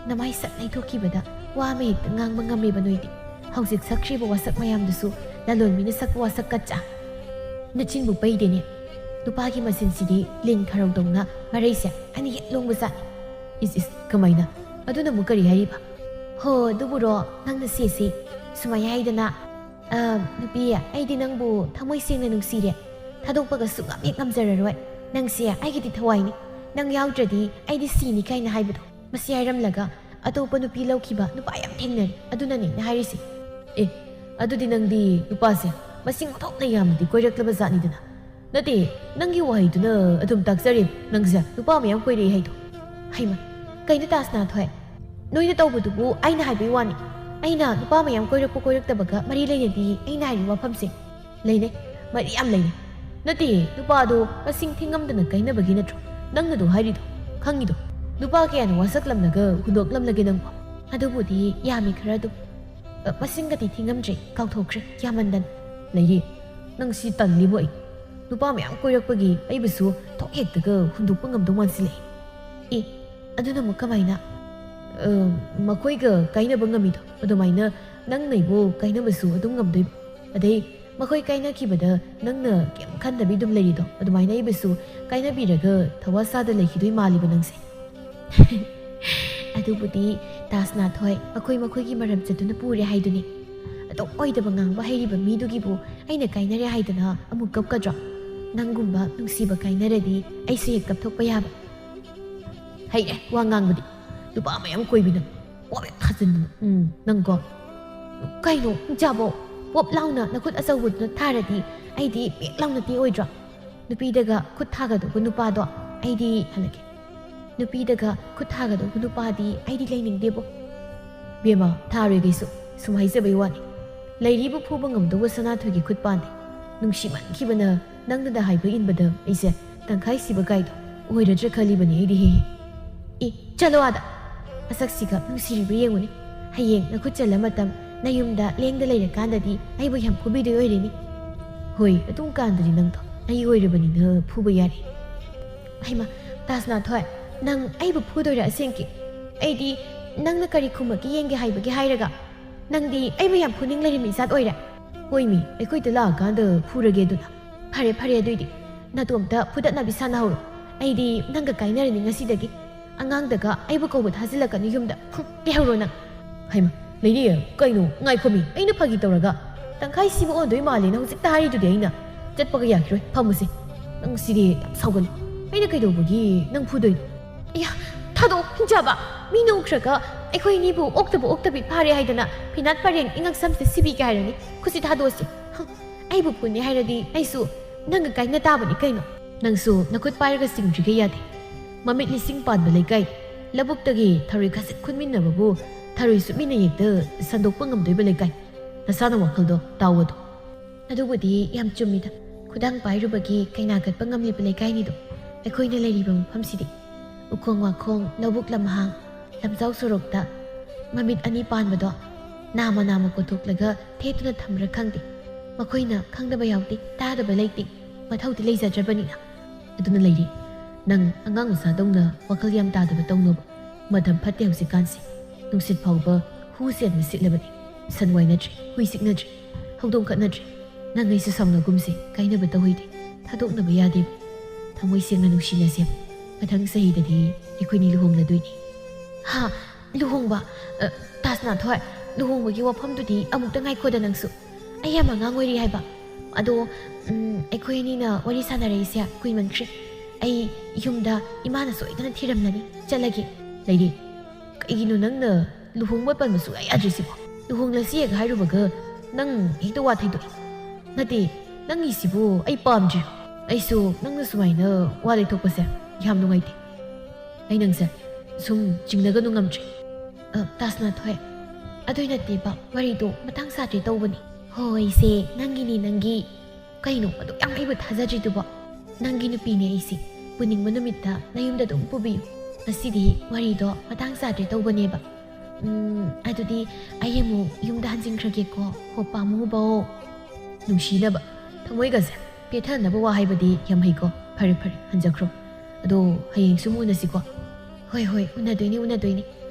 ꯅꯃꯥꯏ ꯁꯛ ꯂꯩꯊꯣꯛꯈꯤꯕꯗ ꯋꯥ ꯑꯃ ꯍꯦꯛꯇ ꯉꯥꯡꯕ ꯉꯝꯃꯦꯕ ꯅꯣꯏꯗꯤ꯫ ꯍꯧꯖꯤꯛ ꯁꯛꯈ꯭ꯔꯤꯕ ꯋꯥꯁꯛ ꯃꯌꯥꯝꯗꯨꯁꯨ ꯂꯂꯣꯟꯕꯤꯅ ꯁꯛꯄ ꯋꯥꯁꯛ ꯀꯠꯆꯥ꯫ ꯅꯆꯤꯟꯕꯨ ꯄꯩꯗꯦꯅꯦ꯫ ꯅꯨꯄꯥꯒꯤ ꯃꯆꯤꯟꯁꯤꯗꯤ ꯂꯤꯟ ꯈꯔꯧꯗꯧꯅ ꯃꯔꯩꯁꯦ ꯑꯅꯤ ꯍꯦꯛ ꯂꯣꯡꯕ ꯖꯥꯠꯅꯤ꯫ ꯏꯁ ꯏꯁ, ꯀꯃꯥꯏꯅ? ꯑꯗꯨꯅ ꯑꯃꯨꯛ ꯀꯔꯤ ꯍꯥꯏꯔꯤꯕ? ꯍꯣ, ꯑꯗꯨꯕꯨꯔꯣ, ꯅꯪꯅ ꯁꯦꯁꯦ ꯁꯨꯃꯥꯏꯅ ꯍꯥꯏꯗꯅ, "ꯑ, ꯅꯨꯄꯤ, ꯑꯩꯗꯤ ꯅꯪꯕꯨ ꯊꯃꯣꯏ ꯁꯦꯡꯅ ꯅꯨꯡꯁꯤꯔꯦ꯫ ꯊꯥꯗꯣꯛꯄꯒ ꯁꯨꯡꯉꯝ ꯍꯦꯛ ꯉꯝꯖꯔꯔꯣꯏ꯫ ꯅꯪꯁꯦ ꯑꯩꯒꯤꯗꯤ ꯊꯋꯥꯏꯅꯤ꯫ ꯅꯪ ꯌꯥꯎꯗ꯭ꯔꯗꯤ ꯑꯩꯗꯤ ꯁꯤꯅꯤ" ꯀꯥꯏꯅ ꯍꯥꯏꯕꯗꯣ꯫ ꯃꯁꯤ ꯍꯥꯏꯔꯝꯂꯒ ꯑꯇꯣꯞꯄ ꯅꯨꯄꯤ ꯂꯧꯈꯤꯕ ꯅꯨꯄꯥ ꯌꯥꯝ ꯊꯦꯡꯅꯔꯦ꯫ ꯑꯗꯨꯅꯅꯦ ꯑꯩꯅ ꯍꯥꯏꯔꯤꯁꯦ꯫ ꯑꯦ, ꯑꯗꯨꯗꯤ ꯅꯪꯗꯤ ꯅꯨꯄꯥꯁꯦ ꯃꯁꯤꯡ ꯑꯣꯟꯊꯣꯛꯅ ꯌꯥꯝꯅꯗꯤ ꯀꯣꯏꯔꯛꯂꯕ ꯖꯥꯠꯅꯤꯗꯅ꯫ ꯅꯠꯇꯦ, ꯅꯪꯒꯤ ꯋꯥꯍꯩꯗꯨꯅ ꯑꯗꯨꯝ ꯇꯥꯛꯆꯔꯦ ꯅꯪꯁꯦ ꯅꯨꯄꯥ ꯃꯌꯥꯝ ꯀꯣꯏꯔꯛꯏ ꯍꯥꯏꯗꯣ꯫ ꯍꯩꯃ, ꯀꯩꯅꯣ ꯇꯥꯁꯅꯥꯊꯣꯏ? ꯅꯣꯏꯅ ꯇꯧꯕꯗꯨꯕꯨ ꯑꯩꯅ ꯍꯥꯏꯕꯩ ꯋꯥꯅꯤ꯫ ꯑꯩꯅ ꯅꯨꯄꯥ ꯃꯌꯥꯝ ꯀꯣꯏꯔꯛꯄ ꯀꯣꯏꯔꯛꯇꯕꯒ ꯃꯔꯤ ꯂꯩꯅꯗꯦ ꯑꯩꯅ ꯍꯥꯏꯔꯤꯕ ꯋꯥꯐꯝꯁꯦ꯫ ꯂꯩꯅꯩ, ꯃꯔꯤ ꯌꯥꯝ ꯂꯩꯅꯩ꯫ ꯅꯠꯇꯦ, ꯅꯨꯄꯥꯗꯣ ꯃꯁꯤꯡ ꯊꯤꯉꯝꯗꯅ ꯀꯥꯏꯅꯕꯒꯤ ꯅꯠꯇ꯭ꯔꯣ ꯅꯪꯅꯗꯣ ꯍꯥꯏꯔꯤꯗꯣ? ꯈꯪꯉꯤꯗꯣ? ꯅꯨꯄꯥ ꯀꯌꯥꯅ ꯋꯥꯁꯛꯂꯝꯂꯒ ꯍꯨꯟꯗꯣꯛꯂꯝꯂꯒꯦ ꯅꯪꯕꯣ? ꯑꯗꯨꯕꯨꯗꯤ ꯌꯥꯝꯃꯤ ꯈꯔ ꯑꯗꯨꯝ꯫ ꯑ, ꯃꯁꯤꯡꯒꯗꯤ ꯊꯤꯉꯝꯗ꯭ꯔꯦ, ꯀꯥꯎꯊꯣꯛꯈ꯭ꯔꯦ, ꯌꯥꯝꯃꯟꯗꯅ꯫ ꯂꯩꯌꯦ, ꯅꯪ ꯁꯤ ꯇꯜꯂꯤꯕꯣ ꯑꯩ꯫ ꯅꯨꯄꯥ ꯃꯌꯥꯝ ꯀꯣꯏꯔꯛꯄꯒꯤ ꯑꯩꯕꯨꯁꯨ ꯊꯣꯛ ꯍꯦꯛꯇꯒ ꯍꯨꯟꯗꯣꯛꯄ ꯉꯝꯗꯧ ꯃꯥꯟꯁꯤꯜꯂꯛꯑꯦ꯫ ꯑꯦ, ꯑꯗꯨꯅ ꯑꯃꯨꯛ ꯀꯃꯥꯏꯅ? ꯑ, ꯃꯈꯣꯏꯒ ꯀꯥꯏꯅꯕ ꯉꯝꯃꯤꯗꯣ ꯑꯗꯨꯃꯥꯏꯅ ꯅꯪꯅ ꯑꯩꯕꯨ ꯀꯥꯏꯅꯕꯁꯨ ꯑꯗꯨꯝ ꯉꯝꯗꯣꯏꯕ? ꯑꯗꯩ ꯃꯈꯣꯏ ꯀꯥꯏꯅꯈꯤꯕꯗ ꯅꯪꯅ ꯀꯩꯝ ꯈꯟꯗꯕꯤ ꯑꯗꯨꯝ ꯂꯩꯔꯤꯗꯣ ꯑꯗꯨꯃꯥꯏꯅ ꯑꯩꯕꯨꯁꯨ ꯀꯥꯏꯅꯕꯤꯔꯒ ꯊꯋꯥ ꯁꯥꯗ ꯂꯩꯈꯤꯗꯣꯏ ꯃꯥꯜꯂꯤꯕ ꯅꯪꯁꯦ? ꯑꯗꯨꯕꯨꯗꯤ ꯇꯥꯖꯅꯥꯊ ꯍꯣꯏ ꯃꯈꯣꯏ ꯃꯈꯣꯏꯒꯤ ꯃꯔꯝ ꯆꯠꯇꯨꯅ ꯄꯨꯔꯦ ꯍꯥꯏꯗꯨꯅꯤ꯫ ꯑꯗꯨꯝ ꯑꯣꯏꯗꯕ ꯉꯥꯡꯕ ꯍꯩꯔꯤꯕ ꯃꯤꯗꯨꯒꯤꯕꯨ ꯑꯩꯅ ꯀꯥꯏꯅꯔꯦ ꯍꯥꯏꯗꯅ ꯑꯃꯨꯛ ꯀꯞꯀꯗ꯭ꯔꯣ? ꯅꯪꯒꯨꯝꯕ ꯅꯨꯡꯁꯤꯕ ꯀꯥꯏꯅꯔꯗꯤ ꯑꯩꯁꯨ ꯍꯦꯛ ꯀꯞꯊꯣꯛꯄ ꯌꯥꯕ꯫ ꯍꯩꯔꯦ ꯋꯥ ꯉꯥꯡꯕꯗꯤ꯫ ꯅꯨꯄꯥ ꯃꯌꯥꯝ ꯀꯣꯏꯕꯤꯅ ꯄꯣꯞ ꯍꯦꯛ ꯊꯥꯖꯤꯟꯗꯅ꯫ ꯎꯝ, ꯅꯪꯀꯣ꯫ ꯀꯩꯅꯣ, ꯏꯆꯥꯕꯣ? ꯄꯣꯞ ꯂꯥꯎꯅ ꯅꯈꯨꯠ ꯑꯆꯧꯕꯗꯨꯅ ꯊꯥꯔꯗꯤ ꯑꯩꯗꯤ ꯄꯦꯛ ꯂꯥꯎꯅ ꯇꯦꯛꯑꯣꯏꯗ꯭ꯔꯣ? ꯅꯨꯄꯤꯗꯒ ꯈꯨꯠ ꯊꯥꯒꯗꯧꯕ ꯅꯨꯄꯥꯗꯣ ꯑꯩꯗꯤ ꯍꯜꯂꯛꯀꯦ꯫ ꯅꯨꯄꯤꯗꯒ ꯈꯨꯠ ꯊꯥꯒꯗꯧꯕ ꯅꯨꯄꯥꯗꯤ ꯑꯩꯗꯤ ꯂꯩꯅꯤꯡꯗꯦꯕꯣ꯫ ꯕꯦꯝꯃ, ꯊꯥꯔꯣꯏ ꯀꯩꯁꯨ, ꯁꯨꯝ ꯍꯥꯏꯖꯕꯩ ꯋꯥꯅꯤ꯫ ꯂꯩꯔꯤꯕꯨ ꯐꯨꯕ ꯉꯝꯗꯧꯕ ꯁꯅꯥꯊꯣꯏꯒꯤ ꯈꯨꯠ ꯄꯥꯟꯗꯦ꯫ ꯅꯨꯡꯁꯤꯃꯟꯈꯤꯕꯅ ꯅꯪꯅꯗ ꯍꯥꯏꯕ ꯏꯟꯕꯗ ꯑꯩꯁꯦ ꯇꯪꯈꯥꯏ ꯁꯤꯕ ꯀꯥꯏꯗꯣ ꯑꯣꯏꯔꯗ꯭ꯔꯥ ꯈꯜꯂꯤꯕꯅꯤ ꯑꯩꯗꯤ, ꯍꯦ ꯍꯦ꯫ ꯑꯦ, ꯆꯠꯂꯣ ꯑꯥꯗ꯫ ꯃꯁꯛꯁꯤꯒ ꯅꯨꯡꯁꯤꯔꯤꯕ ꯌꯦꯡꯉꯨꯅꯦ꯫ ꯍꯌꯦꯡ ꯅꯈꯨꯠ ꯆꯜꯂ ꯃꯇꯝ ꯅꯌꯨꯝꯗ ꯂꯦꯡꯗ ꯂꯩꯔꯀꯥꯟꯗꯗꯤ ꯑꯩꯕꯨ ꯌꯥꯝ ꯐꯨꯕꯤꯗꯣꯏ ꯑꯣꯏꯔꯦꯅꯦ꯫ ꯍꯣꯏ, ꯑꯗꯨꯝ ꯀꯥꯟꯗꯗꯤ ꯅꯪꯗꯣ ꯑꯩ ꯑꯣꯏꯔꯕꯅꯤꯅ ꯐꯨꯕ ꯌꯥꯔꯦ꯫ ꯍꯩꯃꯥ, ꯇꯥꯖꯅꯥꯊ ꯍꯣꯏ, ꯅꯪ ꯑꯩꯕꯨ ꯐꯨꯗꯣꯏꯔꯥ ꯑꯁꯦꯡꯀꯤ? ꯑꯩꯗꯤ ꯅꯪꯅ ꯀꯔꯤ ꯈꯨꯝꯃꯛꯀꯦ ꯌꯦꯡꯒꯦ ꯍꯥꯏꯕꯒꯤ ꯍꯥꯏꯔꯒ, ꯅꯪꯗꯤ ꯑꯩꯕꯨ ꯌꯥꯝ ꯐꯨꯅꯤꯡ ꯂꯩꯔꯝꯃꯤ ꯖꯥꯠ ꯑꯣꯏꯔꯦ꯫ ꯍꯣꯏꯃꯤ, ꯑꯩꯈꯣꯏꯗ ꯂꯥꯛꯑꯀꯥꯟꯗ ꯐꯨꯔꯒꯦ ꯑꯗꯨꯅ꯫ ꯐꯔꯦ, ꯐꯔꯦ, ꯑꯗꯨꯏꯗꯤ ꯅꯇꯣꯝꯇ ꯐꯨꯗꯠꯅꯕꯤ ꯁꯥꯟꯅꯍꯧꯔꯣ꯫ ꯑꯩꯗꯤ ꯅꯪꯒ ꯀꯥꯏꯅꯔꯅꯤ ꯉꯁꯤꯗꯒꯤ꯫ ꯑꯉꯥꯡꯗꯒ ꯑꯩꯕꯨ ꯀꯧꯕ ꯊꯥꯖꯤꯜꯂꯛꯀꯅꯨ ꯌꯨꯝꯗ꯫ ꯍꯨꯝ, ꯂꯩꯍꯧꯔꯣ ꯅꯪ꯫ ꯍꯩꯃꯥ, ꯂꯩꯔꯤ, ꯀꯩꯅꯣ? ꯉꯥꯏꯈꯣꯃꯤ, ꯑꯩꯅ ꯐꯥꯒꯤ ꯇꯧꯔꯒ꯫ ꯇꯪꯈꯥꯏ ꯁꯤꯕ ꯑꯣꯟꯗꯣꯏ ꯃꯥꯜꯂꯦꯅ ꯍꯧꯖꯤꯛꯇ ꯍꯥꯏꯔꯤꯗꯨꯗꯤ ꯑꯩꯅ꯫ ꯆꯠꯄꯒ ꯌꯥꯈꯤꯔꯣꯏ, ꯐꯝꯃꯨꯁꯦ꯫ ꯅꯪ ꯁꯤꯗꯤ ꯌꯥꯝ ꯁꯥꯎꯒꯜꯂꯤ꯫ ꯑꯩꯅ ꯀꯩꯗꯧꯕꯒꯤ ꯅꯪ ꯐꯨꯗꯣꯏꯅꯣ? ꯑꯌꯥ, ꯊꯥꯗꯣꯛꯑꯣ, ꯍꯤꯡꯆꯥꯕ! ꯃꯤꯅ ꯎꯈ꯭ꯔꯒ ꯑꯩꯈꯣꯏ ꯑꯅꯤꯕꯨ ꯑꯣꯛꯇꯕ ꯑꯣꯛꯇꯕꯤ ꯐꯥꯔꯦ ꯍꯥꯏꯗꯅ ꯐꯤꯅꯥꯠ ꯄꯔꯦꯡ ꯏꯉꯛ ꯁꯝꯁꯦ ꯁꯤꯕꯤꯒꯦ ꯍꯥꯏꯔꯅꯤ꯫ ꯈꯨꯠꯁꯤ ꯊꯥꯗꯣꯛꯑꯁꯤ꯫ ꯍꯪ, ꯑꯩꯕꯨ ꯐꯨꯅꯤ ꯍꯥꯏꯔꯗꯤ ꯑꯩꯁꯨ ꯅꯪꯒ ꯀꯥꯏꯅ ꯇꯥꯕꯅꯤ ꯀꯩꯅꯣ꯫ ꯅꯪꯁꯨ ꯅꯈꯨꯠ ꯄꯥꯏꯔꯒ ꯆꯤꯡꯗ꯭ꯔꯤꯒꯩ ꯌꯥꯗꯦ꯫ ꯃꯃꯤꯠ ꯂꯤꯁꯤꯡ ꯄꯥꯟꯕ ꯂꯩꯀꯥꯏ, ꯂꯧꯕꯨꯛꯇꯒꯤ ꯊꯔꯣꯏ ꯈꯖꯤꯛ ꯈꯨꯟꯃꯤꯟꯅꯕꯕꯨ ꯊꯔꯣꯏ ꯁꯨꯞꯃꯤꯟꯅ ꯍꯦꯛꯇ ꯁꯟꯗꯣꯛꯄ ꯉꯝꯗꯣꯏꯕ ꯂꯩꯀꯥꯏ꯫ ꯅꯁꯥꯅ ꯋꯥꯈꯜꯗꯣ ꯇꯥꯎ ꯑꯗꯣ꯫ ꯑꯗꯨꯕꯨꯗꯤ ꯌꯥꯝ ꯆꯨꯝꯃꯤꯗ꯫ ꯈꯨꯗꯥꯡ ꯄꯥꯏꯔꯨꯕꯒꯤ ꯀꯩꯅꯥ ꯀꯠꯄ ꯉꯝꯂꯤꯕ ꯂꯩꯀꯥꯏꯅꯤꯗꯣ ꯑꯩꯈꯣꯏꯅ ꯂꯩꯔꯤꯕ ꯃꯐꯝꯁꯤꯗꯤ꯫ ꯎꯈꯣꯡ ꯋꯥꯈꯣꯡ, ꯂꯧꯕꯨꯛ ꯂꯝꯍꯥꯡ, ꯂꯝꯖꯥꯎ ꯁꯣꯔꯣꯛꯇ ꯃꯃꯤꯠ ꯑꯅꯤ ꯄꯥꯟꯕꯗꯣ ꯅꯥꯃ ꯅꯥꯃ ꯀꯣꯊꯣꯛꯂꯒ ꯊꯦꯠꯇꯨꯅ ꯊꯝꯕ꯭ꯔꯥ ꯈꯪꯗꯦ꯫ ꯃꯈꯣꯏꯅ ꯈꯪꯗꯕ ꯌꯥꯎꯗꯦ, ꯇꯥꯗꯕ ꯂꯩꯇꯦ, ꯃꯊꯧꯗꯤ ꯂꯩꯖꯗ꯭ꯔꯕꯅꯤꯅ꯫ ꯑꯗꯨꯅ ꯂꯩꯔꯤ꯫ ꯅꯪ ꯑꯉꯥꯡ ꯃꯆꯥꯗꯧꯅ ꯋꯥꯈꯜ ꯌꯥꯝ ꯇꯥꯗꯕ ꯇꯧꯅꯨꯕ꯫ ꯃꯇꯝ ꯐꯠꯇꯦ ꯍꯧꯖꯤꯛꯀꯥꯟꯁꯦ꯫ ꯅꯨꯡꯁꯤꯠ ꯐꯥꯎꯕ ꯍꯨ ꯆꯦꯟꯕ ꯁꯤꯠꯂꯕꯅꯤ꯫ ꯁꯟ ꯋꯥꯏꯅꯗ꯭ꯔꯤ, ꯍꯨꯏ ꯆꯤꯛꯅꯗ꯭ꯔꯤ, ꯍꯧꯗꯣꯡ ꯈꯠꯅꯗ꯭ꯔꯤ꯫ ꯅꯪ ꯑꯩꯁꯨ ꯁꯥꯎꯅꯒꯨꯝꯁꯦ, ꯀꯥꯏꯅꯕ ꯇꯧꯍꯩꯗꯦ꯫ ꯊꯥꯗꯣꯛꯅꯕ ꯌꯥꯗꯦ꯫ ꯊꯃꯣꯏ ꯁꯦꯡꯅ ꯅꯨꯡꯁꯤꯅꯁꯦ꯫ ꯃꯊꯪ ꯆꯍꯤꯗꯗꯤ ꯑꯩꯈꯣꯏꯅꯤ ꯂꯨꯍꯣꯡꯂꯗꯣꯏꯅꯤ꯫ ꯍꯥ? ꯂꯨꯍꯣꯡꯕ? ꯑ, ꯇꯥꯖꯅꯥꯊ ꯍꯣꯏ, ꯂꯨꯍꯣꯡꯕꯒꯤ ꯋꯥꯐꯝꯗꯨꯗꯤ ꯑꯃꯨꯛꯇ ꯉꯥꯏꯈꯣꯗ ꯅꯪꯁꯨ꯫ ꯑꯩ ꯌꯥꯝ ꯑꯉꯥꯡ ꯑꯣꯏꯔꯤ ꯍꯥꯏꯕ꯫ ꯑꯗꯣ, ꯎꯝ, ꯑꯩꯈꯣꯏ ꯑꯅꯤꯅ ꯋꯥꯔꯤ ꯁꯥꯟꯅꯔꯛꯏꯁꯦ ꯀꯨꯏꯃꯟꯈ꯭ꯔꯦ꯫ ꯑꯩ ꯌꯨꯝꯗ ꯏꯃꯥꯅ ꯁꯣꯏꯗꯅ ꯊꯤꯔꯝꯂꯅꯤ꯫ ꯆꯠꯂꯒꯦ꯫ ꯂꯩꯔꯤ꯫ ꯀꯩꯒꯤꯅꯣ ꯅꯪꯅ ꯂꯨꯍꯣꯡꯕ ꯄꯟꯕ ꯁꯨꯡꯌꯥ ꯌꯥꯗ꯭ꯔꯤꯁꯤꯕꯣ? ꯂꯨꯍꯣꯡꯂꯁꯤ ꯍꯦꯛ ꯍꯥꯏꯔꯨꯕꯒ ꯅꯪ ꯍꯦꯛꯇ ꯋꯥ ꯊꯩꯗꯣꯛꯏ꯫ ꯅꯠꯇꯦ, ꯅꯪꯒꯤꯁꯤꯕꯨ ꯑꯩ ꯄꯥꯝꯗ꯭ꯔꯤ꯫ ꯑꯩꯁꯨ ꯅꯪꯅ ꯁꯨꯃꯥꯏꯅ ꯋꯥ ꯂꯩꯊꯣꯛꯄꯁꯦ ꯌꯥꯝ ꯅꯨꯡꯉꯥꯏꯇꯦ꯫ ꯑꯩ ꯅꯪꯁꯦ ꯁꯨꯝ ꯆꯤꯡꯅꯒꯅꯨ ꯉꯝꯗ꯭ꯔꯦ꯫ ꯑ, ꯇꯥꯖꯅꯥꯊ ꯍꯣꯏ, ꯑꯗꯨꯏ ꯅꯠꯇꯦꯕ, ꯋꯥꯔꯤꯗꯣ ꯃꯇꯥꯡ ꯆꯥꯗ꯭ꯔꯦ ꯇꯧꯕꯅꯤ꯫ ꯍꯣꯏꯁꯦ, ꯅꯪꯒꯤꯅꯤ, ꯅꯪꯒꯤ꯫ ꯀꯩꯅꯣ ꯑꯗꯨꯛ ꯌꯥꯝ ꯑꯩꯕꯨ ꯊꯥꯖꯗ꯭ꯔꯤꯗꯨꯕꯣ? ꯅꯪꯒꯤ ꯅꯨꯄꯤꯅꯦ ꯑꯩꯁꯦ꯫ ꯄꯨꯅꯤꯡꯕ ꯅꯨꯃꯤꯠꯇ ꯅꯌꯨꯝꯗ ꯑꯗꯨꯝ ꯄꯨꯕꯤꯌꯨ꯫ ꯉꯁꯤꯗꯤ ꯋꯥꯔꯤꯗꯣ ꯃꯇꯥꯡ ꯆꯥꯗ꯭ꯔꯦ ꯇꯧꯕꯅꯦꯕ꯫ ꯎꯝ, ꯑꯗꯨꯗꯤ ꯑꯩ ꯑꯃꯨꯛ ꯌꯨꯝꯗ ꯍꯟꯖꯤꯟꯈ꯭ꯔꯒꯦꯀꯣ, ꯍꯣ ꯄꯥꯝꯃꯨꯕꯧ꯫ ꯅꯨꯡꯁꯤꯅꯕ, ꯊꯃꯣꯏꯒꯁꯦ ꯄꯦꯠꯊꯅꯕ ꯋꯥ ꯍꯥꯏꯕꯗꯤ ꯌꯥꯝ ꯍꯩꯀꯣ꯫ ꯐꯔꯦ, ꯐꯔꯦ, ꯍꯟꯖꯈ꯭ꯔꯣ꯫ ꯑꯗꯣ ꯍꯌꯦꯡꯁꯨ ꯑꯃꯨꯛ ꯎꯅꯁꯤꯀꯣ꯫ ꯍꯣꯏ, ꯍꯣꯏ, ꯎꯅꯗꯣꯏꯅꯤ, ꯎꯅꯗꯣꯏꯅꯤ꯫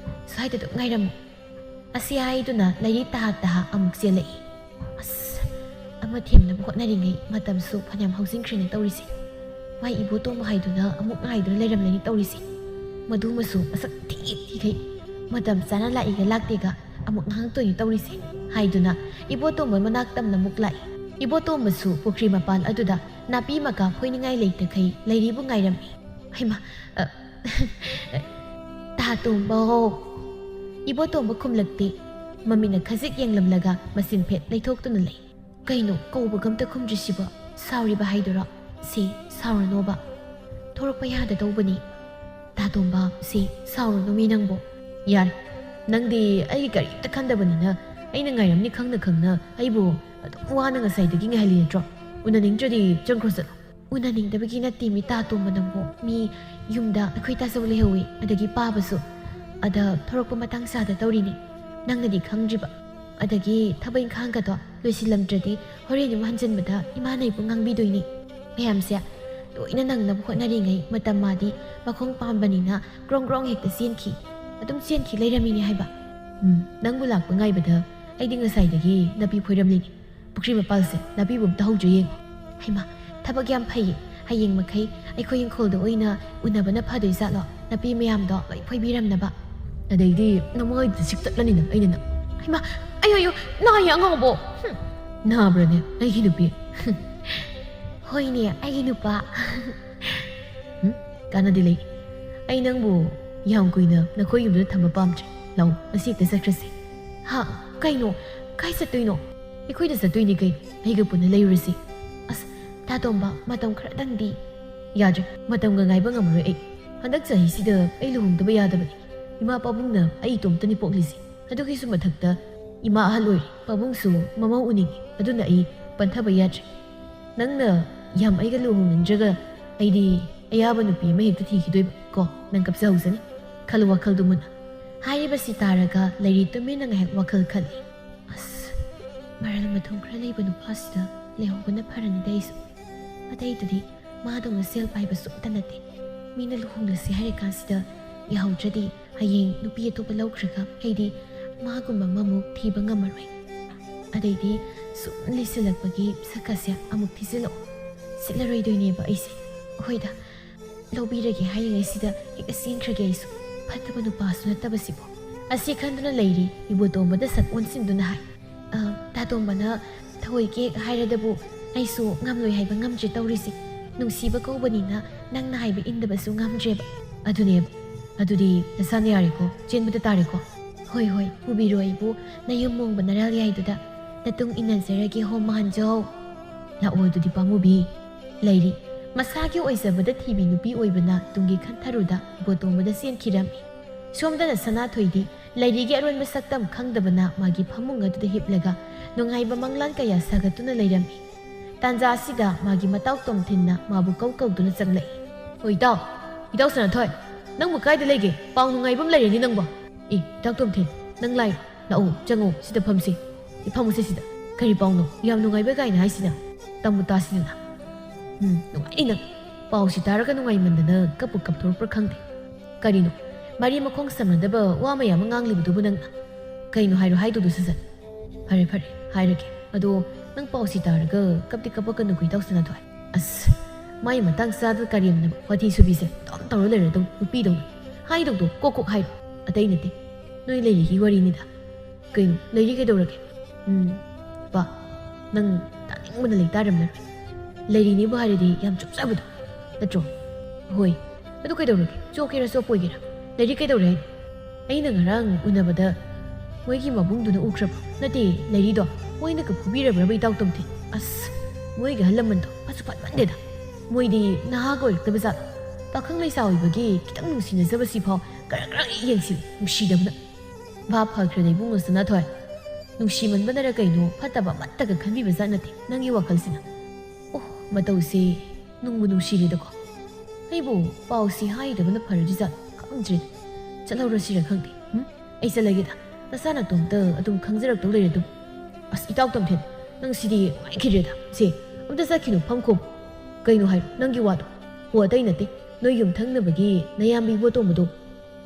ꯁ꯭ꯋꯥꯏꯗ ꯑꯗꯨꯝ ꯉꯥꯏꯔꯝꯃꯨ꯫ ꯑꯁꯤ ꯍꯥꯏꯗꯨꯅ ꯂꯩꯔꯤ ꯇꯍꯥ ꯇꯍꯥ ꯑꯃꯨꯛ ꯆꯦꯜꯂꯛꯏ꯫ ꯑꯁ, ꯑꯃ ꯊꯦꯝꯅꯕ ꯍꯣꯠꯅꯔꯤꯉꯩ ꯃꯇꯝꯁꯨ ꯐꯅꯌꯥꯝ ꯍꯧꯖꯤꯟꯈ꯭ꯔꯦꯅꯦ ꯇꯧꯔꯤꯁꯦ꯫ ꯃꯥꯏ ꯏꯕꯣꯇꯣꯝꯕ ꯍꯥꯏꯗꯨꯅ ꯑꯃꯨꯛ ꯉꯥꯏꯗꯨꯅ ꯂꯩꯔꯝꯂꯅꯤ ꯇꯧꯔꯤꯁꯦ꯫ ꯃꯗꯨꯃꯁꯨ ꯃꯁꯛ ꯊꯤ ꯊꯤꯈꯩ꯫ ꯃꯇꯝ ꯆꯥꯅ ꯂꯥꯛꯏꯒ ꯂꯥꯛꯇꯦꯒ ꯑꯃꯨꯛ ꯉꯥꯡꯉꯛꯇꯣꯏꯅꯤ ꯇꯧꯔꯤꯁꯦ꯫ ꯍꯥꯏꯗꯨꯅ ꯏꯕꯣꯇꯣꯝꯕ ꯃꯅꯥꯛ ꯇꯝꯅ ꯑꯃꯨꯛ ꯂꯥꯛꯏ꯫ ꯏꯕꯣꯇꯣꯝꯕꯁꯨ ꯄꯨꯈ꯭ꯔꯤ ꯃꯄꯥꯟ ꯑꯗꯨꯗ ꯅꯥꯄꯤ ꯃꯀꯥ ꯐꯣꯏꯅꯤꯡꯉꯥꯏ ꯂꯩꯇꯈꯩ ꯂꯩꯔꯤꯕꯨ ꯉꯥꯏꯔꯝꯃꯤ꯫ ꯍꯩꯃꯥ, ꯑ, ꯇꯥꯇꯣꯝꯕ ꯍꯣ꯫ ꯏꯕꯣꯇꯣꯝꯕ ꯈꯨꯝꯂꯛꯇꯦ꯫ ꯃꯃꯤꯠꯅ ꯈꯖꯤꯛ ꯌꯦꯡꯂꯝꯂꯒ ꯃꯆꯤꯟ ꯐꯦꯠ ꯂꯩꯊꯣꯛꯇꯨꯅ ꯂꯩ꯫ ꯀꯩꯅꯣ ꯀꯧꯕꯒ ꯑꯝꯇ ꯈꯨꯝꯗ꯭ꯔꯤꯁꯤꯕꯣ? ꯁꯥꯎꯔꯤꯕ ꯍꯥꯏꯗꯨꯔꯣ? ꯁꯤ, ꯁꯥꯎꯔꯅꯣꯕ꯫ ꯊꯣꯔꯛꯄ ꯌꯥꯗꯗꯧꯕꯅꯤ꯫ ꯇꯥꯇꯣꯝꯕ, ꯁꯤ, ꯁꯥꯎꯔꯅꯨꯃꯤ ꯅꯪꯕꯣ꯫ ꯌꯥꯔꯦ, ꯅꯪꯗꯤ ꯑꯩꯒꯤ ꯀꯔꯤꯝꯇ ꯈꯟꯗꯕꯅꯤꯅ ꯑꯩꯅ ꯉꯥꯏꯔꯝꯅꯤ ꯈꯪꯅ ꯈꯪꯅ ꯑꯩꯕꯨ ꯑꯗꯨꯝ ꯋꯥꯅ ꯉꯁꯥꯏꯗꯒꯤ ꯉꯥꯏꯍꯜꯂꯤ ꯅꯠꯇ꯭ꯔꯣ? ꯎꯅꯅꯤꯡꯗ꯭ꯔꯗꯤ ꯆꯪꯈ꯭ꯔꯣ ꯆꯠꯂꯣ꯫ ꯎꯅꯅꯤꯡꯗꯕꯒꯤ ꯅꯠꯇꯦ ꯃꯤ ꯇꯥꯇꯣꯝꯕ ꯅꯪꯕꯣ꯫ ꯃꯤ ꯌꯨꯝꯗ ꯑꯩꯈꯣꯏ ꯇꯥꯆꯧ ꯂꯩꯍꯧꯋꯤ, ꯑꯗꯒꯤ ꯄꯥꯕꯁꯨ꯫ ꯑꯗ ꯊꯣꯔꯛꯄ ꯃꯇꯥꯡ ꯆꯥꯗ ꯇꯧꯔꯤꯅꯤ꯫ ꯅꯪꯅꯗꯤ ꯈꯪꯗ꯭ꯔꯤꯕ꯫ ꯑꯗꯒꯤ ꯊꯕꯛ ꯏꯪꯈꯥꯡꯒꯗꯣ ꯂꯣꯏꯁꯤꯜꯂꯝꯗ꯭ꯔꯗꯤ ꯍꯣꯔꯦꯟ ꯌꯨꯝ ꯍꯟꯖꯤꯟꯕꯗ ꯏꯃꯥꯅ ꯑꯩꯕꯨ ꯉꯥꯡꯕꯤꯗꯣꯏꯅꯤ꯫ ꯃꯌꯥꯝꯁꯦ ꯂꯣꯏꯅ ꯅꯪꯅꯕ ꯍꯣꯠꯅꯔꯤꯉꯩ ꯃꯇꯝ ꯃꯥꯗꯤ ꯃꯈꯣꯡ ꯄꯥꯝꯕꯅꯤꯅ ꯒ꯭ꯔꯣꯡ ꯒ꯭ꯔꯣꯡ ꯍꯦꯛꯇ ꯆꯦꯟꯈꯤ꯫ ꯑꯗꯨꯝ ꯆꯦꯟꯈꯤ ꯂꯩꯔꯝꯃꯤꯅꯦ ꯍꯥꯏꯕ꯫ ꯎꯝ, ꯅꯪꯕꯨ ꯂꯥꯛꯄ ꯉꯥꯏꯕꯗ ꯑꯩꯗꯤ ꯉꯁꯥꯏꯗꯒꯤ ꯅꯥꯄꯤ ꯐꯣꯏꯔꯝꯂꯤꯅꯤ꯫ ꯄꯨꯈ꯭ꯔꯤ ꯃꯄꯥꯜꯁꯦ ꯅꯥꯄꯤꯕꯨ ꯑꯝꯇ ꯍꯧꯗ꯭ꯔꯦ ꯌꯦꯡꯉꯨ꯫ ꯍꯩꯃꯥ, ꯊꯕꯛ ꯌꯥꯝ ꯐꯩꯌꯦ꯫ ꯍꯌꯦꯡ ꯃꯈꯩ ꯑꯩꯈꯣꯏ ꯏꯪꯈꯣꯜꯗ ꯑꯣꯏꯅ ꯎꯅꯕꯅ ꯐꯗꯣꯏ ꯖꯥꯠꯂꯣ? ꯅꯥꯄꯤ ꯃꯌꯥꯝꯗꯣ ꯂꯣꯏ ꯐꯣꯏꯕꯤꯔꯝꯅꯕ꯫ ꯑꯗꯩꯗꯤ ꯅꯃꯥꯏꯗꯨꯗ ꯁꯤꯛꯇꯠꯂꯅꯤ ꯅꯪ, ꯑꯩꯅ ꯅꯪ꯫ ꯍꯩꯃꯥ, ꯑꯌꯣ, ꯑꯌꯣ, ꯅꯥꯏꯌꯦ ꯑꯉꯥꯎꯕꯣ꯫ ꯍꯨꯝ, ꯅꯥꯕ꯭ꯔꯅꯦ ꯑꯩꯒꯤ ꯅꯨꯄꯤ? ꯍꯨꯝ, ꯍꯣꯏꯅꯦ, ꯑꯩꯒꯤ ꯅꯨꯄꯥ꯫ ꯎꯝ? ꯀꯥꯟꯅꯗꯦ ꯂꯩ꯫ ꯑꯩ ꯅꯪꯕꯨ ꯌꯥꯝ ꯀꯨꯏꯅ ꯅꯈꯣꯏ ꯌꯨꯝꯗ ꯊꯝꯕ ꯄꯥꯝꯗ꯭ꯔꯦ꯫ ꯂꯥꯛꯑꯣ, ꯉꯁꯤ ꯍꯦꯛꯇ ꯆꯠꯈ꯭ꯔꯁꯦ꯫ ꯍꯥ? ꯀꯩꯅꯣ? ꯀꯥꯏ ꯆꯠꯇꯣꯏꯅꯣ? ꯑꯩꯈꯣꯏꯗ ꯆꯠꯇꯣꯏꯅꯦ ꯀꯩꯅꯣ꯫ ꯑꯩꯒ ꯄꯨꯟꯅ ꯂꯩꯔꯨꯔꯁꯤ꯫ ꯑꯁ, ꯇꯥ ꯇꯣꯝꯕ, ꯃꯇꯝ ꯈꯔꯗꯪꯗꯤ꯫ ꯌꯥꯗ꯭ꯔꯦ, ꯃꯇꯝꯒ ꯉꯥꯏꯕ ꯉꯝꯃꯔꯣꯏ ꯑꯩ꯫ ꯍꯟꯗꯛ ꯆꯍꯤꯁꯤꯗ ꯑꯩ ꯂꯨꯍꯣꯡꯗꯕ ꯌꯥꯗꯕꯅꯤ꯫ ꯏꯃꯥ ꯄꯥꯕꯨꯡꯅ ꯑꯩ ꯏꯇꯣꯝꯇꯅꯤ ꯄꯣꯛꯂꯤꯁꯦ꯫ ꯑꯗꯨꯒꯤꯁꯨ ꯃꯊꯛꯇ ꯏꯃꯥ ꯑꯍꯜ ꯑꯣꯏꯔꯦ, ꯄꯥꯕꯨꯡꯁꯨ ꯃꯃꯧ ꯎꯅꯤꯡꯉꯤ, ꯑꯗꯨꯅ ꯑꯩ ꯄꯟꯊꯕ ꯌꯥꯗ꯭ꯔꯦ꯫ ꯅꯪꯅ ꯌꯥꯝ ꯑꯩꯒ ꯂꯨꯍꯣꯡꯅꯤꯡꯗ꯭ꯔꯒ ꯑꯩꯗꯤ ꯑꯌꯥꯕ ꯅꯨꯄꯤ ꯑꯃ ꯍꯦꯛꯇ ꯊꯤꯈꯤꯗꯣꯏꯕ ꯀꯣ, ꯅꯪ ꯀꯞꯆꯍꯧꯖꯅꯤ꯫ ꯈꯜꯂꯨ ꯋꯥꯈꯜꯗꯨ ꯃꯨꯟꯅ꯫ ꯍꯥꯏꯔꯤꯕꯁꯤ ꯇꯥꯔꯒ ꯂꯩꯔꯤ ꯇꯨꯃꯤꯟꯅ ꯉꯥꯏꯍꯥꯛ ꯋꯥꯈꯜ ꯈꯜꯂꯤ꯫ ꯑꯁ, ꯃꯔꯜ ꯃꯊꯨꯝ ꯈꯔ ꯂꯩꯕ ꯅꯨꯄꯥꯁꯤꯗ ꯂꯩꯍꯧꯕꯅ ꯐꯔꯅꯤꯗ ꯑꯩꯁꯨ꯫ ꯑꯇꯩꯗꯨꯗꯤ ꯃꯥꯗꯧꯅ ꯁꯦꯜ ꯄꯥꯏꯕꯁꯨ ꯑꯝꯇ ꯅꯠꯇꯦ꯫ ꯃꯤꯅ ꯂꯨꯍꯣꯡꯂꯁꯤ ꯍꯥꯏꯔꯀꯥꯟꯁꯤꯗ ꯌꯥꯍꯧꯗ꯭ꯔꯗꯤ ꯍꯌꯦꯡ ꯅꯨꯄꯤ ꯑꯇꯣꯞꯄ ꯂꯧꯈ꯭ꯔꯒ ꯑꯩꯗꯤ ꯃꯥꯒꯨꯝꯕ ꯑꯃꯃꯨꯛ ꯊꯤꯕ ꯉꯝꯃꯔꯣꯏ꯫ ꯑꯗꯩꯗꯤ ꯁꯨꯝ ꯂꯤꯁꯤꯜꯂꯛꯄꯒꯤ ꯁꯛꯀꯁꯦ ꯑꯃꯨꯛ ꯊꯤꯖꯤꯜꯂꯛꯑꯣ꯫ ꯁꯤꯠꯂꯔꯣꯏꯗꯣꯏꯅꯦꯕ ꯑꯩꯁꯦ꯫ ꯍꯣꯏꯗ, ꯂꯧꯕꯤꯔꯒꯦ ꯍꯥꯏꯔꯤꯉꯩꯁꯤꯗ ꯍꯦꯛꯇ ꯆꯦꯟꯈ꯭ꯔꯒꯦ ꯑꯩꯁꯨ꯫ ꯐꯠꯇꯕ ꯅꯨꯄꯥꯁꯨ ꯅꯠꯇꯕꯁꯤꯕꯨ꯫ ꯑꯁꯤ ꯈꯟꯗꯨꯅ ꯂꯩꯔꯤ ꯏꯕꯣꯇꯣꯝꯕꯗ ꯁꯛ ꯑꯣꯟꯁꯤꯟꯗꯨꯅ ꯍꯥꯏ꯫ "ꯑ, ꯇꯥꯇꯣꯝꯕꯅ ꯊꯑꯣꯏ ꯀꯦꯛ ꯍꯥꯏꯔꯗꯕꯨ ꯑꯩꯁꯨ ꯉꯝꯂꯣꯏ ꯍꯥꯏꯕ ꯉꯝꯗ꯭ꯔꯦ ꯇꯧꯔꯤꯁꯦ꯫ ꯅꯨꯡꯁꯤꯕ ꯀꯧꯕꯅꯤꯅ ꯅꯪꯅ ꯍꯥꯏꯕ ꯏꯟꯗꯕꯁꯨ ꯉꯝꯗ꯭ꯔꯦꯕ꯫ ꯑꯗꯨꯅꯦꯕ꯫ ꯑꯗꯨꯗꯤ ꯅꯁꯥꯅ ꯌꯥꯔꯦꯀꯣ, ꯆꯦꯟꯕꯗ ꯇꯥꯔꯦꯀꯣ?" "ꯍꯣꯏ, ꯍꯣꯏ, ꯄꯨꯕꯤꯔꯣ ꯑꯩꯕꯨ ꯅꯌꯨꯝ ꯃꯣꯡꯕ ꯅꯔꯥꯜ ꯌꯥꯏꯗꯨꯗ꯫ ꯅꯇꯨꯡ ꯏꯟꯅꯖꯔꯒꯦ ꯍꯣ ꯃꯍꯥꯟꯖꯧ꯫" "ꯂꯥꯛꯑꯣ ꯑꯗꯨꯗꯤ ꯄꯥꯃꯨꯕꯤ꯫ ꯂꯩꯔꯤ, ꯃꯁꯥꯒꯤ ꯑꯣꯏꯖꯕꯗ ꯊꯤꯕꯤ ꯅꯨꯄꯤ ꯑꯣꯏꯕꯅ ꯇꯨꯡꯒꯤ ꯈꯟꯊꯔꯨꯗ ꯏꯕꯣꯇꯣꯝꯕꯗ ꯆꯦꯟꯈꯤꯔꯝꯃꯤ꯫ ꯁꯣꯝꯗꯅ ꯁꯅꯥꯊꯣꯏꯗꯤ ꯂꯩꯔꯤꯒꯤ ꯑꯔꯣꯟꯕ ꯁꯛꯇꯝ ꯈꯪꯗꯕꯅ ꯃꯥꯒꯤ ꯐꯃꯨꯡ ꯑꯗꯨꯗ ꯍꯤꯞꯂꯒ ꯅꯨꯡꯉꯥꯏꯕ ꯃꯪꯂꯥꯟ ꯀꯌꯥ ꯁꯥꯒꯠꯇꯨꯅ ꯂꯩꯔꯝꯃꯤ꯫ ꯇꯥꯟꯖꯥ ꯑꯁꯤꯗ ꯃꯥꯒꯤ ꯃꯇꯥꯎ ꯇꯣꯝꯊꯤꯟꯅ ꯃꯥꯕꯨ ꯀꯧ ꯀꯧꯗꯨꯅ ꯆꯪꯂꯛꯏ꯫ "ꯑꯣ ꯏꯇꯥꯎ, ꯏꯇꯥꯎ ꯁꯅꯥꯊꯣꯏ, ꯅꯪꯕꯨ ꯀꯥꯏꯗ ꯂꯩꯒꯦ? ꯄꯥꯎ ꯅꯨꯡꯉꯥꯏꯕ ꯑꯃ ꯂꯩꯔꯦꯅꯦ ꯅꯪꯕꯣ꯫ ꯑꯦ, ꯏꯇꯥꯎ ꯇꯣꯝꯊꯤꯟ, ꯅꯪ ꯂꯥꯏ, ꯂꯥꯛꯑꯣ, ꯆꯪꯉꯣ, ꯁꯤꯗ ꯐꯝꯁꯤ꯫ ꯏ, ꯐꯝꯃꯨꯁꯦ ꯁꯤꯗ꯫ ꯀꯔꯤ ꯄꯥꯎꯅꯣ? ꯌꯥꯝ ꯅꯨꯡꯉꯥꯏꯕ ꯀꯥꯏꯅ ꯍꯥꯏꯁꯤꯅ? ꯇꯝꯃꯨ ꯇꯥꯁꯤꯗꯅ꯫ ꯎꯝ, ꯅꯨꯡꯉꯥꯏꯅꯤ ꯅꯪ꯫ ꯄꯥꯎꯁꯤ ꯇꯥꯔꯒ ꯅꯨꯡꯉꯥꯏꯃꯟꯗꯅ ꯀꯞꯄꯨ ꯀꯞꯊꯣꯔꯛꯄ꯭ꯔꯥ ꯈꯪꯗꯦ꯫ ꯀꯔꯤꯅꯣ? ꯃꯔꯤ ꯃꯈꯣꯡ ꯁꯝꯅꯗꯕ ꯋꯥ ꯃꯌꯥꯝ ꯑꯃ ꯉꯥꯡꯂꯤꯕꯗꯨꯕꯨ ꯅꯪꯅ? ꯀꯩꯅꯣ ꯍꯥꯏꯔꯣ ꯍꯥꯏꯗꯨꯕꯨ ꯁꯠ ꯁꯠ? ꯐꯔꯦ ꯐꯔꯦ, ꯍꯥꯏꯔꯒꯦ꯫ ꯑꯗꯣ ꯅꯪ ꯄꯥꯎꯁꯤ ꯇꯥꯔꯒ ꯀꯞꯇꯤ ꯀꯞꯄꯛꯀꯅꯨꯀꯣ ꯏꯇꯥꯎ ꯁꯅꯥꯊꯣꯏ꯫ ꯑꯁ, ꯃꯥꯏ ꯃꯇꯥꯡ ꯆꯥꯗ ꯀꯔꯦꯝꯅꯕ ꯋꯥꯊꯤ ꯁꯨꯕꯤꯁꯦ ꯑꯗꯨꯝ ꯇꯧꯔ ꯂꯩꯔꯦ ꯑꯗꯨꯝ ꯅꯨꯄꯤꯗꯧꯅ꯫ ꯍꯥꯏꯗꯧꯗꯣ ꯀꯣꯛ ꯀꯣꯛ ꯍꯥꯏꯔꯣ, ꯑꯇꯩ ꯅꯠꯇꯦ꯫ ꯅꯣꯏ ꯂꯩꯔꯤꯒꯤ ꯋꯥꯔꯤꯅꯤꯗ꯫ ꯀꯩꯅꯣ, ꯂꯩꯔꯤ ꯀꯩꯗꯧꯔꯒꯦ? ꯎꯝ, ꯄꯥ, ꯅꯪ ꯇꯥꯅꯤꯡꯕꯅ ꯂꯩ ꯇꯥꯔꯝꯃꯔꯣꯏ꯫ ꯂꯩꯔꯤꯅꯦꯕꯨ ꯍꯥꯏꯔꯗꯤ ꯌꯥꯝ ꯆꯣꯞꯆꯕꯗꯣ, ꯅꯠꯇ꯭ꯔꯣ? ꯍꯣꯏ, ꯑꯗꯨ ꯀꯩꯗꯧꯔꯒꯦ? ꯆꯣꯞꯀꯦꯔꯥ ꯆꯣꯞꯄꯣꯏꯒꯦꯔꯥ? ꯂꯩꯔꯤ ꯀꯩꯗꯧꯔꯦ ꯍꯥꯏꯅꯣ? ꯑꯩꯅ ꯉꯔꯥꯡ ꯎꯅꯕꯗ ꯃꯣꯏꯒꯤ ꯃꯕꯨꯡꯗꯨꯅ ꯎꯈ꯭ꯔꯕ? ꯅꯠꯇꯦ, ꯂꯩꯔꯤꯗꯣ ꯃꯣꯏꯅꯒ ꯐꯨꯕꯤꯔꯕ꯭ꯔꯕ ꯏꯇꯥꯎ ꯇꯣꯝꯊꯤꯟ? ꯑꯁ, ꯃꯣꯏꯒꯤ ꯑꯍꯜ ꯂꯃꯟꯗꯣ ꯐꯁꯨ ꯐꯠꯃꯟꯗꯦꯗ꯫ ꯃꯣꯏꯗꯤ ꯅꯍꯥꯒ ꯑꯣꯏꯔꯛꯇꯕ ꯖꯥꯠ꯫ ꯄꯥꯈꯪ ꯂꯩꯁꯥ ꯑꯣꯏꯕꯒꯤ ꯈꯤꯇꯪ ꯅꯨꯡꯁꯤꯅꯖꯕꯁꯤ ꯐꯥꯎ ꯀꯔꯛ ꯀꯔꯛ ꯌꯦꯡꯁꯤꯜꯂꯤ, ꯅꯨꯡꯁꯤꯗꯕꯅ꯫ ꯚꯥꯞ ꯐꯈ꯭ꯔꯦꯗ ꯏꯕꯨꯡꯉꯣ ꯁꯅꯥꯊꯣꯏ꯫ ꯅꯨꯡꯁꯤꯃꯟꯕꯅꯔ ꯀꯩꯅꯣ ꯐꯠꯇꯕ ꯑꯃꯠꯇꯒ ꯈꯟꯕꯤꯕ ꯖꯥꯠ ꯅꯠꯇꯦ ꯅꯪꯒꯤ ꯋꯥꯈꯜꯁꯤꯅ꯫ ꯑꯣ, ꯃꯇꯧꯁꯤ ꯅꯨꯡꯕꯨ ꯅꯨꯡꯁꯤꯔꯦꯗꯀꯣ꯫ ꯑꯩꯕꯨ ꯄꯥꯎꯁꯤ ꯍꯥꯏꯗꯕꯅ ꯐꯔꯗꯤ ꯖꯥꯠ ꯈꯪꯗ꯭ꯔꯦ꯫ ꯆꯠꯍꯧꯔꯁꯤꯔ ꯈꯪꯗꯦ꯫ ꯎꯝ? ꯑꯩ ꯆꯠꯂꯒꯦꯗ꯫ ꯅꯁꯥ ꯅꯇꯣꯝꯇ ꯑꯗꯨꯝ ꯈꯪꯖꯔꯛꯇꯧ ꯂꯩꯔꯦ ꯑꯗꯨꯝ꯫ ꯑꯁ, ꯏꯇꯥꯎ ꯇꯣꯝꯊꯤꯟ, ꯅꯪ ꯁꯤꯗꯤ ꯅꯨꯡꯉꯥꯏꯈꯤꯗ꯭ꯔꯦꯗ꯫ ꯁꯦ, ꯑꯝꯇ ꯆꯠꯈꯤꯅꯨ, ꯐꯝꯈꯣ꯫ ꯀꯩꯅꯣ ꯍꯥꯏ, ꯅꯪꯒꯤ ꯋꯥꯗꯣ? ꯍꯣ, ꯑꯇꯩ ꯅꯠꯇꯦ, ꯅꯣꯏ ꯌꯨꯝꯊꯪꯅꯕꯒꯤ ꯅꯌꯥꯝꯕ ꯏꯕꯣꯇꯣꯝꯕꯗꯣ꯫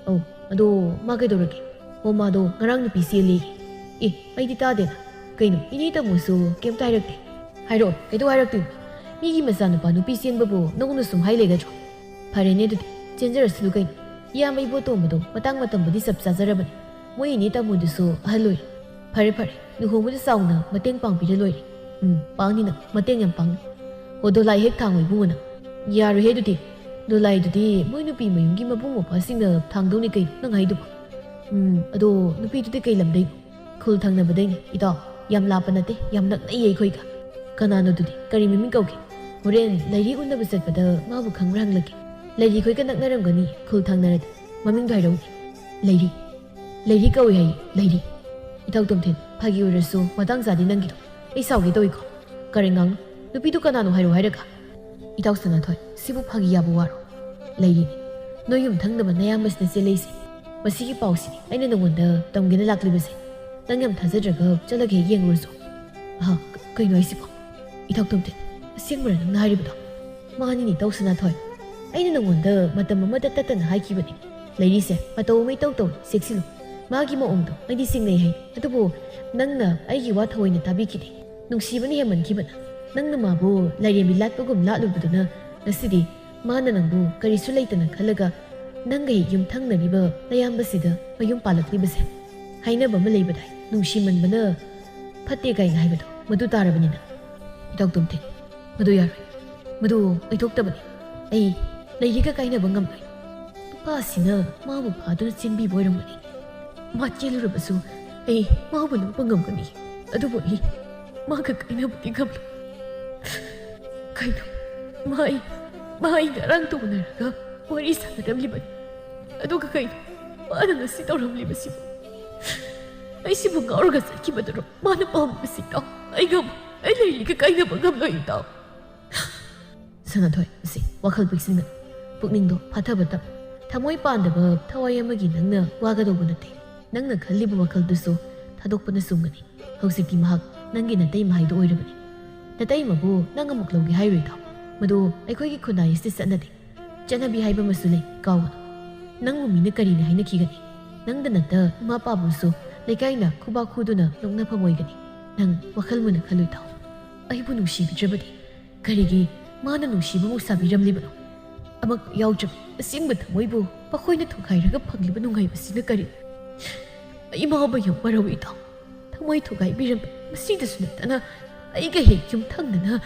ꯑꯧ, ꯑꯗꯣ ꯃꯥ ꯀꯩꯗꯧꯔꯒꯦ? ꯑꯣ, ꯃꯥꯗꯣ ꯉꯔꯥꯡ ꯅꯨꯄꯤ ꯆꯦꯜꯂꯦꯌꯦ꯫ ꯑꯦ, ꯑꯩꯗꯤ ꯇꯥꯗꯦꯅ꯫ ꯀꯩꯅꯣ, ꯏꯅꯦ ꯇꯥꯃꯣꯁꯨ ꯀꯩꯝꯇ ꯍꯥꯏꯔꯛꯇꯦ? ꯍꯥꯏꯔꯛꯑꯣ, ꯀꯩꯗꯧ ꯍꯥꯏꯔꯛꯇꯣꯏꯅꯣ? ꯃꯤꯒꯤ ꯃꯆꯥꯅꯨꯄꯥ ꯅꯨꯄꯤ ꯆꯦꯟꯕꯕꯨ ꯅꯧꯅ ꯁꯨꯝ ꯍꯥꯏ ꯂꯩꯒꯗ꯭ꯔꯣ? ꯐꯔꯦꯅꯦ ꯑꯗꯨꯗꯤ, ꯆꯦꯟꯖꯔꯁꯅꯨ ꯀꯩꯅꯣ꯫ ꯏꯌꯥꯝꯕ ꯏꯕꯣꯇꯣꯝꯕꯗꯣ ꯃꯇꯥꯡ ꯃꯇꯝꯕꯨꯗꯤ ꯆꯞ ꯆꯥꯖꯔꯕꯅꯤ꯫ ꯃꯣꯏ ꯏꯅꯦ ꯇꯥꯃꯣꯗꯨꯁꯨ ꯑꯍꯜ ꯑꯣꯏꯔꯦ꯫ ꯐꯔꯦ ꯐꯔꯦ, ꯂꯨꯍꯣꯡꯕꯗ ꯆꯥꯎꯅ ꯃꯇꯦꯡ ꯄꯥꯡꯕꯤꯔ ꯂꯣꯏꯔꯦ꯫ ꯎꯝ, ꯄꯥꯡꯅꯤ ꯅꯪ, ꯃꯇꯦꯡ ꯌꯥꯝ ꯄꯥꯡꯅꯤ꯫ ꯍꯣ, ꯗꯣꯂꯥꯏ ꯍꯦꯛ ꯊꯥꯡꯉꯣ ꯏꯕꯨꯡꯉꯣ ꯅꯪ꯫ ꯌꯥꯔꯣꯏꯍꯦ ꯑꯗꯨꯗꯤ꯫ ꯗꯣꯂꯥꯏꯗꯨꯗꯤ ꯃꯣꯏ ꯅꯨꯄꯤ ꯃꯌꯨꯝꯒꯤ ꯃꯕꯨꯡ ꯃꯧꯄ꯭ꯋꯥꯁꯤꯡꯅ ꯊꯥꯡꯗꯧꯅꯤ ꯀꯩꯅꯣ ꯅꯪ ꯍꯥꯏꯗꯨꯕꯣ꯫ ꯎꯝ, ꯑꯗꯣ ꯅꯨꯄꯤꯗꯨꯗꯤ ꯀꯩ ꯂꯝꯗꯩꯅꯣ? ꯈꯨꯜ ꯊꯪꯅꯕꯗꯩꯅꯦ ꯏꯇꯥꯎ꯫ ꯌꯥꯝ ꯂꯥꯞꯄ ꯅꯠꯇꯦ, ꯌꯥꯝ ꯅꯛꯅꯩꯌꯦ ꯑꯩꯈꯣꯏꯒ꯫ ꯀꯅꯥꯅꯣ ꯑꯗꯨꯗꯤ? ꯀꯔꯤ ꯃꯃꯤꯡ ꯀꯧꯒꯦ? ꯍꯣꯔꯦꯟ ꯂꯩꯔꯤ ꯎꯅꯕ ꯆꯠꯄꯗ ꯃꯥꯕꯨ ꯈꯪꯕ꯭ꯔꯥ ꯍꯪꯂꯛꯀꯦ꯫ ꯂꯩꯔꯤ ꯈꯣꯏꯒ ꯅꯛꯅꯔꯝꯒꯅꯤ, ꯈꯨꯜ ꯊꯪꯅꯔꯗꯤ꯫ ꯃꯃꯤꯡꯗꯣ ꯍꯥꯏꯔꯛꯎꯅꯦ꯫ ꯂꯩꯔꯤ꯫ ꯂꯩꯔꯤ ꯀꯧꯏ ꯍꯥꯏꯌꯦ, ꯂꯩꯔꯤ꯫ ꯏꯇꯥꯎ ꯇꯣꯝꯊꯤꯟ, ꯐꯥꯒꯤ ꯑꯣꯏꯔꯁꯨ ꯃꯇꯥꯡ ꯆꯥꯗꯦ ꯅꯪꯒꯤꯗꯣ꯫ ꯑꯩ ꯁꯥꯎꯒꯦ ꯇꯧꯏꯀꯣ꯫ ꯀꯔꯦ ꯉꯥꯡꯅꯨ꯫ ꯅꯨꯄꯤꯗꯨ ꯀꯅꯥꯅꯣ ꯍꯥꯏꯔꯣ ꯍꯥꯏꯔꯒ? ꯏꯇꯥꯎ ꯁꯅꯥꯊꯣꯏ, ꯁꯤꯕꯨ ꯐꯥꯒꯤ ꯌꯥꯕ ꯋꯥꯔꯣ? ꯂꯩꯔꯤꯅꯦ꯫ ꯅꯣꯏ ꯌꯨꯝꯊꯪꯅꯕ ꯅꯌꯥꯝꯕꯁꯤꯅ ꯆꯦꯜꯂꯛꯏꯁꯦ꯫ ꯃꯁꯤꯒꯤ ꯄꯥꯎꯁꯤꯅꯤ ꯑꯩꯅ ꯅꯉꯣꯟꯗ ꯇꯝꯒꯦꯅ ꯂꯥꯛꯂꯤꯕꯁꯦ꯫ ꯅꯪ ꯌꯥꯝ ꯊꯥꯖꯗ꯭ꯔꯒ ꯆꯠꯂꯒ ꯍꯦꯛ ꯌꯦꯡꯂꯨꯔꯁꯨ꯫ ꯑꯍ, ꯀ-, ꯀꯩꯅꯣ ꯍꯥꯏꯁꯤꯕꯣ? ꯏꯇꯥꯎ ꯇꯣꯝꯊꯤꯟ, ꯑꯁꯦꯡꯕꯔ ꯅꯪꯅ ꯍꯥꯏꯔꯤꯕꯗꯣ? ꯃꯥꯅꯤꯅꯦ ꯏꯇꯥꯎ ꯁꯅꯥꯊꯣꯏ, ꯑꯩꯅ ꯅꯉꯣꯟꯗ ꯃꯇꯝ ꯑꯃꯗ ꯇꯠꯇꯅ ꯍꯥꯏꯈꯤꯕꯅꯤ꯫ ꯂꯩꯔꯤꯁꯦ ꯃꯇꯧ ꯑꯃ ꯏꯇꯧ ꯇꯧꯏ, ꯆꯦꯛꯁꯤꯜꯂꯨ꯫ ꯃꯥꯒꯤ ꯃꯑꯣꯡꯗꯣ ꯑꯩꯗꯤ ꯆꯤꯡꯅꯩ ꯍꯥꯏ, ꯑꯗꯨꯕꯨ ꯅꯪꯅ ꯑꯩꯒꯤ ꯋꯥ ꯊꯑꯣꯏꯅ ꯇꯥꯕꯤꯈꯤꯗꯦ꯫ ꯅꯨꯡꯁꯤꯕꯅ ꯍꯦꯟꯃꯟꯈꯤꯕꯅ ꯅꯪꯅ ꯃꯥꯕꯨ ꯂꯥꯏꯔꯦꯝꯕꯤ ꯂꯥꯠꯄꯒꯨꯝ ꯂꯥꯠꯂꯨꯕꯗꯨꯅ ꯉꯁꯤꯗꯤ ꯃꯥꯅ ꯅꯪꯕꯨ ꯀꯔꯤꯁꯨ ꯂꯩꯇꯅ ꯈꯜꯂꯒ ꯅꯪꯒ ꯍꯦꯛ ꯌꯨꯝꯊꯪꯅꯔꯤꯕ ꯅꯌꯥꯝꯕꯁꯤꯗ ꯃꯌꯨꯝ ꯄꯥꯜꯂꯛꯂꯤꯕꯁꯦ꯫ ꯍꯥꯏꯅꯕ ꯑꯃ ꯂꯩꯕꯗꯥꯏ, ꯅꯨꯡꯁꯤꯃꯟꯕꯅ ꯐꯠꯇꯦ ꯀꯥꯏꯅ ꯍꯥꯏꯕꯗꯣ, ꯃꯗꯨ ꯇꯥꯔꯕꯅꯤꯅ꯫ ꯏꯇꯥꯎ ꯇꯣꯝꯊꯤꯟ, ꯃꯗꯨ ꯌꯥꯔꯣꯏ꯫ ꯃꯗꯨ ꯑꯣꯏꯊꯣꯛꯇꯕꯅꯤ꯫ ꯑꯩ ꯂꯩꯔꯤꯒ ꯀꯥꯏꯅꯕ ꯉꯝꯂꯣꯏ꯫ ꯅꯨꯄꯥꯁꯤꯅ ꯃꯥꯕꯨ ꯐꯥꯗꯨꯅ ꯆꯦꯟꯕꯤꯕ ꯑꯣꯏꯔꯝꯒꯅꯤ꯫ ꯃꯥ ꯆꯦꯜꯂꯨꯔꯕꯁꯨ ꯑꯩ ꯃꯥꯕꯨ ꯂꯧꯕ ꯉꯝꯒꯅꯤ꯫ ꯑꯗꯨꯕꯨ ꯑꯩ ꯃꯥꯒ ꯀꯥꯏꯅꯕꯗꯤ ꯉꯝꯂꯣꯏ꯫ ꯀꯩꯅꯣ? ꯃꯥ ꯑꯩ, ꯃꯥ ꯑꯩ ꯉꯔꯥꯡꯇ ꯎꯅꯔꯒ ꯋꯥꯔꯤ ꯁꯥꯟꯅꯔꯝꯂꯤꯕꯅꯤ꯫ ꯑꯗꯨꯒ ꯀꯩꯅꯣ? ꯃꯥꯅ ꯉꯁꯤ ꯇꯧꯔꯝꯂꯤꯕꯁꯤꯕꯨ? ꯑꯩꯁꯤꯕꯨ ꯉꯥꯎꯔꯒ ꯆꯠꯈꯤꯕꯗꯨꯔꯣ ꯃꯥꯅ ꯄꯥꯝꯂꯤꯕꯁꯤ? ꯏꯇꯥꯎ, ꯑꯩꯒ ꯑꯃꯨꯛ ꯑꯩ ꯂꯩꯔꯤꯒ ꯀꯥꯏꯅꯕ ꯉꯝꯂꯣꯏ, ꯏꯇꯥꯎ꯫ ꯁꯅꯥꯊꯣꯏ, ꯑꯁꯤ ꯋꯥꯈꯜ ꯄꯤꯛꯁꯤꯟꯒꯅꯨ꯫ ꯄꯨꯛꯅꯤꯡꯗꯣ ꯐꯥꯊꯕ ꯇꯝꯃꯨ꯫ ꯊꯃꯣꯏ ꯄꯥꯟꯗꯕ ꯊꯋꯥꯏ ꯑꯃꯒꯤ ꯅꯪꯅ ꯋꯥꯒꯗꯧꯕ ꯅꯠꯇꯦ꯫ ꯅꯪꯅ ꯈꯜꯂꯤꯕ ꯋꯥꯈꯜꯗꯨꯁꯨ ꯊꯥꯗꯣꯛꯄꯅ ꯆꯨꯝꯒꯅꯤ꯫ ꯍꯧꯖꯤꯛꯇꯤ ꯃꯍꯥꯛ ꯅꯪꯒꯤ ꯅꯇꯩꯃ ꯍꯥꯏꯗꯨ ꯑꯣꯏꯔꯕꯅꯤ꯫ ꯅꯇꯩꯃꯕꯨ ꯅꯪ ꯑꯃꯨꯛ ꯂꯧꯒꯦ ꯍꯥꯏꯔꯣꯏꯗꯣ? ꯃꯗꯨ ꯑꯩꯈꯣꯏꯒꯤ ꯈꯨꯟꯅꯥꯏ ꯑꯁꯤꯗ ꯆꯠꯅꯗꯦ꯫ ꯆꯠꯅꯕꯤ ꯍꯥꯏꯕ ꯑꯃꯁꯨ ꯂꯩ, ꯀꯥꯎꯒꯅꯨ꯫ ꯅꯪꯕꯨ ꯃꯤꯅ ꯀꯔꯤꯅ ꯍꯥꯏꯅꯈꯤꯒꯅꯤ? ꯅꯪꯗ ꯅꯠꯇ ꯏꯃꯥ ꯄꯥꯕꯨꯁꯨ ꯂꯩꯀꯥꯏꯅ ꯈꯨꯕꯥꯛ ꯈꯨꯗꯨꯅ ꯅꯣꯛꯅꯐꯝ ꯑꯣꯏꯒꯅꯤ꯫ ꯅꯪ ꯋꯥꯈꯜ ꯃꯨꯟꯅ ꯈꯜꯂꯨ, ꯏꯇꯥꯎ꯫ ꯑꯩꯕꯨ ꯅꯨꯡꯁꯤꯕꯤꯗ꯭ꯔꯕꯗꯤ ꯀꯔꯤꯒꯤ ꯃꯥꯅ ꯅꯨꯡꯁꯤꯕ ꯑꯃꯨꯛ ꯁꯥꯕꯤꯔꯝꯂꯤꯕꯅꯣ? ꯑꯃꯛ ꯌꯥꯎꯗ꯭ꯔꯕ ꯑꯁꯦꯡꯕ ꯊꯃꯣꯏꯕꯨ ꯃꯈꯣꯏꯅ ꯊꯨꯒꯥꯏꯔꯒ ꯐꯪꯂꯤꯕ ꯅꯨꯡꯉꯥꯏꯕꯁꯤꯅ ꯀꯔꯤ? ꯑꯩ ꯃꯥꯕꯨ ꯌꯥꯝ ꯋꯥꯔꯧꯏ, ꯏꯇꯥꯎ꯫ ꯊꯃꯣꯏ ꯊꯨꯒꯥꯏꯕꯤꯔꯝꯕ ꯃꯁꯤꯗꯁꯨ ꯅꯠꯇꯅ ꯑꯩꯒ ꯍꯦꯛ ꯌꯨꯝꯊꯪꯅꯅ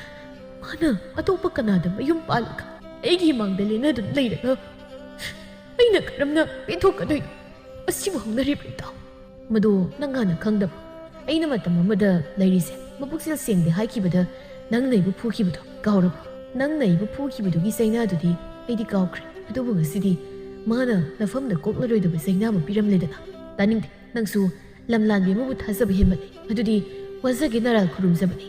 ꯃꯥꯅ ꯑꯇꯣꯞꯄ ꯀꯅꯥꯗ ꯃꯌꯨꯝ ꯄꯥꯜꯂꯒ ꯑꯩꯒꯤ ꯏꯃꯥꯡꯗ ꯂꯦꯟꯅꯗꯨꯅ ꯂꯩꯔꯒ ꯑꯩꯅ ꯀꯔꯝꯅ ꯄꯦꯟꯊꯣꯛꯀꯗꯣꯏꯅꯣ? ꯑꯁꯤꯕꯨ ꯍꯧꯅꯔꯤꯕ꯭ꯔꯥ, ꯏꯇꯥꯎ? ꯃꯗꯨ ꯅꯪ ꯍꯥꯟꯅ ꯈꯪꯗꯕ? ꯑꯩꯅ ꯃꯇꯝ ꯑꯃꯗ ꯂꯩꯔꯤꯁꯦ ꯃꯄꯨꯛꯆꯦꯜ ꯁꯦꯡꯗꯦ ꯍꯥꯏꯈꯤꯕꯗ ꯅꯪꯅ ꯑꯩꯕꯨ ꯐꯨꯈꯤꯕꯗꯣ ꯀꯥꯎꯔꯕ? ꯅꯪꯅ ꯑꯩꯕꯨ ꯐꯨꯈꯤꯕꯗꯨꯒꯤ ꯆꯩꯅꯥꯗꯨꯗꯤ ꯑꯩꯗꯤ ꯀꯥꯎꯈ꯭ꯔꯦ꯫ ꯑꯗꯨꯕꯨ ꯉꯁꯤꯗꯤ ꯃꯥꯅ ꯅꯐꯝꯗ ꯀꯣꯛꯂꯔꯣꯏꯗꯕ ꯆꯩꯅꯥ ꯑꯃ ꯄꯤꯔꯝꯂꯦꯗꯅ꯫ ꯇꯥꯅꯤꯡꯗꯦ꯫ ꯅꯪꯁꯨ ꯂꯝꯂꯥꯟꯕꯤ ꯑꯃꯕꯨ ꯊꯥꯖꯕ ꯍꯦꯟꯃꯜꯂꯦ꯫ ꯑꯗꯨꯗꯤ ꯋꯥꯖꯒꯦ ꯅꯔꯥꯜ ꯈꯨꯔꯨꯝꯖꯕꯅꯤ꯫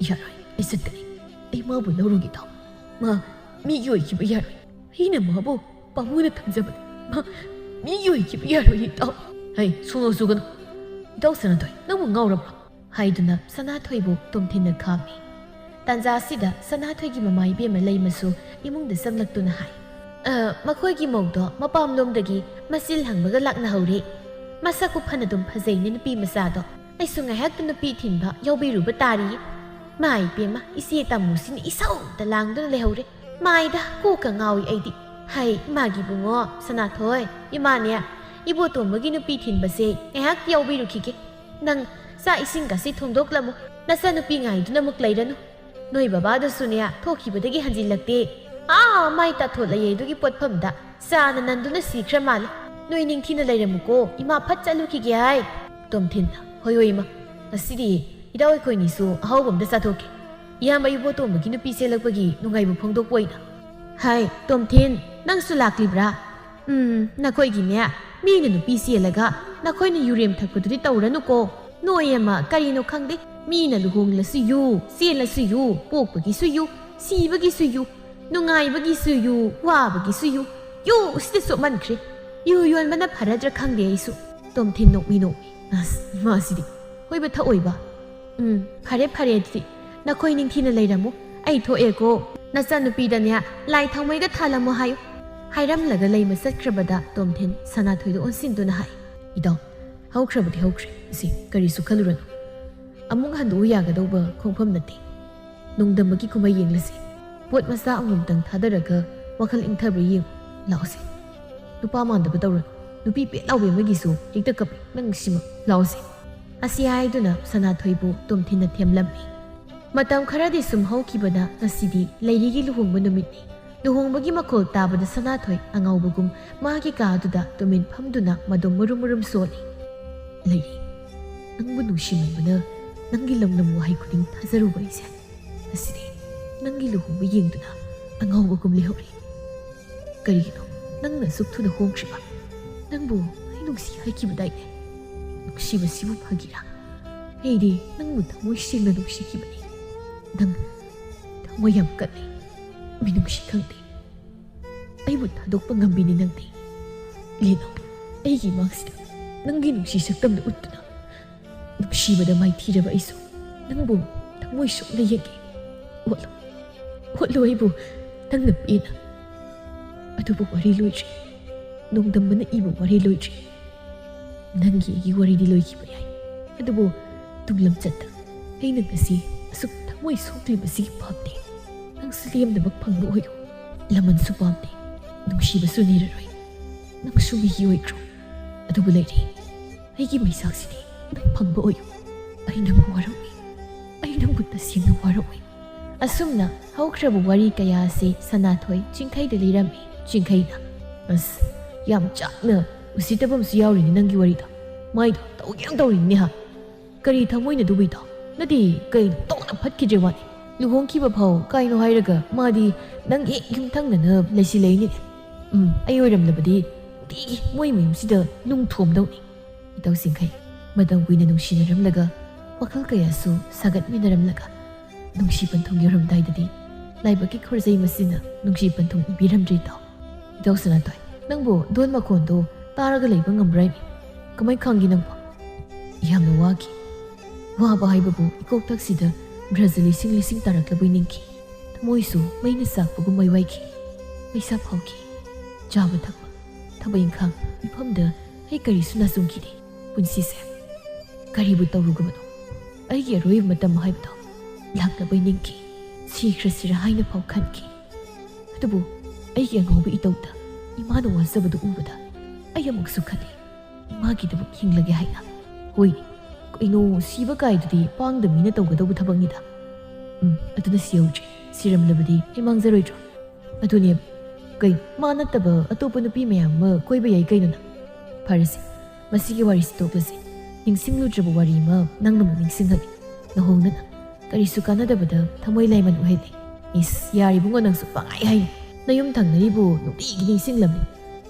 ꯌꯥꯔꯣꯏ, ꯑꯩ ꯆꯠꯀꯅꯤ꯫ ꯑꯩ ꯃꯥꯕꯨ ꯂꯧꯔꯨꯒꯦ, ꯏꯇꯥꯎ꯫ ꯃꯥ ꯃꯤꯒꯤ ꯑꯣꯏꯈꯤꯕ ꯌꯥꯔꯣꯏ꯫ ꯑꯩꯅ ꯃꯥꯕꯨ ꯄꯥꯝꯃꯨꯅ ꯊꯝꯖꯕꯅꯤ꯫ ꯃꯥ ꯃꯤꯒꯤ ꯑꯣꯏꯈꯤꯕ ꯌꯥꯔꯣꯏ, ꯏꯇꯥꯎ꯫ ꯍꯩ, ꯁꯣꯅꯣ ꯆꯨꯒꯅꯨ꯫ ꯏꯇꯥꯎ ꯁꯅꯥꯊꯣꯏ, ꯅꯪꯕꯨ ꯉꯥꯎꯔꯕ꯭ꯔꯣ? ꯍꯥꯏꯗꯨꯅ ꯁꯅꯥꯊꯣꯏꯕꯨ ꯇꯣꯝꯊꯤꯟꯅ ꯈꯥꯝꯃꯤ꯫ ꯇꯥꯟꯖꯥꯁꯤꯗ ꯁꯅꯥꯊꯣꯏꯒꯤ ꯃꯃꯥ ꯏꯕꯦꯝꯃ ꯂꯩꯃꯁꯨ ꯏꯃꯨꯡꯗ ꯆꯪꯂꯛꯇꯨꯅ ꯍꯥꯏ, "ꯑ, ꯃꯈꯣꯏꯒꯤ ꯃꯧꯗꯣ ꯃꯄꯥꯝꯂꯣꯝꯗꯒꯤ ꯃꯆꯤꯜ ꯍꯪꯕꯒ ꯂꯥꯛꯅꯍꯧꯔꯦ꯫ ꯃꯁꯛꯄꯨ ꯐꯅ ꯑꯗꯨꯝ ꯐꯖꯩꯅꯦ ꯅꯨꯄꯤ ꯃꯆꯥꯗꯣ꯫ ꯑꯩꯁꯨ ꯉꯥꯏꯍꯥꯛꯇ ꯅꯨꯄꯤ ꯊꯤꯟꯕ ꯌꯥꯎꯕꯤꯔꯨꯕ ꯇꯥꯔꯤ꯫" ꯃꯥ ꯏꯕꯦꯝꯃ, ꯏꯆꯦ ꯇꯥꯃꯨꯁꯤꯅ ꯏꯁꯧꯗ ꯂꯥꯡꯗꯨꯅ ꯂꯩꯍꯧꯔꯦ꯫ ꯃꯥꯏꯗ ꯀꯣꯛꯀ ꯉꯥꯎꯏ ꯑꯩꯗꯤ꯫ ꯍꯩ, ꯏꯃꯥꯒꯤ ꯏꯕꯨꯡꯉꯣ, ꯁꯅꯥꯊꯣꯏ, ꯏꯃꯥꯅꯦ, ꯏꯕꯣꯇꯣꯝꯕꯒꯤ ꯅꯨꯄꯤ ꯊꯤꯟꯕꯁꯦ ꯉꯥꯏꯍꯥꯛ ꯌꯥꯎꯕꯤꯔꯨꯈꯤꯒꯦ꯫ ꯅꯪ ꯆꯥꯛ ꯏꯁꯤꯡꯒꯁꯤ ꯊꯣꯡꯗꯣꯛꯂꯝꯃꯨ꯫ ꯅꯆꯥꯅꯨꯄꯤ ꯉꯥꯏꯗꯨꯅ ꯑꯃꯨꯛ ꯂꯩꯔꯅꯨ꯫ ꯅꯣꯏ ꯕꯕꯥꯗꯨꯁꯨꯅꯦ, ꯊꯣꯛꯈꯤꯕꯗꯒꯤ ꯍꯟꯖꯤꯜꯂꯛꯇꯦ꯫ ꯑꯥ, ꯃꯥꯏ ꯇꯥꯊꯣꯠꯂꯌꯦ ꯑꯗꯨꯒꯤ ꯄꯣꯠꯐꯝꯗ ꯆꯥꯅ ꯅꯟꯗꯨꯅ ꯁꯤꯈ꯭ꯔ ꯃꯥꯜꯂꯦ꯫ ꯅꯣꯏ ꯅꯤꯡꯊꯤꯅ ꯂꯩꯔꯝꯃꯨꯀꯣ, ꯏꯃꯥ ꯐꯠ ꯆꯠꯂꯨꯈꯤꯒꯦ ꯍꯥꯏ꯫ ꯇꯣꯝꯊꯤꯟ, "ꯍꯣꯏ, ꯍꯣꯏ, ꯏꯃꯥ꯫ ꯉꯁꯤꯗꯤ ꯏꯇꯥꯎ ꯑꯩꯈꯣꯏꯅꯤꯁꯨ ꯑꯍꯥꯎꯕ ꯑꯝꯗ ꯆꯥꯊꯣꯛꯀꯦ꯫ ꯏꯌꯥꯝꯕ ꯏꯕꯣꯇꯣꯝꯕꯒꯤ ꯅꯨꯄꯤ ꯆꯦꯜꯂꯛꯄꯒꯤ ꯅꯨꯡꯉꯥꯏꯕ ꯐꯣꯡꯗꯣꯛꯄ ꯑꯣꯏꯅ꯫" ꯍꯥꯏ, "ꯇꯣꯝꯊꯤꯟ, ꯅꯪꯁꯨ ꯂꯥꯛꯂꯤꯕ꯭ꯔꯥ? ꯎꯝ, ꯅꯈꯣꯏꯒꯤꯅꯦ, ꯃꯤꯅ ꯅꯨꯄꯤ ꯆꯦꯜꯂꯒ ꯅꯈꯣꯏꯅ ꯌꯨꯔꯦꯝ ꯊꯛꯄꯗꯨꯗꯤ ꯇꯧꯔꯅꯨꯀꯣ꯫ ꯅꯣꯏ ꯑꯃ ꯀꯔꯤꯅꯣ ꯈꯪꯗꯦ, ꯃꯤꯅ ꯂꯨꯍꯣꯡꯂꯁꯨ ꯌꯨ, ꯆꯦꯜꯂꯁꯨ ꯌꯨ, ꯄꯣꯛꯄꯒꯤꯁꯨ ꯌꯨ, ꯁꯤꯕꯒꯤꯁꯨ ꯌꯨ, ꯅꯨꯡꯉꯥꯏꯕꯒꯤꯁꯨ ꯌꯨ, ꯋꯥꯕꯒꯤꯁꯨ ꯌꯨ꯫ ꯌꯨ ꯁꯤꯗ ꯆꯣꯞꯃꯟꯈ꯭ꯔꯦ꯫ ꯌꯨ ꯌꯣꯟꯕꯅ ꯐꯔꯗ꯭ꯔꯥ ꯈꯪꯗꯦ ꯑꯩꯁꯨ꯫" ꯇꯣꯝꯊꯤꯟ ꯅꯣꯛꯃꯤ ꯅꯣꯛꯃꯤ꯫ "ꯑꯁ, ꯏꯃꯥꯁꯤꯗꯤ꯫ ꯍꯣꯏꯕ, ꯊꯛꯑꯣꯏꯕ꯫ ꯎꯝ, ꯐꯔꯦ, ꯐꯔꯦ, ꯑꯗꯨꯗꯤ ꯅꯈꯣꯏ ꯅꯤꯡꯊꯤꯅ ꯂꯩꯔꯝꯃꯨ꯫ ꯑꯩ ꯊꯣꯛꯑꯦꯀꯣ꯫ ꯅꯆꯥꯅꯨꯄꯤꯗꯅꯦ, ꯂꯥꯏ ꯊꯥꯎꯃꯩꯒ ꯊꯥꯜꯂꯝꯃꯨ ꯍꯥꯏꯌꯨ꯫" ꯍꯥꯏꯔꯝꯂꯒ ꯂꯩꯃ ꯆꯠꯈ꯭ꯔꯕꯗ ꯇꯣꯝꯊꯤꯟ ꯁꯅꯥꯊꯣꯏꯗ ꯑꯣꯟꯁꯤꯟꯗꯨꯅ ꯍꯥꯏ, "ꯏꯇꯥꯎ, ꯍꯧꯈ꯭ꯔꯕꯗꯤ ꯍꯧꯈ꯭ꯔꯦ꯫ ꯏꯆꯦ, ꯀꯔꯤꯁꯨ ꯈꯜꯂꯨꯔꯅꯨ꯫ ꯑꯃꯨꯛ ꯍꯟꯗꯣꯛꯎ ꯌꯥꯒꯗꯧꯕ ꯈꯣꯡꯐꯝ ꯅꯠꯇꯦ꯫ ꯅꯣꯡꯗꯝꯕꯒꯤ ꯀꯨꯝꯍꯩ ꯌꯦꯡꯂꯁꯤ꯫ ꯄꯣꯠ ꯃꯆꯥ ꯑꯃꯃꯝꯇꯪ ꯊꯥꯗꯔꯒ ꯋꯥꯈꯜ ꯏꯪꯊꯕ꯭ꯔꯥ ꯌꯦꯡꯉꯨ꯫ ꯂꯥꯛꯑꯣꯁꯦ꯫ ꯅꯨꯄꯥ ꯃꯥꯟꯗꯕ ꯇꯧꯔꯅꯨ꯫ ꯅꯨꯄꯤ ꯄꯦꯠ ꯂꯥꯎꯕꯤ ꯑꯃꯒꯤꯁꯨ ꯍꯦꯛꯇ ꯀꯞꯄꯤ꯫ ꯅꯪ ꯁꯤꯃ ꯂꯥꯛꯑꯣꯁꯦ꯫" ꯑꯁꯤ ꯍꯥꯏꯗꯨꯅ ꯁꯅꯥꯊꯣꯏꯕꯨ ꯇꯣꯝꯊꯤꯟꯅ ꯊꯦꯝꯂꯝꯃꯤ꯫ ꯃꯇꯝ ꯈꯔꯗꯤ ꯁꯨꯝ ꯍꯧꯈꯤꯕꯗ ꯉꯁꯤꯗꯤ ꯂꯩꯔꯤꯒꯤ ꯂꯨꯍꯣꯡꯕ ꯅꯨꯃꯤꯠꯅꯤ꯫ ꯂꯨꯍꯣꯡꯕꯒꯤ ꯃꯈꯣꯜ ꯇꯥꯕꯗ ꯁꯅꯥꯊꯣꯏ ꯑꯉꯥꯎꯕꯒꯨꯝ ꯃꯥꯒꯤ ꯀꯥꯗꯨꯗ ꯇꯨꯃꯤꯟ ꯐꯝꯗꯨꯅ ꯃꯗꯣ ꯃꯨꯔꯨꯝ ꯃꯨꯔꯨꯝ ꯁꯣꯜꯂꯤ꯫ "ꯂꯩꯔꯤ, ꯅꯪꯕꯨ ꯅꯨꯡꯁꯤꯃꯟꯕꯅ ꯅꯪꯒꯤ ꯂꯝꯂꯝ ꯋꯥꯍꯩ ꯈꯨꯗꯤꯡ ꯊꯥꯖꯔꯨꯕ ꯑꯩꯁꯦ ꯉꯁꯤꯗꯤ ꯅꯪꯒꯤ ꯂꯨꯍꯣꯡꯕ ꯌꯦꯡꯗꯨꯅ ꯑꯉꯥꯎꯕꯒꯨꯝ ꯂꯩꯍꯧꯔꯦ꯫ ꯀꯔꯤꯒꯤꯅꯣ ꯅꯪꯅ ꯑꯁꯨꯛ ꯊꯨꯅ ꯍꯣꯡꯈ꯭ꯔꯤꯕ? ꯅꯪꯕꯨ ꯑꯩ ꯅꯨꯡꯁꯤ ꯍꯥꯏꯈꯤꯕꯗꯥꯏꯅꯦ? ꯅꯨꯡꯁꯤꯕꯁꯤꯕꯨ ꯐꯥꯒꯤꯔꯥ? ꯑꯩꯗꯤ ꯅꯪꯕꯨ ꯊꯃꯣꯏ ꯁꯦꯡꯅ ꯅꯨꯡꯁꯤꯈꯤꯕꯅꯤ꯫ ꯅꯪ ꯊꯃꯣꯏ ꯌꯥꯝ ꯀꯜꯂꯤ, ꯃꯤꯅꯨꯡꯁꯤ ꯈꯪꯗꯦ꯫ ꯑꯩꯕꯨ ꯊꯥꯗꯣꯛꯄ ꯉꯝꯕꯤꯅꯤ ꯅꯪꯗꯤ꯫ ꯂꯦꯅꯣ, ꯑꯩꯒꯤ ꯏꯃꯥꯡꯁꯤꯗ ꯅꯪꯒꯤ ꯅꯨꯡꯁꯤ ꯁꯛꯇꯝꯗꯨ ꯎꯠꯇꯨꯅ ꯅꯨꯡꯁꯤꯕꯗ ꯃꯥꯏꯊꯤꯔꯕ ꯑꯩꯁꯨ ꯅꯪꯕꯨ ꯊꯃꯣꯏ ꯁꯣꯛꯅ ꯌꯦꯡꯒꯦ꯫ ꯑꯣꯠꯂꯨ, ꯑꯣꯠꯂꯨ ꯑꯩꯕꯨ ꯅꯪꯅ ꯄꯦꯟꯅ꯫ ꯑꯗꯨꯕꯨ ꯋꯥꯔꯤ ꯂꯣꯏꯗ꯭ꯔꯤ꯫ ꯅꯣꯡꯗꯝꯕꯅ ꯏꯕ ꯋꯥꯔꯤ ꯂꯣꯏꯗ꯭ꯔꯤ꯫ ꯅꯪꯒꯤ ꯑꯩꯒꯤ ꯋꯥꯔꯤꯗꯤ ꯂꯣꯏꯈꯤꯕ ꯌꯥꯏ, ꯑꯗꯨꯕꯨ ꯇꯨꯡ ꯂꯝꯆꯠꯇ ꯑꯩꯅ ꯉꯁꯤ ꯑꯁꯨꯛ ꯊꯃꯣꯏ ꯁꯣꯛꯂꯤꯕꯁꯤꯒꯤ ꯄꯥꯞꯇꯤ ꯅꯪꯁꯨ ꯂꯦꯝꯅꯃꯛ ꯐꯪꯕ ꯑꯣꯏꯌꯨ꯫ ꯂꯃꯟꯁꯨ ꯄꯥꯝꯗꯦ, ꯅꯨꯡꯁꯤꯕꯁꯨ ꯅꯤꯔꯔꯣꯏ꯫ ꯅꯪꯁꯨ ꯃꯤꯒꯤ ꯑꯣꯏꯈ꯭ꯔꯣ꯫ ꯑꯗꯨꯕꯨ ꯂꯩꯔꯤ, ꯑꯩꯒꯤ ꯃꯩꯁꯥꯛꯁꯤꯗꯤ ꯅꯪ ꯐꯪꯕ ꯑꯣꯏꯌꯨ꯫ ꯑꯩ ꯅꯪꯕꯨ ꯋꯥꯔꯧꯏ꯫ ꯑꯩ ꯅꯪꯕꯨ ꯇꯁꯦꯡꯅ ꯋꯥꯔꯧꯏ꯫ ꯑꯁꯨꯝꯅ ꯍꯧꯈ꯭ꯔꯕ ꯋꯥꯔꯤ ꯀꯌꯥ ꯑꯁꯤ ꯁꯅꯥꯊꯣꯏ ꯆꯤꯡꯈꯩꯗ ꯂꯤꯔꯝꯃꯤ꯫ ꯆꯤꯡꯈꯩꯅ, "ꯑꯁ, ꯌꯥꯝ ꯆꯥꯛꯅ ꯎꯁꯤꯠꯇꯕ ꯑꯃꯁꯨ ꯌꯥꯎꯔꯤꯅꯤ ꯅꯪꯒꯤ ꯋꯥꯔꯤꯗꯣ꯫ ꯃꯥꯏꯗꯣ ꯇꯧꯒꯦ ꯌꯥꯝ ꯇꯧꯔꯤꯅꯤꯅꯦ ꯍꯥ꯫ ꯀꯔꯤ ꯊꯃꯣꯏꯅꯣ ꯑꯗꯨꯕꯨ ꯏꯇꯥꯎ? ꯅꯠꯇꯦ, ꯀꯩꯅꯣ ꯇꯣꯛꯅ ꯐꯠꯈꯤꯗ꯭ꯔꯦ ꯋꯥꯅꯤ꯫ ꯂꯨꯍꯣꯡꯈꯤꯕ ꯐꯥꯎ ꯀꯥꯏꯅꯣ ꯍꯥꯏꯔꯒ ꯃꯥꯗꯤ ꯅꯪ ꯍꯦꯛ ꯌꯨꯝꯊꯪꯅꯅ ꯂꯩꯁꯤꯜꯂꯛꯏꯅꯤꯅꯦ꯫ ꯎꯝ, ꯑꯩ ꯑꯣꯏꯔꯝꯂꯕꯗꯤ ꯅꯨꯡꯇꯤꯒꯤ ꯃꯣꯏ ꯃꯌꯨꯝꯁꯤꯗ ꯅꯨꯡ ꯊꯣꯝꯗꯧꯅꯤ꯫" ꯏꯇꯥꯎ ꯆꯤꯡꯈꯩ, ꯃꯇꯝ ꯀꯨꯏꯅ ꯅꯨꯡꯁꯤꯅꯔꯝꯂꯒ, ꯋꯥꯈꯜ ꯀꯌꯥꯁꯨ ꯁꯥꯒꯠꯃꯤꯟꯅꯔꯝꯂꯒ, ꯅꯨꯡꯁꯤ ꯄꯟꯊꯨꯡ ꯌꯧꯔꯝꯗꯥꯏꯗꯗꯤ ꯂꯥꯏꯕꯛꯀꯤ ꯈꯨꯔꯖꯩ ꯃꯁꯤꯅ ꯅꯨꯡꯁꯤ ꯄꯟꯊꯨꯡ ꯏꯕꯤꯔꯝꯗ꯭ꯔꯦ ꯏꯇꯥꯎ꯫ ꯏꯇꯥꯎ ꯁꯅꯥꯇꯣꯏ, ꯅꯪꯕꯨ ꯗꯣꯟ ꯃꯈꯣꯟꯗꯣ ꯇꯥꯔꯒ ꯂꯩꯕ ꯉꯝꯕ꯭ꯔꯥ ꯏꯃꯤ? ꯀꯃꯥꯏ ꯈꯪꯒꯦ ꯅꯪꯕꯨ? ꯌꯥꯝꯅ ꯋꯥꯈꯤ꯫ ꯋꯥꯕ ꯍꯥꯏꯕꯕꯨ ꯏꯀꯣꯛꯇꯛꯁꯤꯗ ꯕ꯭ꯔꯖ ꯂꯤꯁꯤꯡ ꯂꯤꯁꯤꯡ ꯇꯥꯔꯛꯂꯕꯣꯏ ꯅꯤꯡꯈꯤ꯫ ꯊꯃꯣꯏꯁꯨ ꯃꯩꯅ ꯆꯥꯛꯄꯒꯨꯝ ꯃꯩꯋꯥꯏꯈꯤ꯫ ꯄꯩꯁꯥ ꯐꯥꯎꯈꯤ꯫ ꯆꯥꯕ ꯊꯛꯄ, ꯊꯕꯛ ꯏꯪꯈꯥꯡ, ꯃꯤꯐꯝꯗ ꯑꯩ ꯀꯔꯤꯁꯨ ꯅꯥꯆꯨꯡꯈꯤꯗꯦ꯫ ꯄꯨꯟꯁꯤꯁꯦ ꯀꯔꯤꯕꯨ ꯇꯧꯔꯨꯒꯕꯅꯣ? ꯑꯩꯒꯤ ꯑꯔꯣꯏꯕ ꯃꯇꯝ ꯍꯥꯏꯕꯗꯣ ꯂꯥꯛꯂꯕꯣꯏ ꯅꯤꯡꯈꯤ꯫ ꯁꯤꯈ꯭ꯔꯁꯤꯔ ꯍꯥꯏꯅ ꯐꯥꯎ ꯈꯟꯈꯤ꯫ ꯑꯗꯨꯕꯨ ꯑꯩꯒꯤ ꯑꯉꯥꯎꯕ ꯏꯇꯧꯗ ꯏꯃꯥꯅ ꯋꯥꯖꯕꯗꯨ ꯎꯕꯗ ꯑꯩ ꯑꯃꯨꯛꯁꯨ ꯈꯜꯂꯤ, ꯏꯃꯥꯒꯤꯗꯃꯛ ꯍꯤꯡꯂꯒꯦ ꯍꯥꯏꯅ꯫ ꯍꯣꯏꯅꯦ, ꯀꯩꯅꯣ, ꯁꯤꯕ ꯀꯥꯏꯗꯨꯗꯤ ꯄꯥꯡꯗ ꯃꯤꯅ ꯇꯧꯒꯗꯧꯕ ꯊꯕꯛꯅꯤꯗ꯫ ꯎꯝ, ꯑꯗꯨꯅ ꯁꯤꯍꯧꯗ꯭ꯔꯦ꯫ ꯁꯤꯔꯝꯂꯕꯗꯤ ꯑꯩ ꯃꯥꯡꯖꯔꯣꯏꯗ꯭ꯔꯣ? ꯑꯗꯨꯅꯦ, ꯀꯩ, ꯃꯥ ꯅꯠꯇꯕ ꯑꯇꯣꯞꯄ ꯅꯨꯄꯤ ꯃꯌꯥꯝ ꯑꯃ ꯀꯣꯏꯕ ꯌꯥꯏ ꯀꯩꯅꯣ ꯅꯪ? ꯐꯔꯦꯁꯦ, ꯃꯁꯤꯒꯤ ꯋꯥꯔꯤꯁꯤ ꯇꯣꯛꯂꯁꯤ꯫ ꯅꯤꯡꯁꯤꯡꯂꯨꯗ꯭ꯔꯕ ꯋꯥꯔꯤ ꯑꯃ ꯅꯪꯅ ꯑꯃꯨꯛ ꯅꯤꯡꯁꯤꯡꯍꯜꯂꯤ꯫ ꯅꯍꯣꯡꯅꯅ ꯀꯔꯤꯁꯨ ꯀꯥꯟꯅꯗꯕꯗ ꯊꯃꯣꯏ ꯂꯥꯏꯃꯟ ꯑꯣꯏꯍꯜꯂꯤ꯫ ꯏꯁ, ꯌꯥꯔꯤꯕꯨꯡꯉꯣ, ꯅꯪꯁꯨ ꯄꯪꯍꯥꯏ ꯍꯥꯏꯅꯤ꯫ ꯅꯌꯨꯝ ꯊꯪꯅꯔꯤꯕꯨ ꯅꯨꯡꯇꯤꯒꯤ ꯅꯤꯡꯁꯤꯡꯂꯝꯃꯤ꯫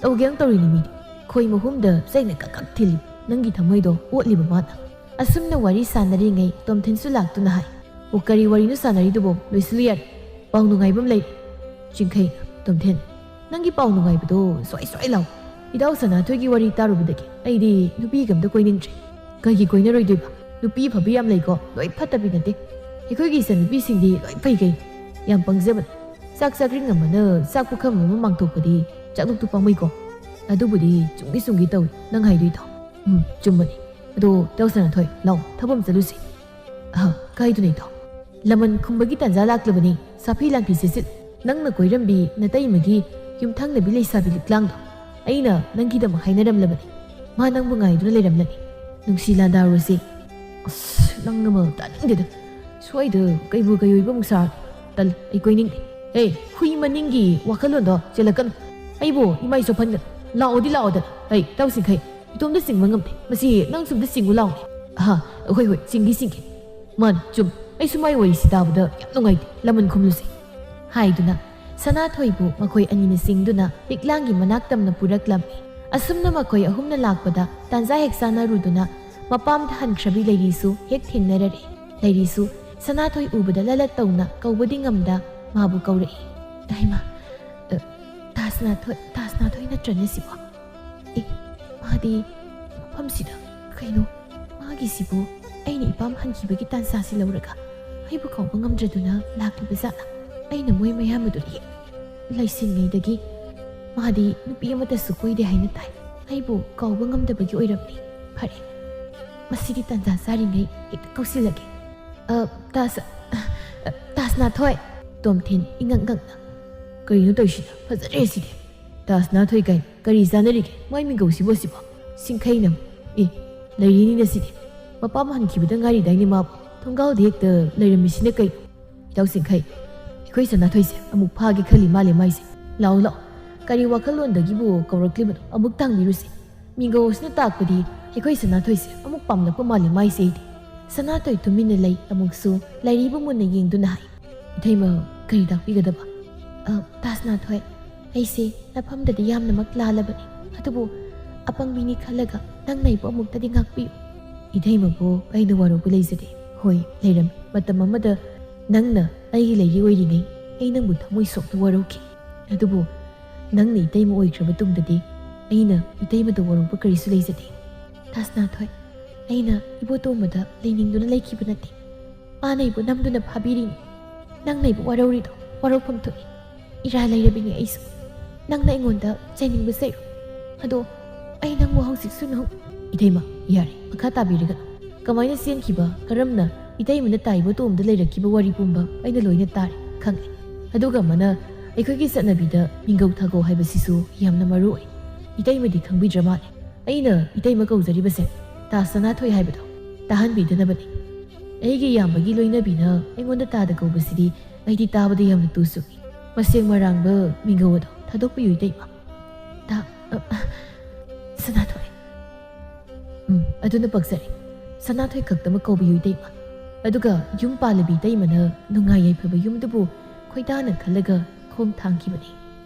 ꯇꯧꯒꯦꯅ ꯇꯧꯔꯤꯅꯤ ꯃꯤꯗꯤ꯫ ꯈꯣꯏ ꯃꯍꯨꯝꯗ ꯆꯩꯅ ꯀꯛ ꯀꯛ ꯊꯤꯜꯂꯤ꯫ ꯅꯪꯒꯤ ꯊꯃꯣꯏꯗꯣ ꯑꯣꯠꯂꯤꯕ ꯃꯥꯅ꯫ ꯑꯁꯨꯝꯅ ꯋꯥꯔꯤ ꯁꯥꯟꯅꯔꯤꯉꯩ ꯇꯣꯝꯊꯤꯟꯁꯨ ꯂꯥꯛꯇꯨꯅ ꯍꯥꯏ, "ꯑꯣ, ꯀꯔꯤ ꯋꯥꯔꯤꯅꯣ ꯁꯥꯟꯅꯔꯤꯗꯨꯕꯣ? ꯂꯣꯏꯁꯤꯜꯂꯨ ꯌꯥꯔꯦ꯫ ꯄꯥꯎ ꯅꯨꯡꯉꯥꯏꯕ ꯑꯃ ꯂꯩꯔꯦ꯫" ꯆꯤꯡꯈꯩ, "ꯇꯣꯝꯊꯤꯟ, ꯅꯪꯒꯤ ꯄꯥꯎ ꯅꯨꯡꯉꯥꯏꯕꯗꯣ ꯁ꯭ꯋꯥꯏ ꯁ꯭ꯋꯥꯏ ꯂꯥꯎ꯫ ꯏꯇꯥꯎ ꯁꯅꯥꯊꯣꯏꯒꯤ ꯋꯥꯔꯤ ꯇꯥꯔꯨꯕꯗꯒꯤ ꯑꯩꯗꯤ ꯅꯨꯄꯤꯒ ꯑꯝꯇ ꯀꯣꯏꯅꯤꯡꯗ꯭ꯔꯦ꯫" "ꯀꯩꯒꯤ ꯀꯣꯏꯅꯔꯣꯏꯗꯣꯏꯕ? ꯅꯨꯄꯤ ꯐꯕ ꯌꯥꯝ ꯂꯩꯀꯣ, ꯂꯣꯏ ꯐꯠꯇꯕꯤ ꯅꯠꯇꯦ꯫ ꯑꯩꯈꯣꯏꯒꯤ ꯏꯆꯟꯅꯨꯄꯤꯁꯤꯡꯗꯤ ꯂꯣꯏ ꯐꯩ ꯀꯩ꯫ ꯌꯥꯝ ꯄꯪꯖꯕꯅꯤ꯫ ꯆꯥꯛ ꯆꯥꯛꯔꯤꯡ ꯑꯃꯅ ꯆꯥꯛ ꯄꯨꯈꯝ ꯑꯃ ꯃꯥꯡꯊꯣꯛꯄꯗꯤ ꯆꯥꯛꯂꯨꯛꯇꯨ ꯄꯥꯝꯃꯨꯏꯀꯣ꯫ ꯑꯗꯨꯕꯨꯗꯤ ꯆꯨꯝꯒꯤ ꯆꯨꯝꯒꯤ ꯇꯧꯏ ꯅꯪ ꯍꯥꯏꯗꯣꯏꯗꯣ꯫ ꯎꯝ, ꯆꯨꯝꯕꯅꯤ꯫ ꯑꯗꯣ ꯏꯇꯥꯎ ꯁꯅꯥꯊꯣꯏ, ꯂꯥꯎ, ꯊꯕꯛ ꯑꯃ ꯆꯠꯂꯨꯁꯤ꯫ ꯑꯍ, ꯀꯥꯏꯗꯅꯣ ꯏꯇꯥꯎ? ꯂꯃꯟ ꯈꯨꯝꯕꯒꯤ ꯇꯥꯟꯖꯥ ꯂꯥꯛꯂꯕꯅꯤ꯫ ꯁꯥꯐꯤ ꯂꯥꯟꯐꯤ ꯁꯦꯠꯆꯤꯜ꯫ ꯅꯪꯅ ꯀꯣꯏꯔꯝꯕꯤ ꯅꯇꯩꯃꯒꯤ ꯌꯨꯝꯊꯪꯅꯕꯤ ꯂꯩꯁꯥꯕꯤ ꯂꯤꯛꯂꯥꯡꯗꯣ ꯑꯩꯅ ꯅꯪꯒꯤꯗꯃꯛ ꯍꯥꯏꯅꯔꯝꯂꯕꯅꯤ꯫ ꯃꯥ ꯅꯪꯕꯨ ꯉꯥꯏꯗꯨꯅ ꯂꯩꯔꯝꯂꯅꯤ꯫ ꯅꯨꯡꯁꯤ ꯂꯥꯟꯗꯥꯔꯨꯔꯁꯤ꯫ ꯑꯁ, ꯅꯪ ꯑꯃ ꯇꯥꯅꯤꯡꯗꯦꯗ꯫ ꯁ꯭ꯋꯥꯏꯗ ꯀꯩꯕꯨ ꯀꯩꯑꯣꯏꯕ ꯑꯃꯨꯛ ꯁꯥꯔ꯫ ꯇꯜꯂꯤ, ꯑꯩ ꯀꯣꯏꯅꯤꯡꯗꯦ꯫ ꯍꯦ, ꯍꯨꯏ ꯃꯅꯤꯡꯒꯤ ꯋꯥꯈꯜꯂꯣꯟꯗꯣ ꯆꯦꯜꯂꯛꯀꯅꯨ꯫ ꯑꯩꯕꯨ ꯏꯃꯥ ꯏꯁꯣꯞ ꯍꯟꯒꯅꯨ꯫ ꯂꯥꯛꯑꯣꯗꯤ ꯂꯥꯛꯑꯣꯗꯅ꯫ ꯍꯩ, ꯏꯇꯥꯎ ꯁꯤꯡꯈꯩ, ꯏꯇꯣꯝꯇ ꯆꯤꯡꯕ ꯉꯝꯗꯦ꯫ ꯃꯁꯤ ꯅꯪꯁꯨ ꯑꯝꯇ ꯆꯤꯡꯉꯨ ꯂꯥꯎꯅꯦ꯫ ꯑꯍꯥ, ꯍꯣꯏ, ꯍꯣꯏ, ꯆꯤꯡꯒꯦ, ꯆꯤꯡꯒꯦ꯫ ꯃꯥꯅꯤ, ꯆꯨꯝ꯫ ꯑꯩꯁꯨ ꯃꯥꯏ ꯋꯥꯔꯤꯁꯤ ꯇꯥꯕꯗ ꯌꯥꯝ ꯅꯨꯡꯉꯥꯏꯇꯦ꯫ ꯂꯃꯟ ꯈꯨꯝꯂꯨꯁꯦ꯫ ꯍꯥꯏꯗꯨꯅ ꯁꯅꯥꯊꯣꯏꯕꯨ ꯃꯈꯣꯏ ꯑꯅꯤꯅ ꯆꯤꯡꯗꯨꯅ ꯂꯤꯛꯂꯥꯡꯒꯤ ꯃꯅꯥꯛ ꯇꯝꯅ ꯄꯨꯔꯛꯂꯝꯃꯤ꯫ ꯑꯁꯨꯝꯅ ꯃꯈꯣꯏ ꯑꯍꯨꯝꯅ ꯂꯥꯛꯄꯗ ꯇꯥꯟꯖꯥ ꯍꯦꯛ ꯆꯥꯅꯔꯨꯗꯨꯅ ꯃꯄꯥꯝꯗ ꯍꯟꯈ꯭ꯔꯕꯤ ꯂꯩꯔꯤꯁꯨ ꯍꯦꯛ ꯊꯦꯡꯅꯔꯔꯦ꯫ ꯂꯩꯔꯤꯁꯨ ꯁꯅꯥꯊꯣꯏ ꯎꯕꯗ ꯂꯂꯠ ꯇꯧꯅ ꯀꯧꯕꯗꯤ ꯉꯝꯗ ꯃꯥꯕꯨ ꯀꯧꯔꯛꯏ꯫ ꯍꯩꯃꯥ, ꯑ, ꯇꯥ ꯁꯅꯥꯊꯣꯏ, ꯇꯥ ꯁꯅꯥꯊꯣꯏ ꯅꯠꯇ꯭ꯔꯅꯦ ꯁꯤꯕꯣ? ꯑꯦ, ꯃꯥꯗꯤ ꯃꯐꯝꯁꯤꯗ ꯀꯩꯅꯣ? ꯃꯥꯒꯤꯁꯤꯕꯨ ꯑꯩꯅ ꯏꯄꯥꯝ ꯍꯟꯈꯤꯕꯒꯤ ꯇꯥꯟꯖꯥꯁꯤ ꯂꯧꯔꯒ ꯑꯩꯕꯨ ꯀꯧꯕ ꯉꯝꯗ꯭ꯔꯗꯨꯅ ꯂꯥꯛꯂꯤꯕ ꯖꯥꯠꯂ? ꯑꯩꯅ ꯃꯣꯏ ꯃꯌꯥꯝ ꯑꯗꯨꯗ ꯍꯦꯛ ꯂꯩꯁꯤꯟꯉꯩꯗꯒꯤ ꯃꯥꯗꯤ ꯅꯨꯄꯤ ꯑꯃꯠꯇꯁꯨ ꯀꯣꯏꯗꯦ ꯍꯥꯏꯅ ꯇꯥꯏ꯫ ꯑꯩꯕꯨ ꯀꯧꯕ ꯉꯝꯗꯕꯒꯤ ꯑꯣꯏꯔꯝꯅꯤ꯫ ꯐꯔꯦ, ꯃꯁꯤꯒꯤ ꯇꯥꯟꯖꯥ ꯆꯥꯔꯤꯉꯩ ꯍꯦꯛꯇ ꯀꯧꯁꯤꯜꯂꯒꯦ꯫ ꯑ, ꯇꯥ ꯁ-, ꯑ, ꯇꯥ ꯁꯅꯥꯊꯣꯏ꯫ ꯇꯣꯝꯊꯤꯟ ꯏꯉꯛ ꯉꯛꯅ, "ꯀꯔꯤꯅꯣ ꯇꯧꯔꯤꯁꯤꯅ? ꯐꯖꯔꯦ ꯁꯤꯗꯤ꯫ ꯇꯥ ꯁꯅꯥꯊꯣꯏ ꯀꯥꯏꯅ ꯀꯔꯤ ꯆꯥꯟꯅꯔꯤꯒꯦ? ꯃꯥꯏ ꯃꯤꯡꯒꯧꯁꯤꯕꯣ ꯁꯤꯕꯣ?" ꯁꯤꯡꯈꯩꯅ, "ꯑꯦ, ꯂꯩꯔꯤꯅꯤꯅ ꯁꯤꯗꯤ꯫ ꯃꯄꯥꯝ ꯍꯟꯈꯤꯕꯗ ꯉꯥꯏꯔꯤꯗꯥꯏꯅꯦ ꯃꯥꯕꯨ? ꯊꯣꯡꯒꯥꯎꯗ ꯍꯦꯛꯇ ꯂꯩꯔꯝꯃꯤꯁꯤꯅ ꯀꯩꯅꯣ?" ꯏꯇꯥꯎ ꯁꯤꯡꯈꯩ, ꯑꯩꯈꯣꯏ ꯁꯅꯥꯊꯣꯏꯁꯦ ꯑꯃꯨꯛ ꯐꯥꯒꯦ ꯈꯜꯂꯤ ꯃꯥꯜꯂꯦ ꯃꯥꯏꯁꯦ꯫ ꯂꯥꯛꯑꯣ, ꯂꯥꯛꯑꯣ꯫ ꯀꯔꯤ ꯋꯥꯈꯜꯂꯣꯟꯗꯒꯤꯕꯨ ꯀꯧꯔꯛꯂꯤꯕꯅꯣ? ꯑꯃꯨꯛ ꯊꯥꯡꯕꯤꯔꯨꯁꯦ꯫ ꯃꯤꯒꯧꯁꯤꯅ ꯇꯥꯛꯄꯗꯤ ꯑꯩꯈꯣꯏ ꯁꯅꯥꯊꯣꯏꯁꯦ ꯑꯃꯨꯛ ꯄꯥꯝꯂꯛꯄ ꯃꯥꯜꯂꯦ ꯃꯥꯏꯁꯦ ꯑꯩꯗꯤ꯫ ꯁꯅꯥꯊꯣꯏ ꯇꯨꯃꯤꯟꯅ ꯂꯩ꯫ ꯑꯃꯨꯛꯁꯨ ꯂꯩꯔꯤꯕꯨ ꯃꯨꯟꯅ ꯌꯦꯡꯗꯨꯅ ꯍꯥꯏ, "ꯏꯊꯩꯃ, ꯀꯔꯤ ꯇꯥꯛꯄꯤꯒꯗꯕ?" "ꯑ, ꯇꯥ ꯁꯅꯥꯊꯣꯏ, ꯑꯩꯁꯦ ꯅꯐꯝꯗꯗꯤ ꯌꯥꯝꯅꯃꯛ ꯂꯥꯜꯂꯕꯅꯤ, ꯑꯗꯨꯕꯨ ꯑꯄꯪꯕꯤꯅꯤ ꯈꯜꯂꯒ ꯅꯪꯅ ꯑꯩꯕꯨ ꯑꯃꯨꯛꯇꯗꯤ ꯉꯥꯛꯄꯤꯌꯨ꯫" "ꯏꯊꯩꯃꯕꯨ ꯑꯩꯅ ꯋꯥꯔꯧꯕ ꯂꯩꯖꯗꯦ꯫ ꯍꯣꯏ, ꯂꯩꯔꯝꯃꯤ꯫ ꯃꯇꯝ ꯑꯃꯗ ꯅꯪꯅ ꯑꯩꯒꯤ ꯂꯩꯔꯤ ꯑꯣꯏꯔꯤꯉꯩ ꯑꯩ ꯅꯪꯕꯨ ꯊꯃꯣꯏ ꯁꯣꯛꯅ ꯋꯥꯔꯧꯈꯤ꯫ ꯑꯗꯨꯕꯨ ꯅꯪꯅ ꯏꯇꯩꯃ ꯑꯣꯏꯈ꯭ꯔꯕ ꯇꯨꯡꯗꯗꯤ ꯑꯩꯅ ꯏꯇꯩꯃꯗ ꯋꯥꯔꯧꯕ ꯀꯔꯤꯁꯨ ꯂꯩꯖꯗꯦ꯫" "ꯇꯥ ꯁꯅꯥꯊꯣꯏ, ꯑꯩꯅ ꯏꯕꯣꯇꯣꯝꯕꯗ ꯂꯩꯅꯤꯡꯗꯨꯅ ꯂꯩꯈꯤꯕ ꯅꯠꯇꯦ꯫ ꯃꯥꯅ ꯑꯩꯕꯨ ꯅꯝꯗꯨꯅ ꯐꯥꯕꯤꯔꯤꯅꯤ꯫ ꯅꯪꯅ ꯑꯩꯕꯨ ꯋꯥꯔꯧꯔꯤꯗꯣ ꯋꯥꯔꯧꯐꯝ ꯊꯣꯛꯏ꯫ ꯏꯔꯥꯜ ꯂꯩꯔꯕꯤꯅꯤ ꯑꯩꯁꯨ꯫ ꯅꯪꯅ ꯑꯩꯉꯣꯟꯗ ꯆꯩꯅꯤꯡꯕ ꯆꯩꯔꯣ꯫ ꯑꯗꯣ ꯑꯩ ꯅꯪꯕꯨ ꯍꯧꯖꯤꯛꯁꯨ ꯅꯨꯡ- ꯏꯇꯩꯃ, ꯌꯥꯔꯦ, ꯃꯈꯥ ꯇꯥꯕꯤꯔꯒꯅꯨ꯫ ꯀꯃꯥꯏꯅ ꯆꯦꯟꯈꯤꯕ, ꯀꯔꯝꯅ ꯏꯇꯩꯃꯅ ꯇꯥꯏꯕ ꯇꯣꯝꯗ ꯂꯩꯔꯛꯈꯤꯕ ꯋꯥꯔꯤ ꯄꯨꯝꯕ ꯑꯩꯅ ꯂꯣꯏꯅ ꯇꯥꯔꯦ, ꯈꯪꯉꯦ꯫ ꯑꯗꯨꯒ ꯑꯃꯅ ꯑꯩꯈꯣꯏꯒꯤ ꯆꯠꯅꯕꯤꯗ ꯃꯤꯡꯒꯧ ꯊꯥꯒꯧ ꯍꯥꯏꯕꯁꯤꯁꯨ ꯌꯥꯝꯅ ꯃꯔꯨ ꯑꯣꯏ꯫ ꯏꯇꯩꯃꯗꯤ ꯈꯪꯕꯤꯗ꯭ꯔ ꯃꯥꯜꯂꯦ꯫ ꯑꯩꯅ ꯏꯇꯩꯃ ꯀꯧꯖꯔꯤꯕꯁꯦ ꯇꯥ ꯁꯅꯥꯊꯣꯏ ꯍꯥꯏꯕꯗꯣ ꯇꯥꯍꯟꯕꯤꯗꯅꯕꯅꯤ꯫ ꯑꯩꯒꯤ ꯏꯌꯥꯝꯕꯒꯤ ꯂꯣꯏꯅꯕꯤꯅ ꯑꯩꯉꯣꯟꯗ ꯇꯥꯗ ꯀꯧꯕꯁꯤꯗꯤ ꯑꯩꯗꯤ ꯇꯥꯕꯗ ꯌꯥꯝꯅ ꯇꯨ ꯆꯨꯡꯏ꯫ ꯃꯁꯦꯡ ꯃꯔꯥꯡꯕ ꯃꯤꯡꯒꯧ ꯑꯗꯣ ꯊꯥꯗꯣꯛꯄꯤꯌꯨ ꯏꯇꯩꯃ꯫ ꯇꯥ-, ꯑ, ꯑ, ꯁꯅꯥꯊꯣꯏ꯫ ꯎꯝ, ꯑꯗꯨꯅ ꯄꯛꯆꯔꯦ꯫ ꯁꯅꯥꯊꯣꯏ ꯈꯛꯇꯃꯛ ꯀꯧꯕꯤꯌꯨ ꯏꯇꯩꯃ꯫ ꯑꯗꯨꯒ ꯌꯨꯝ ꯄꯥꯜꯂꯕꯤ ꯏꯇꯩꯃꯅ ꯅꯨꯡꯉꯥꯏ ꯌꯥꯏꯐꯕ ꯌꯨꯝꯗꯨꯕꯨ ꯈꯣꯏꯗꯥꯅ ꯈꯜꯂꯒ ꯈꯣꯡ ꯊꯥꯡꯈꯤꯕꯅꯤ꯫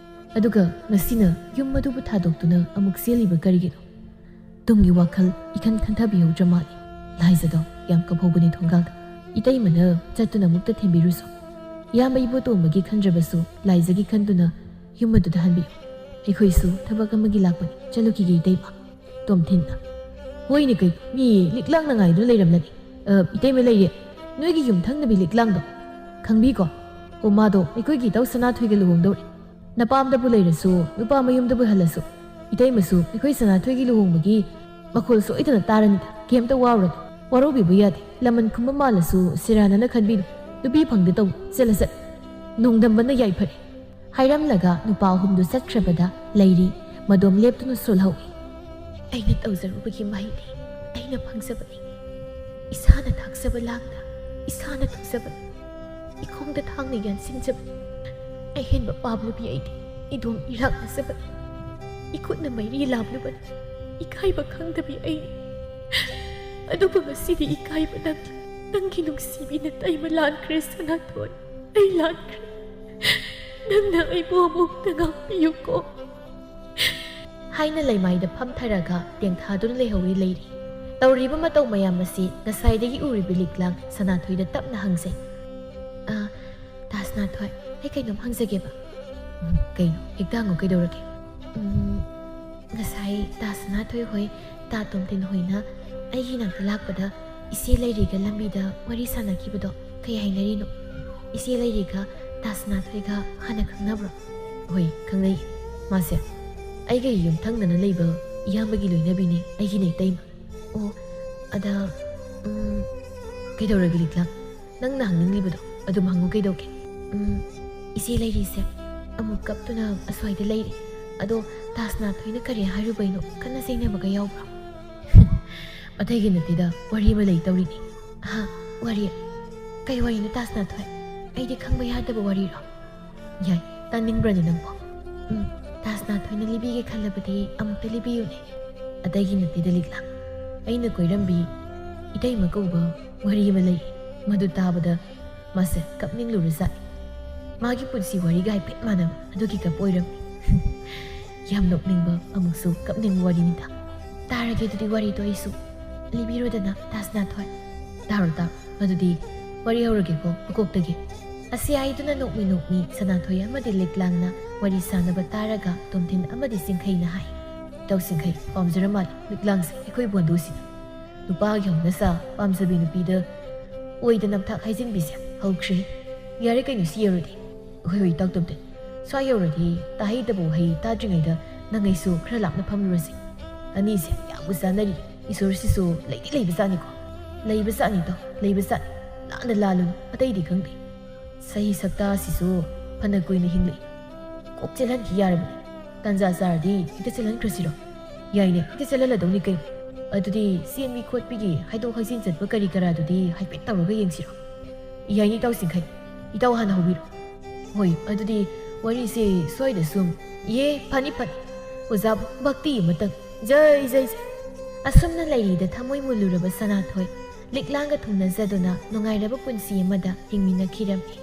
ꯑꯗꯨꯒ ꯉꯁꯤꯅ ꯌꯨꯝ ꯑꯗꯨꯕꯨ ꯊꯥꯗꯣꯛꯇꯨꯅ ꯑꯃꯨꯛ ꯆꯦꯜꯂꯤꯕ ꯀꯔꯤꯒꯤꯅꯣ? ꯇꯨꯡꯒꯤ ꯋꯥꯈꯜ ꯏꯈꯟ ꯈꯟꯊꯕꯤꯍꯧꯗ꯭ꯔ ꯃꯥꯜꯂꯦ꯫ ꯂꯥꯏꯖꯗꯣ ꯌꯥꯝ ꯀꯞꯍꯧꯕꯅꯤ ꯊꯣꯡꯒꯥꯜꯗ꯫ ꯏꯇꯩꯃꯅ ꯆꯠꯇꯨꯅ ꯑꯃꯨꯛꯇ ꯊꯦꯝꯕꯤꯔꯨꯁꯣ꯫ ꯏꯌꯥꯝꯕ ꯏꯕꯣꯇꯣꯝꯕꯒꯤ ꯈꯟꯗ꯭ꯔꯕꯁꯨ ꯂꯥꯏꯖꯒꯤ ꯈꯟꯗꯨꯅ ꯌꯨꯝ ꯑꯗꯨꯗ ꯍꯟꯕꯤꯌꯨ꯫ ꯑꯩꯈꯣꯏꯁꯨ ꯊꯕꯛ ꯑꯃꯒꯤ ꯂꯥꯛꯄꯅꯤ꯫ ꯆꯠꯂꯨꯈꯤꯒꯦ ꯏꯇꯩꯃ꯫ ꯇꯣꯝꯊꯤꯟꯅ꯫ ꯍꯣꯏꯅꯦ ꯀꯩꯅꯣ, ꯃꯤ ꯂꯤꯛꯂꯥꯡꯅ ꯉꯥꯏꯗꯨꯅ ꯂꯩꯔꯝꯂꯅꯤ꯫ ꯑ, ꯏꯇꯩꯃ ꯂꯩꯔꯦ, ꯅꯣꯏꯒꯤ ꯌꯨꯝꯊꯪꯅꯕꯤ ꯂꯤꯛꯂꯥꯡꯗꯣ꯫ ꯈꯪꯕꯤꯀꯣ? ꯑꯣ, ꯃꯥꯗꯣ ꯑꯩꯈꯣꯏꯒꯤ ꯏꯇꯥꯎ ꯁꯅꯥꯊꯣꯏꯒ ꯂꯨꯍꯣꯡꯗꯧꯔꯦ꯫ ꯅꯄꯥꯝꯗꯕꯨ ꯂꯩꯔꯁꯨ, ꯅꯨꯄꯥ ꯃꯌꯨꯝꯗꯕꯨ ꯍꯜꯂꯁꯨ, ꯏꯇꯩꯃꯁꯨ ꯑꯩꯈꯣꯏ ꯁꯅꯥꯊꯣꯏꯒꯤ ꯂꯨꯍꯣꯡꯕꯒꯤ ꯃꯈꯣꯜ ꯁꯣꯏꯗꯅ ꯇꯥꯔꯅꯤꯗ꯫ ꯀꯩꯝꯇ ꯋꯥꯔꯨꯔꯅꯨ꯫ ꯋꯥꯔꯧꯕꯤꯕ ꯌꯥꯗꯦ꯫ ꯂꯃꯟ ꯈꯨꯝꯕ ꯃꯥꯜꯂꯁꯨ ꯁꯤꯔꯥꯟꯅꯅ ꯈꯟꯕꯤꯅꯨ꯫ ꯅꯨꯄꯤ ꯐꯪꯗ ꯇꯧ꯫ ꯆꯠꯂ ꯆꯠ꯫ ꯅꯣꯡꯗꯝꯕꯅ ꯌꯥꯏꯐꯔꯦ꯫ ꯍꯥꯏꯔꯝꯂꯒ ꯅꯨꯄꯥ ꯑꯍꯨꯝꯗꯨ ꯆꯠꯈ꯭ꯔꯕꯗ ꯂꯩꯔꯤ ꯃꯗꯣꯝ ꯂꯦꯞꯇꯨꯅ ꯁꯣꯜꯍꯧꯏ꯫ ꯑꯩꯅ ꯇꯧꯖꯔꯨꯕꯒꯤ ꯃꯍꯩꯅꯤ꯫ ꯑꯩꯅ ꯐꯪꯖꯕꯅꯤ꯫ ꯏꯁꯥꯅ ꯊꯥꯛꯆꯕ ꯂꯥꯡꯅ ꯏꯁꯥꯅ ꯊꯨꯖꯕꯅꯤ꯫ ꯏꯈꯣꯡꯗ ꯊꯥꯡꯅ ꯌꯥꯟꯁꯤꯟꯖꯕꯅꯤ꯫ ꯑꯍꯦꯟꯕ ꯄꯥꯞꯂꯨꯕꯤ ꯑꯩꯗꯤ ꯏꯗꯣꯝ ꯏꯔꯥꯛꯅꯖꯕꯅꯤ꯫ ꯏꯈꯨꯠꯅ ꯃꯩꯔꯤ ꯂꯥꯝꯂꯨꯕꯅꯤ꯫ ꯏꯀꯥꯏꯕ ꯈꯪꯗꯕꯤ ꯑꯩꯅꯤ꯫ ꯑꯗꯨꯕꯨ ꯉꯁꯤꯗꯤ ꯏꯀꯥꯏꯕ ꯅꯪ, ꯅꯪꯒꯤ ꯅꯨꯡꯁꯤꯕꯤ ꯅꯇꯩꯃ ꯂꯥꯟꯈ꯭ꯔꯦ ꯁꯅꯥꯊꯣꯏ꯫ ꯑꯩ ꯂꯥꯟꯈ꯭ꯔꯦ꯫ ꯅꯪꯅ ꯑꯩꯕꯨ ꯑꯃꯨꯛꯇ ꯉꯥꯛꯄꯤꯌꯨꯀꯣ꯫ ꯍꯥꯏꯅ ꯂꯩꯃꯥꯏꯗ ꯐꯝꯊꯔꯒ ꯇꯦꯡꯊꯥꯗꯨꯅ ꯂꯩꯍꯧꯔꯤ ꯂꯩꯔꯤ꯫ ꯇꯧꯔꯤꯕ ꯃꯇꯧ ꯃꯌꯥꯝ ꯑꯁꯤ ꯉꯁꯥꯏꯗꯒꯤ ꯎꯔꯤꯕ ꯂꯤꯛꯂꯥꯡ ꯁꯅꯥꯊꯣꯏꯗ ꯇꯞꯅ ꯍꯪꯖꯩ꯫ "ꯑ, ꯇꯥ ꯁꯅꯥꯊꯣꯏ, ꯑꯩ ꯀꯩꯅꯣꯝ ꯍꯪꯖꯒꯦꯕ?" "ꯎꯝ, ꯀꯩꯅꯣ? ꯍꯦꯛꯇ ꯍꯪꯉꯨ, ꯀꯩꯗꯧꯔꯒꯦ?" "ꯎꯝ, ꯉꯁꯥꯏ ꯇꯥ ꯁꯅꯥꯊꯣꯏ ꯍꯣꯏ, ꯇꯥ ꯇꯣꯝꯊꯤꯟ ꯍꯣꯏꯅ ꯑꯩꯒꯤ ꯏꯅꯥꯛꯇ ꯂꯥꯛꯄꯗ ꯏꯆꯦ ꯂꯩꯔꯤꯒ ꯂꯝꯕꯤꯗ ꯋꯥꯔꯤ ꯁꯥꯟꯅꯈꯤꯕꯗꯣ ꯀꯩ ꯍꯥꯏꯅꯔꯤꯅꯣ? ꯏꯆꯦ ꯂꯩꯔꯤꯒ ꯇꯥꯁꯅꯥꯊꯣꯏꯒ ꯍꯥꯟꯅ ꯈꯪꯅꯕ꯭ꯔꯣ? ꯍꯣꯏ, ꯈꯪꯅꯩ꯫ ꯃꯥꯁꯦ ꯑꯩꯒ ꯌꯨꯝꯊꯪꯅꯅ ꯂꯩꯕ ꯏꯌꯥꯝꯕꯒꯤ ꯂꯣꯏꯅꯕꯤꯅꯦ, ꯑꯩꯒꯤꯅꯦ ꯏꯇꯩꯃ꯫ ꯑꯣ, ꯑꯗ, ꯎꯝ, ꯀꯩꯗꯧꯔꯒꯦ ꯂꯤꯛꯂꯥ? ꯅꯪꯅ ꯍꯪꯅꯤꯡꯂꯤꯕꯗꯣ ꯑꯗꯨꯝ ꯍꯪꯉꯨ, ꯀꯩꯗꯧꯒꯦ? ꯎꯝ, ꯏꯆꯦ ꯂꯩꯔꯤꯁꯦ ꯑꯃꯨꯛ ꯀꯞꯇꯨꯅ ꯑꯁ꯭ꯋꯥꯏꯗ ꯂꯩꯔꯦ꯫ ꯑꯗꯣ ꯇꯥꯁꯅꯥꯊꯣꯏꯅ ꯀꯔꯤ ꯍꯥꯏꯔꯨꯕꯩꯅꯣ? ꯈꯠꯅ ꯆꯩꯅꯕꯒ ꯌꯥꯎꯕ꯭ꯔꯣ? ꯑꯇꯩꯒꯤ ꯅꯠꯇꯦꯗ, ꯋꯥꯔꯤ ꯑꯃ ꯂꯩ ꯇꯧꯔꯤꯅꯤ꯫ ꯍꯥ? ꯋꯥꯔꯤ? ꯀꯩ ꯋꯥꯔꯤꯅꯣ ꯇꯥꯁꯅꯥꯊꯣꯏ? ꯑꯩꯗꯤ ꯈꯪꯕ ꯌꯥꯗꯕ ꯋꯥꯔꯤꯔꯣ? ꯌꯥꯏ, ꯇꯥꯅꯤꯡꯕ꯭ꯔꯅꯦ ꯅꯪꯕꯣ? ꯎꯝ, ꯇꯥꯁꯅꯥꯊꯣꯏꯅ ꯂꯤꯕꯤꯒꯦ ꯈꯜꯂꯕꯗꯤ ꯑꯃꯨꯛꯇ ꯂꯤꯕꯤꯌꯨꯅꯦ꯫ ꯑꯇꯩꯒꯤ ꯅꯠꯇꯦꯗ ꯂꯤꯛꯂꯥ, ꯑꯩꯅ ꯀꯣꯏꯔꯝꯕꯤ ꯏꯇꯩꯃ ꯀꯧꯕ ꯋꯥꯔꯤ ꯑꯃ ꯂꯩ꯫ ꯃꯗꯨ ꯇꯥꯕꯗ ꯃꯥꯁꯦ ꯀꯞꯅꯤꯡꯂꯨꯔꯖꯥꯠꯅꯤ꯫ ꯃꯥꯒꯤ ꯄꯨꯟꯁꯤ ꯋꯥꯔꯤꯒ ꯍꯥꯏꯐꯦꯠ ꯃꯥꯟꯅꯕ ꯑꯗꯨꯒꯤ ꯀꯞ ꯑꯣꯏꯔꯝꯃꯤ꯫ ꯌꯥꯝ ꯅꯣꯛꯅꯤꯡꯕ ꯑꯃꯨꯛꯁꯨ ꯀꯞꯅꯤꯡꯕ ꯋꯥꯔꯤꯅꯤꯗ꯫ ꯇꯥꯔꯒꯦ ꯑꯗꯨꯗꯤ ꯋꯥꯔꯤꯗꯣ ꯑꯩꯁꯨ꯫ ꯂꯤꯕꯤꯔꯣꯗꯅ ꯇꯥꯁꯅꯥꯊꯣꯏ꯫ ꯇꯥꯔꯣ, ꯇꯥꯔꯣ꯫ ꯑꯗꯨꯗꯤ ꯋꯥꯔꯤ ꯍꯧꯔꯒꯦꯀꯣ, ꯃꯀꯣꯛꯇꯒꯤ꯫ ꯑꯁꯤ ꯍꯥꯏꯗꯨꯅ ꯅꯣꯛꯃꯤ ꯅꯣꯛꯃꯤ ꯁꯅꯥꯊꯣꯏ ꯑꯃꯗꯤ ꯂꯤꯛꯂꯥꯡꯅ ꯋꯥꯔꯤ ꯁꯥꯅꯕ ꯇꯥꯔꯒ ꯇꯣꯝꯊꯤꯟ ꯑꯃꯗꯤ ꯆꯤꯡꯈꯩꯅ ꯍꯥꯏ, "ꯏꯇꯥꯎ ꯆꯤꯡꯈꯩ, ꯄꯥꯝꯖꯔ ꯃꯥꯜꯂꯦ ꯂꯤꯛꯂꯥꯡꯁꯦ ꯑꯩꯈꯣꯏ ꯕꯣꯟꯗꯨꯁꯤꯅ꯫ ꯅꯨꯄꯥꯒꯤ ꯍꯧꯅꯁꯥ ꯄꯥꯝꯖꯕꯤ ꯅꯨꯄꯤꯗ ꯑꯣꯏꯗ ꯅꯝꯊꯥꯛ ꯍꯥꯏꯖꯤꯟꯕꯤꯁꯦ ꯍꯧꯈ꯭ꯔꯦ꯫ ꯌꯥꯔꯦ ꯀꯩꯅꯣ, ꯁꯤ ꯌꯧꯔꯗꯤ꯫ ꯍꯣꯏ, ꯍꯣꯏ, ꯏꯇꯥꯎ ꯇꯣꯝꯊꯤꯟ, ꯁ꯭ꯋꯥꯏ ꯌꯧꯔꯗꯤ ꯇꯥꯍꯩꯗꯕ ꯋꯥꯍꯩ ꯇꯥꯗ꯭ꯔꯤꯉꯩꯗ ꯅꯪ ꯑꯩꯁꯨ ꯈꯔ ꯂꯥꯞꯅ ꯐꯝꯂꯨꯔꯁꯤ꯫ ꯑꯅꯤꯁꯦ ꯌꯥꯝꯕꯨ ꯆꯥꯅꯔꯤ꯫ ꯏꯁꯣꯔꯁꯤꯁꯨ ꯂꯩꯗꯤ ꯂꯩꯕꯖꯥꯠꯅꯤꯀꯣ꯫ ꯂꯩꯕꯖꯥꯠꯅꯤꯗꯣ, ꯂꯩꯕꯖꯥꯠꯅꯤ꯫ ꯂꯥꯟꯅ ꯂꯥꯜꯂꯨꯅꯨ, ꯑꯇꯩꯗꯤ ꯈꯪꯗꯦ꯫ ꯆꯍꯤ ꯁꯛꯇꯥꯁꯤꯁꯨ ꯐꯅ ꯀꯨꯏꯅ ꯍꯤꯡꯂꯛꯏ꯫ ꯀꯣꯛ ꯆꯦꯜꯍꯟꯈꯤ ꯌꯥꯔꯕꯅꯤ꯫ ꯇꯥꯟꯖꯥ ꯆꯥꯔꯗꯤ ꯍꯦꯛꯇ ꯆꯦꯜꯍꯟꯈ꯭ꯔꯁꯤꯔꯣ?" "ꯌꯥꯏꯅꯦ, ꯍꯦꯛꯇ ꯆꯦꯜꯍꯜꯂꯗꯧꯅꯤ ꯀꯩꯅꯣ꯫ ꯑꯗꯨꯗꯤ ꯆꯦꯟꯕꯤ ꯈꯣꯠꯄꯤꯒꯤ ꯍꯥꯏꯗꯣꯛ ꯍꯥꯏꯖꯤꯟ ꯆꯠꯄ ꯀꯔꯤ ꯀꯔꯥꯗꯨꯗꯤ ꯍꯥꯏꯐꯦꯠ ꯇꯧꯔꯒ ꯌꯦꯡꯁꯤꯔꯣ?" "ꯌꯥꯏꯅꯦ, ꯏꯇꯥꯎ ꯆꯤꯡꯈꯩ꯫ ꯏꯇꯥꯎ ꯍꯥꯟꯅ ꯍꯧꯕꯤꯔꯣ꯫" "ꯍꯣꯏ, ꯑꯗꯨꯗꯤ ꯋꯥꯔꯤꯁꯦ ꯁ꯭ꯋꯥꯏꯗ ꯁꯨꯝ꯫ ꯏꯍꯦ, ꯐꯅꯤ, ꯐꯅꯤ꯫ ꯑꯣꯖꯥꯕꯨ ꯚꯛꯇꯤ ꯑꯃꯇꯪ꯫ ꯖꯩ, ꯖꯩ, ꯖꯩ꯫" ꯑꯁꯨꯝꯅ ꯂꯩꯔꯤꯗ ꯊꯃꯣꯏ ꯃꯨꯜꯂꯨꯔꯕ ꯁꯅꯥꯊꯣꯏ ꯂꯤꯛꯂꯥꯡꯒ ꯊꯨꯡꯅꯖꯗꯨꯅ ꯅꯨꯡꯉꯥꯏꯔꯕ ꯄꯨꯟꯁꯤ ꯑꯃꯗ ꯍꯤꯡꯃꯤꯟꯅꯈꯤꯔꯝꯃꯤ꯫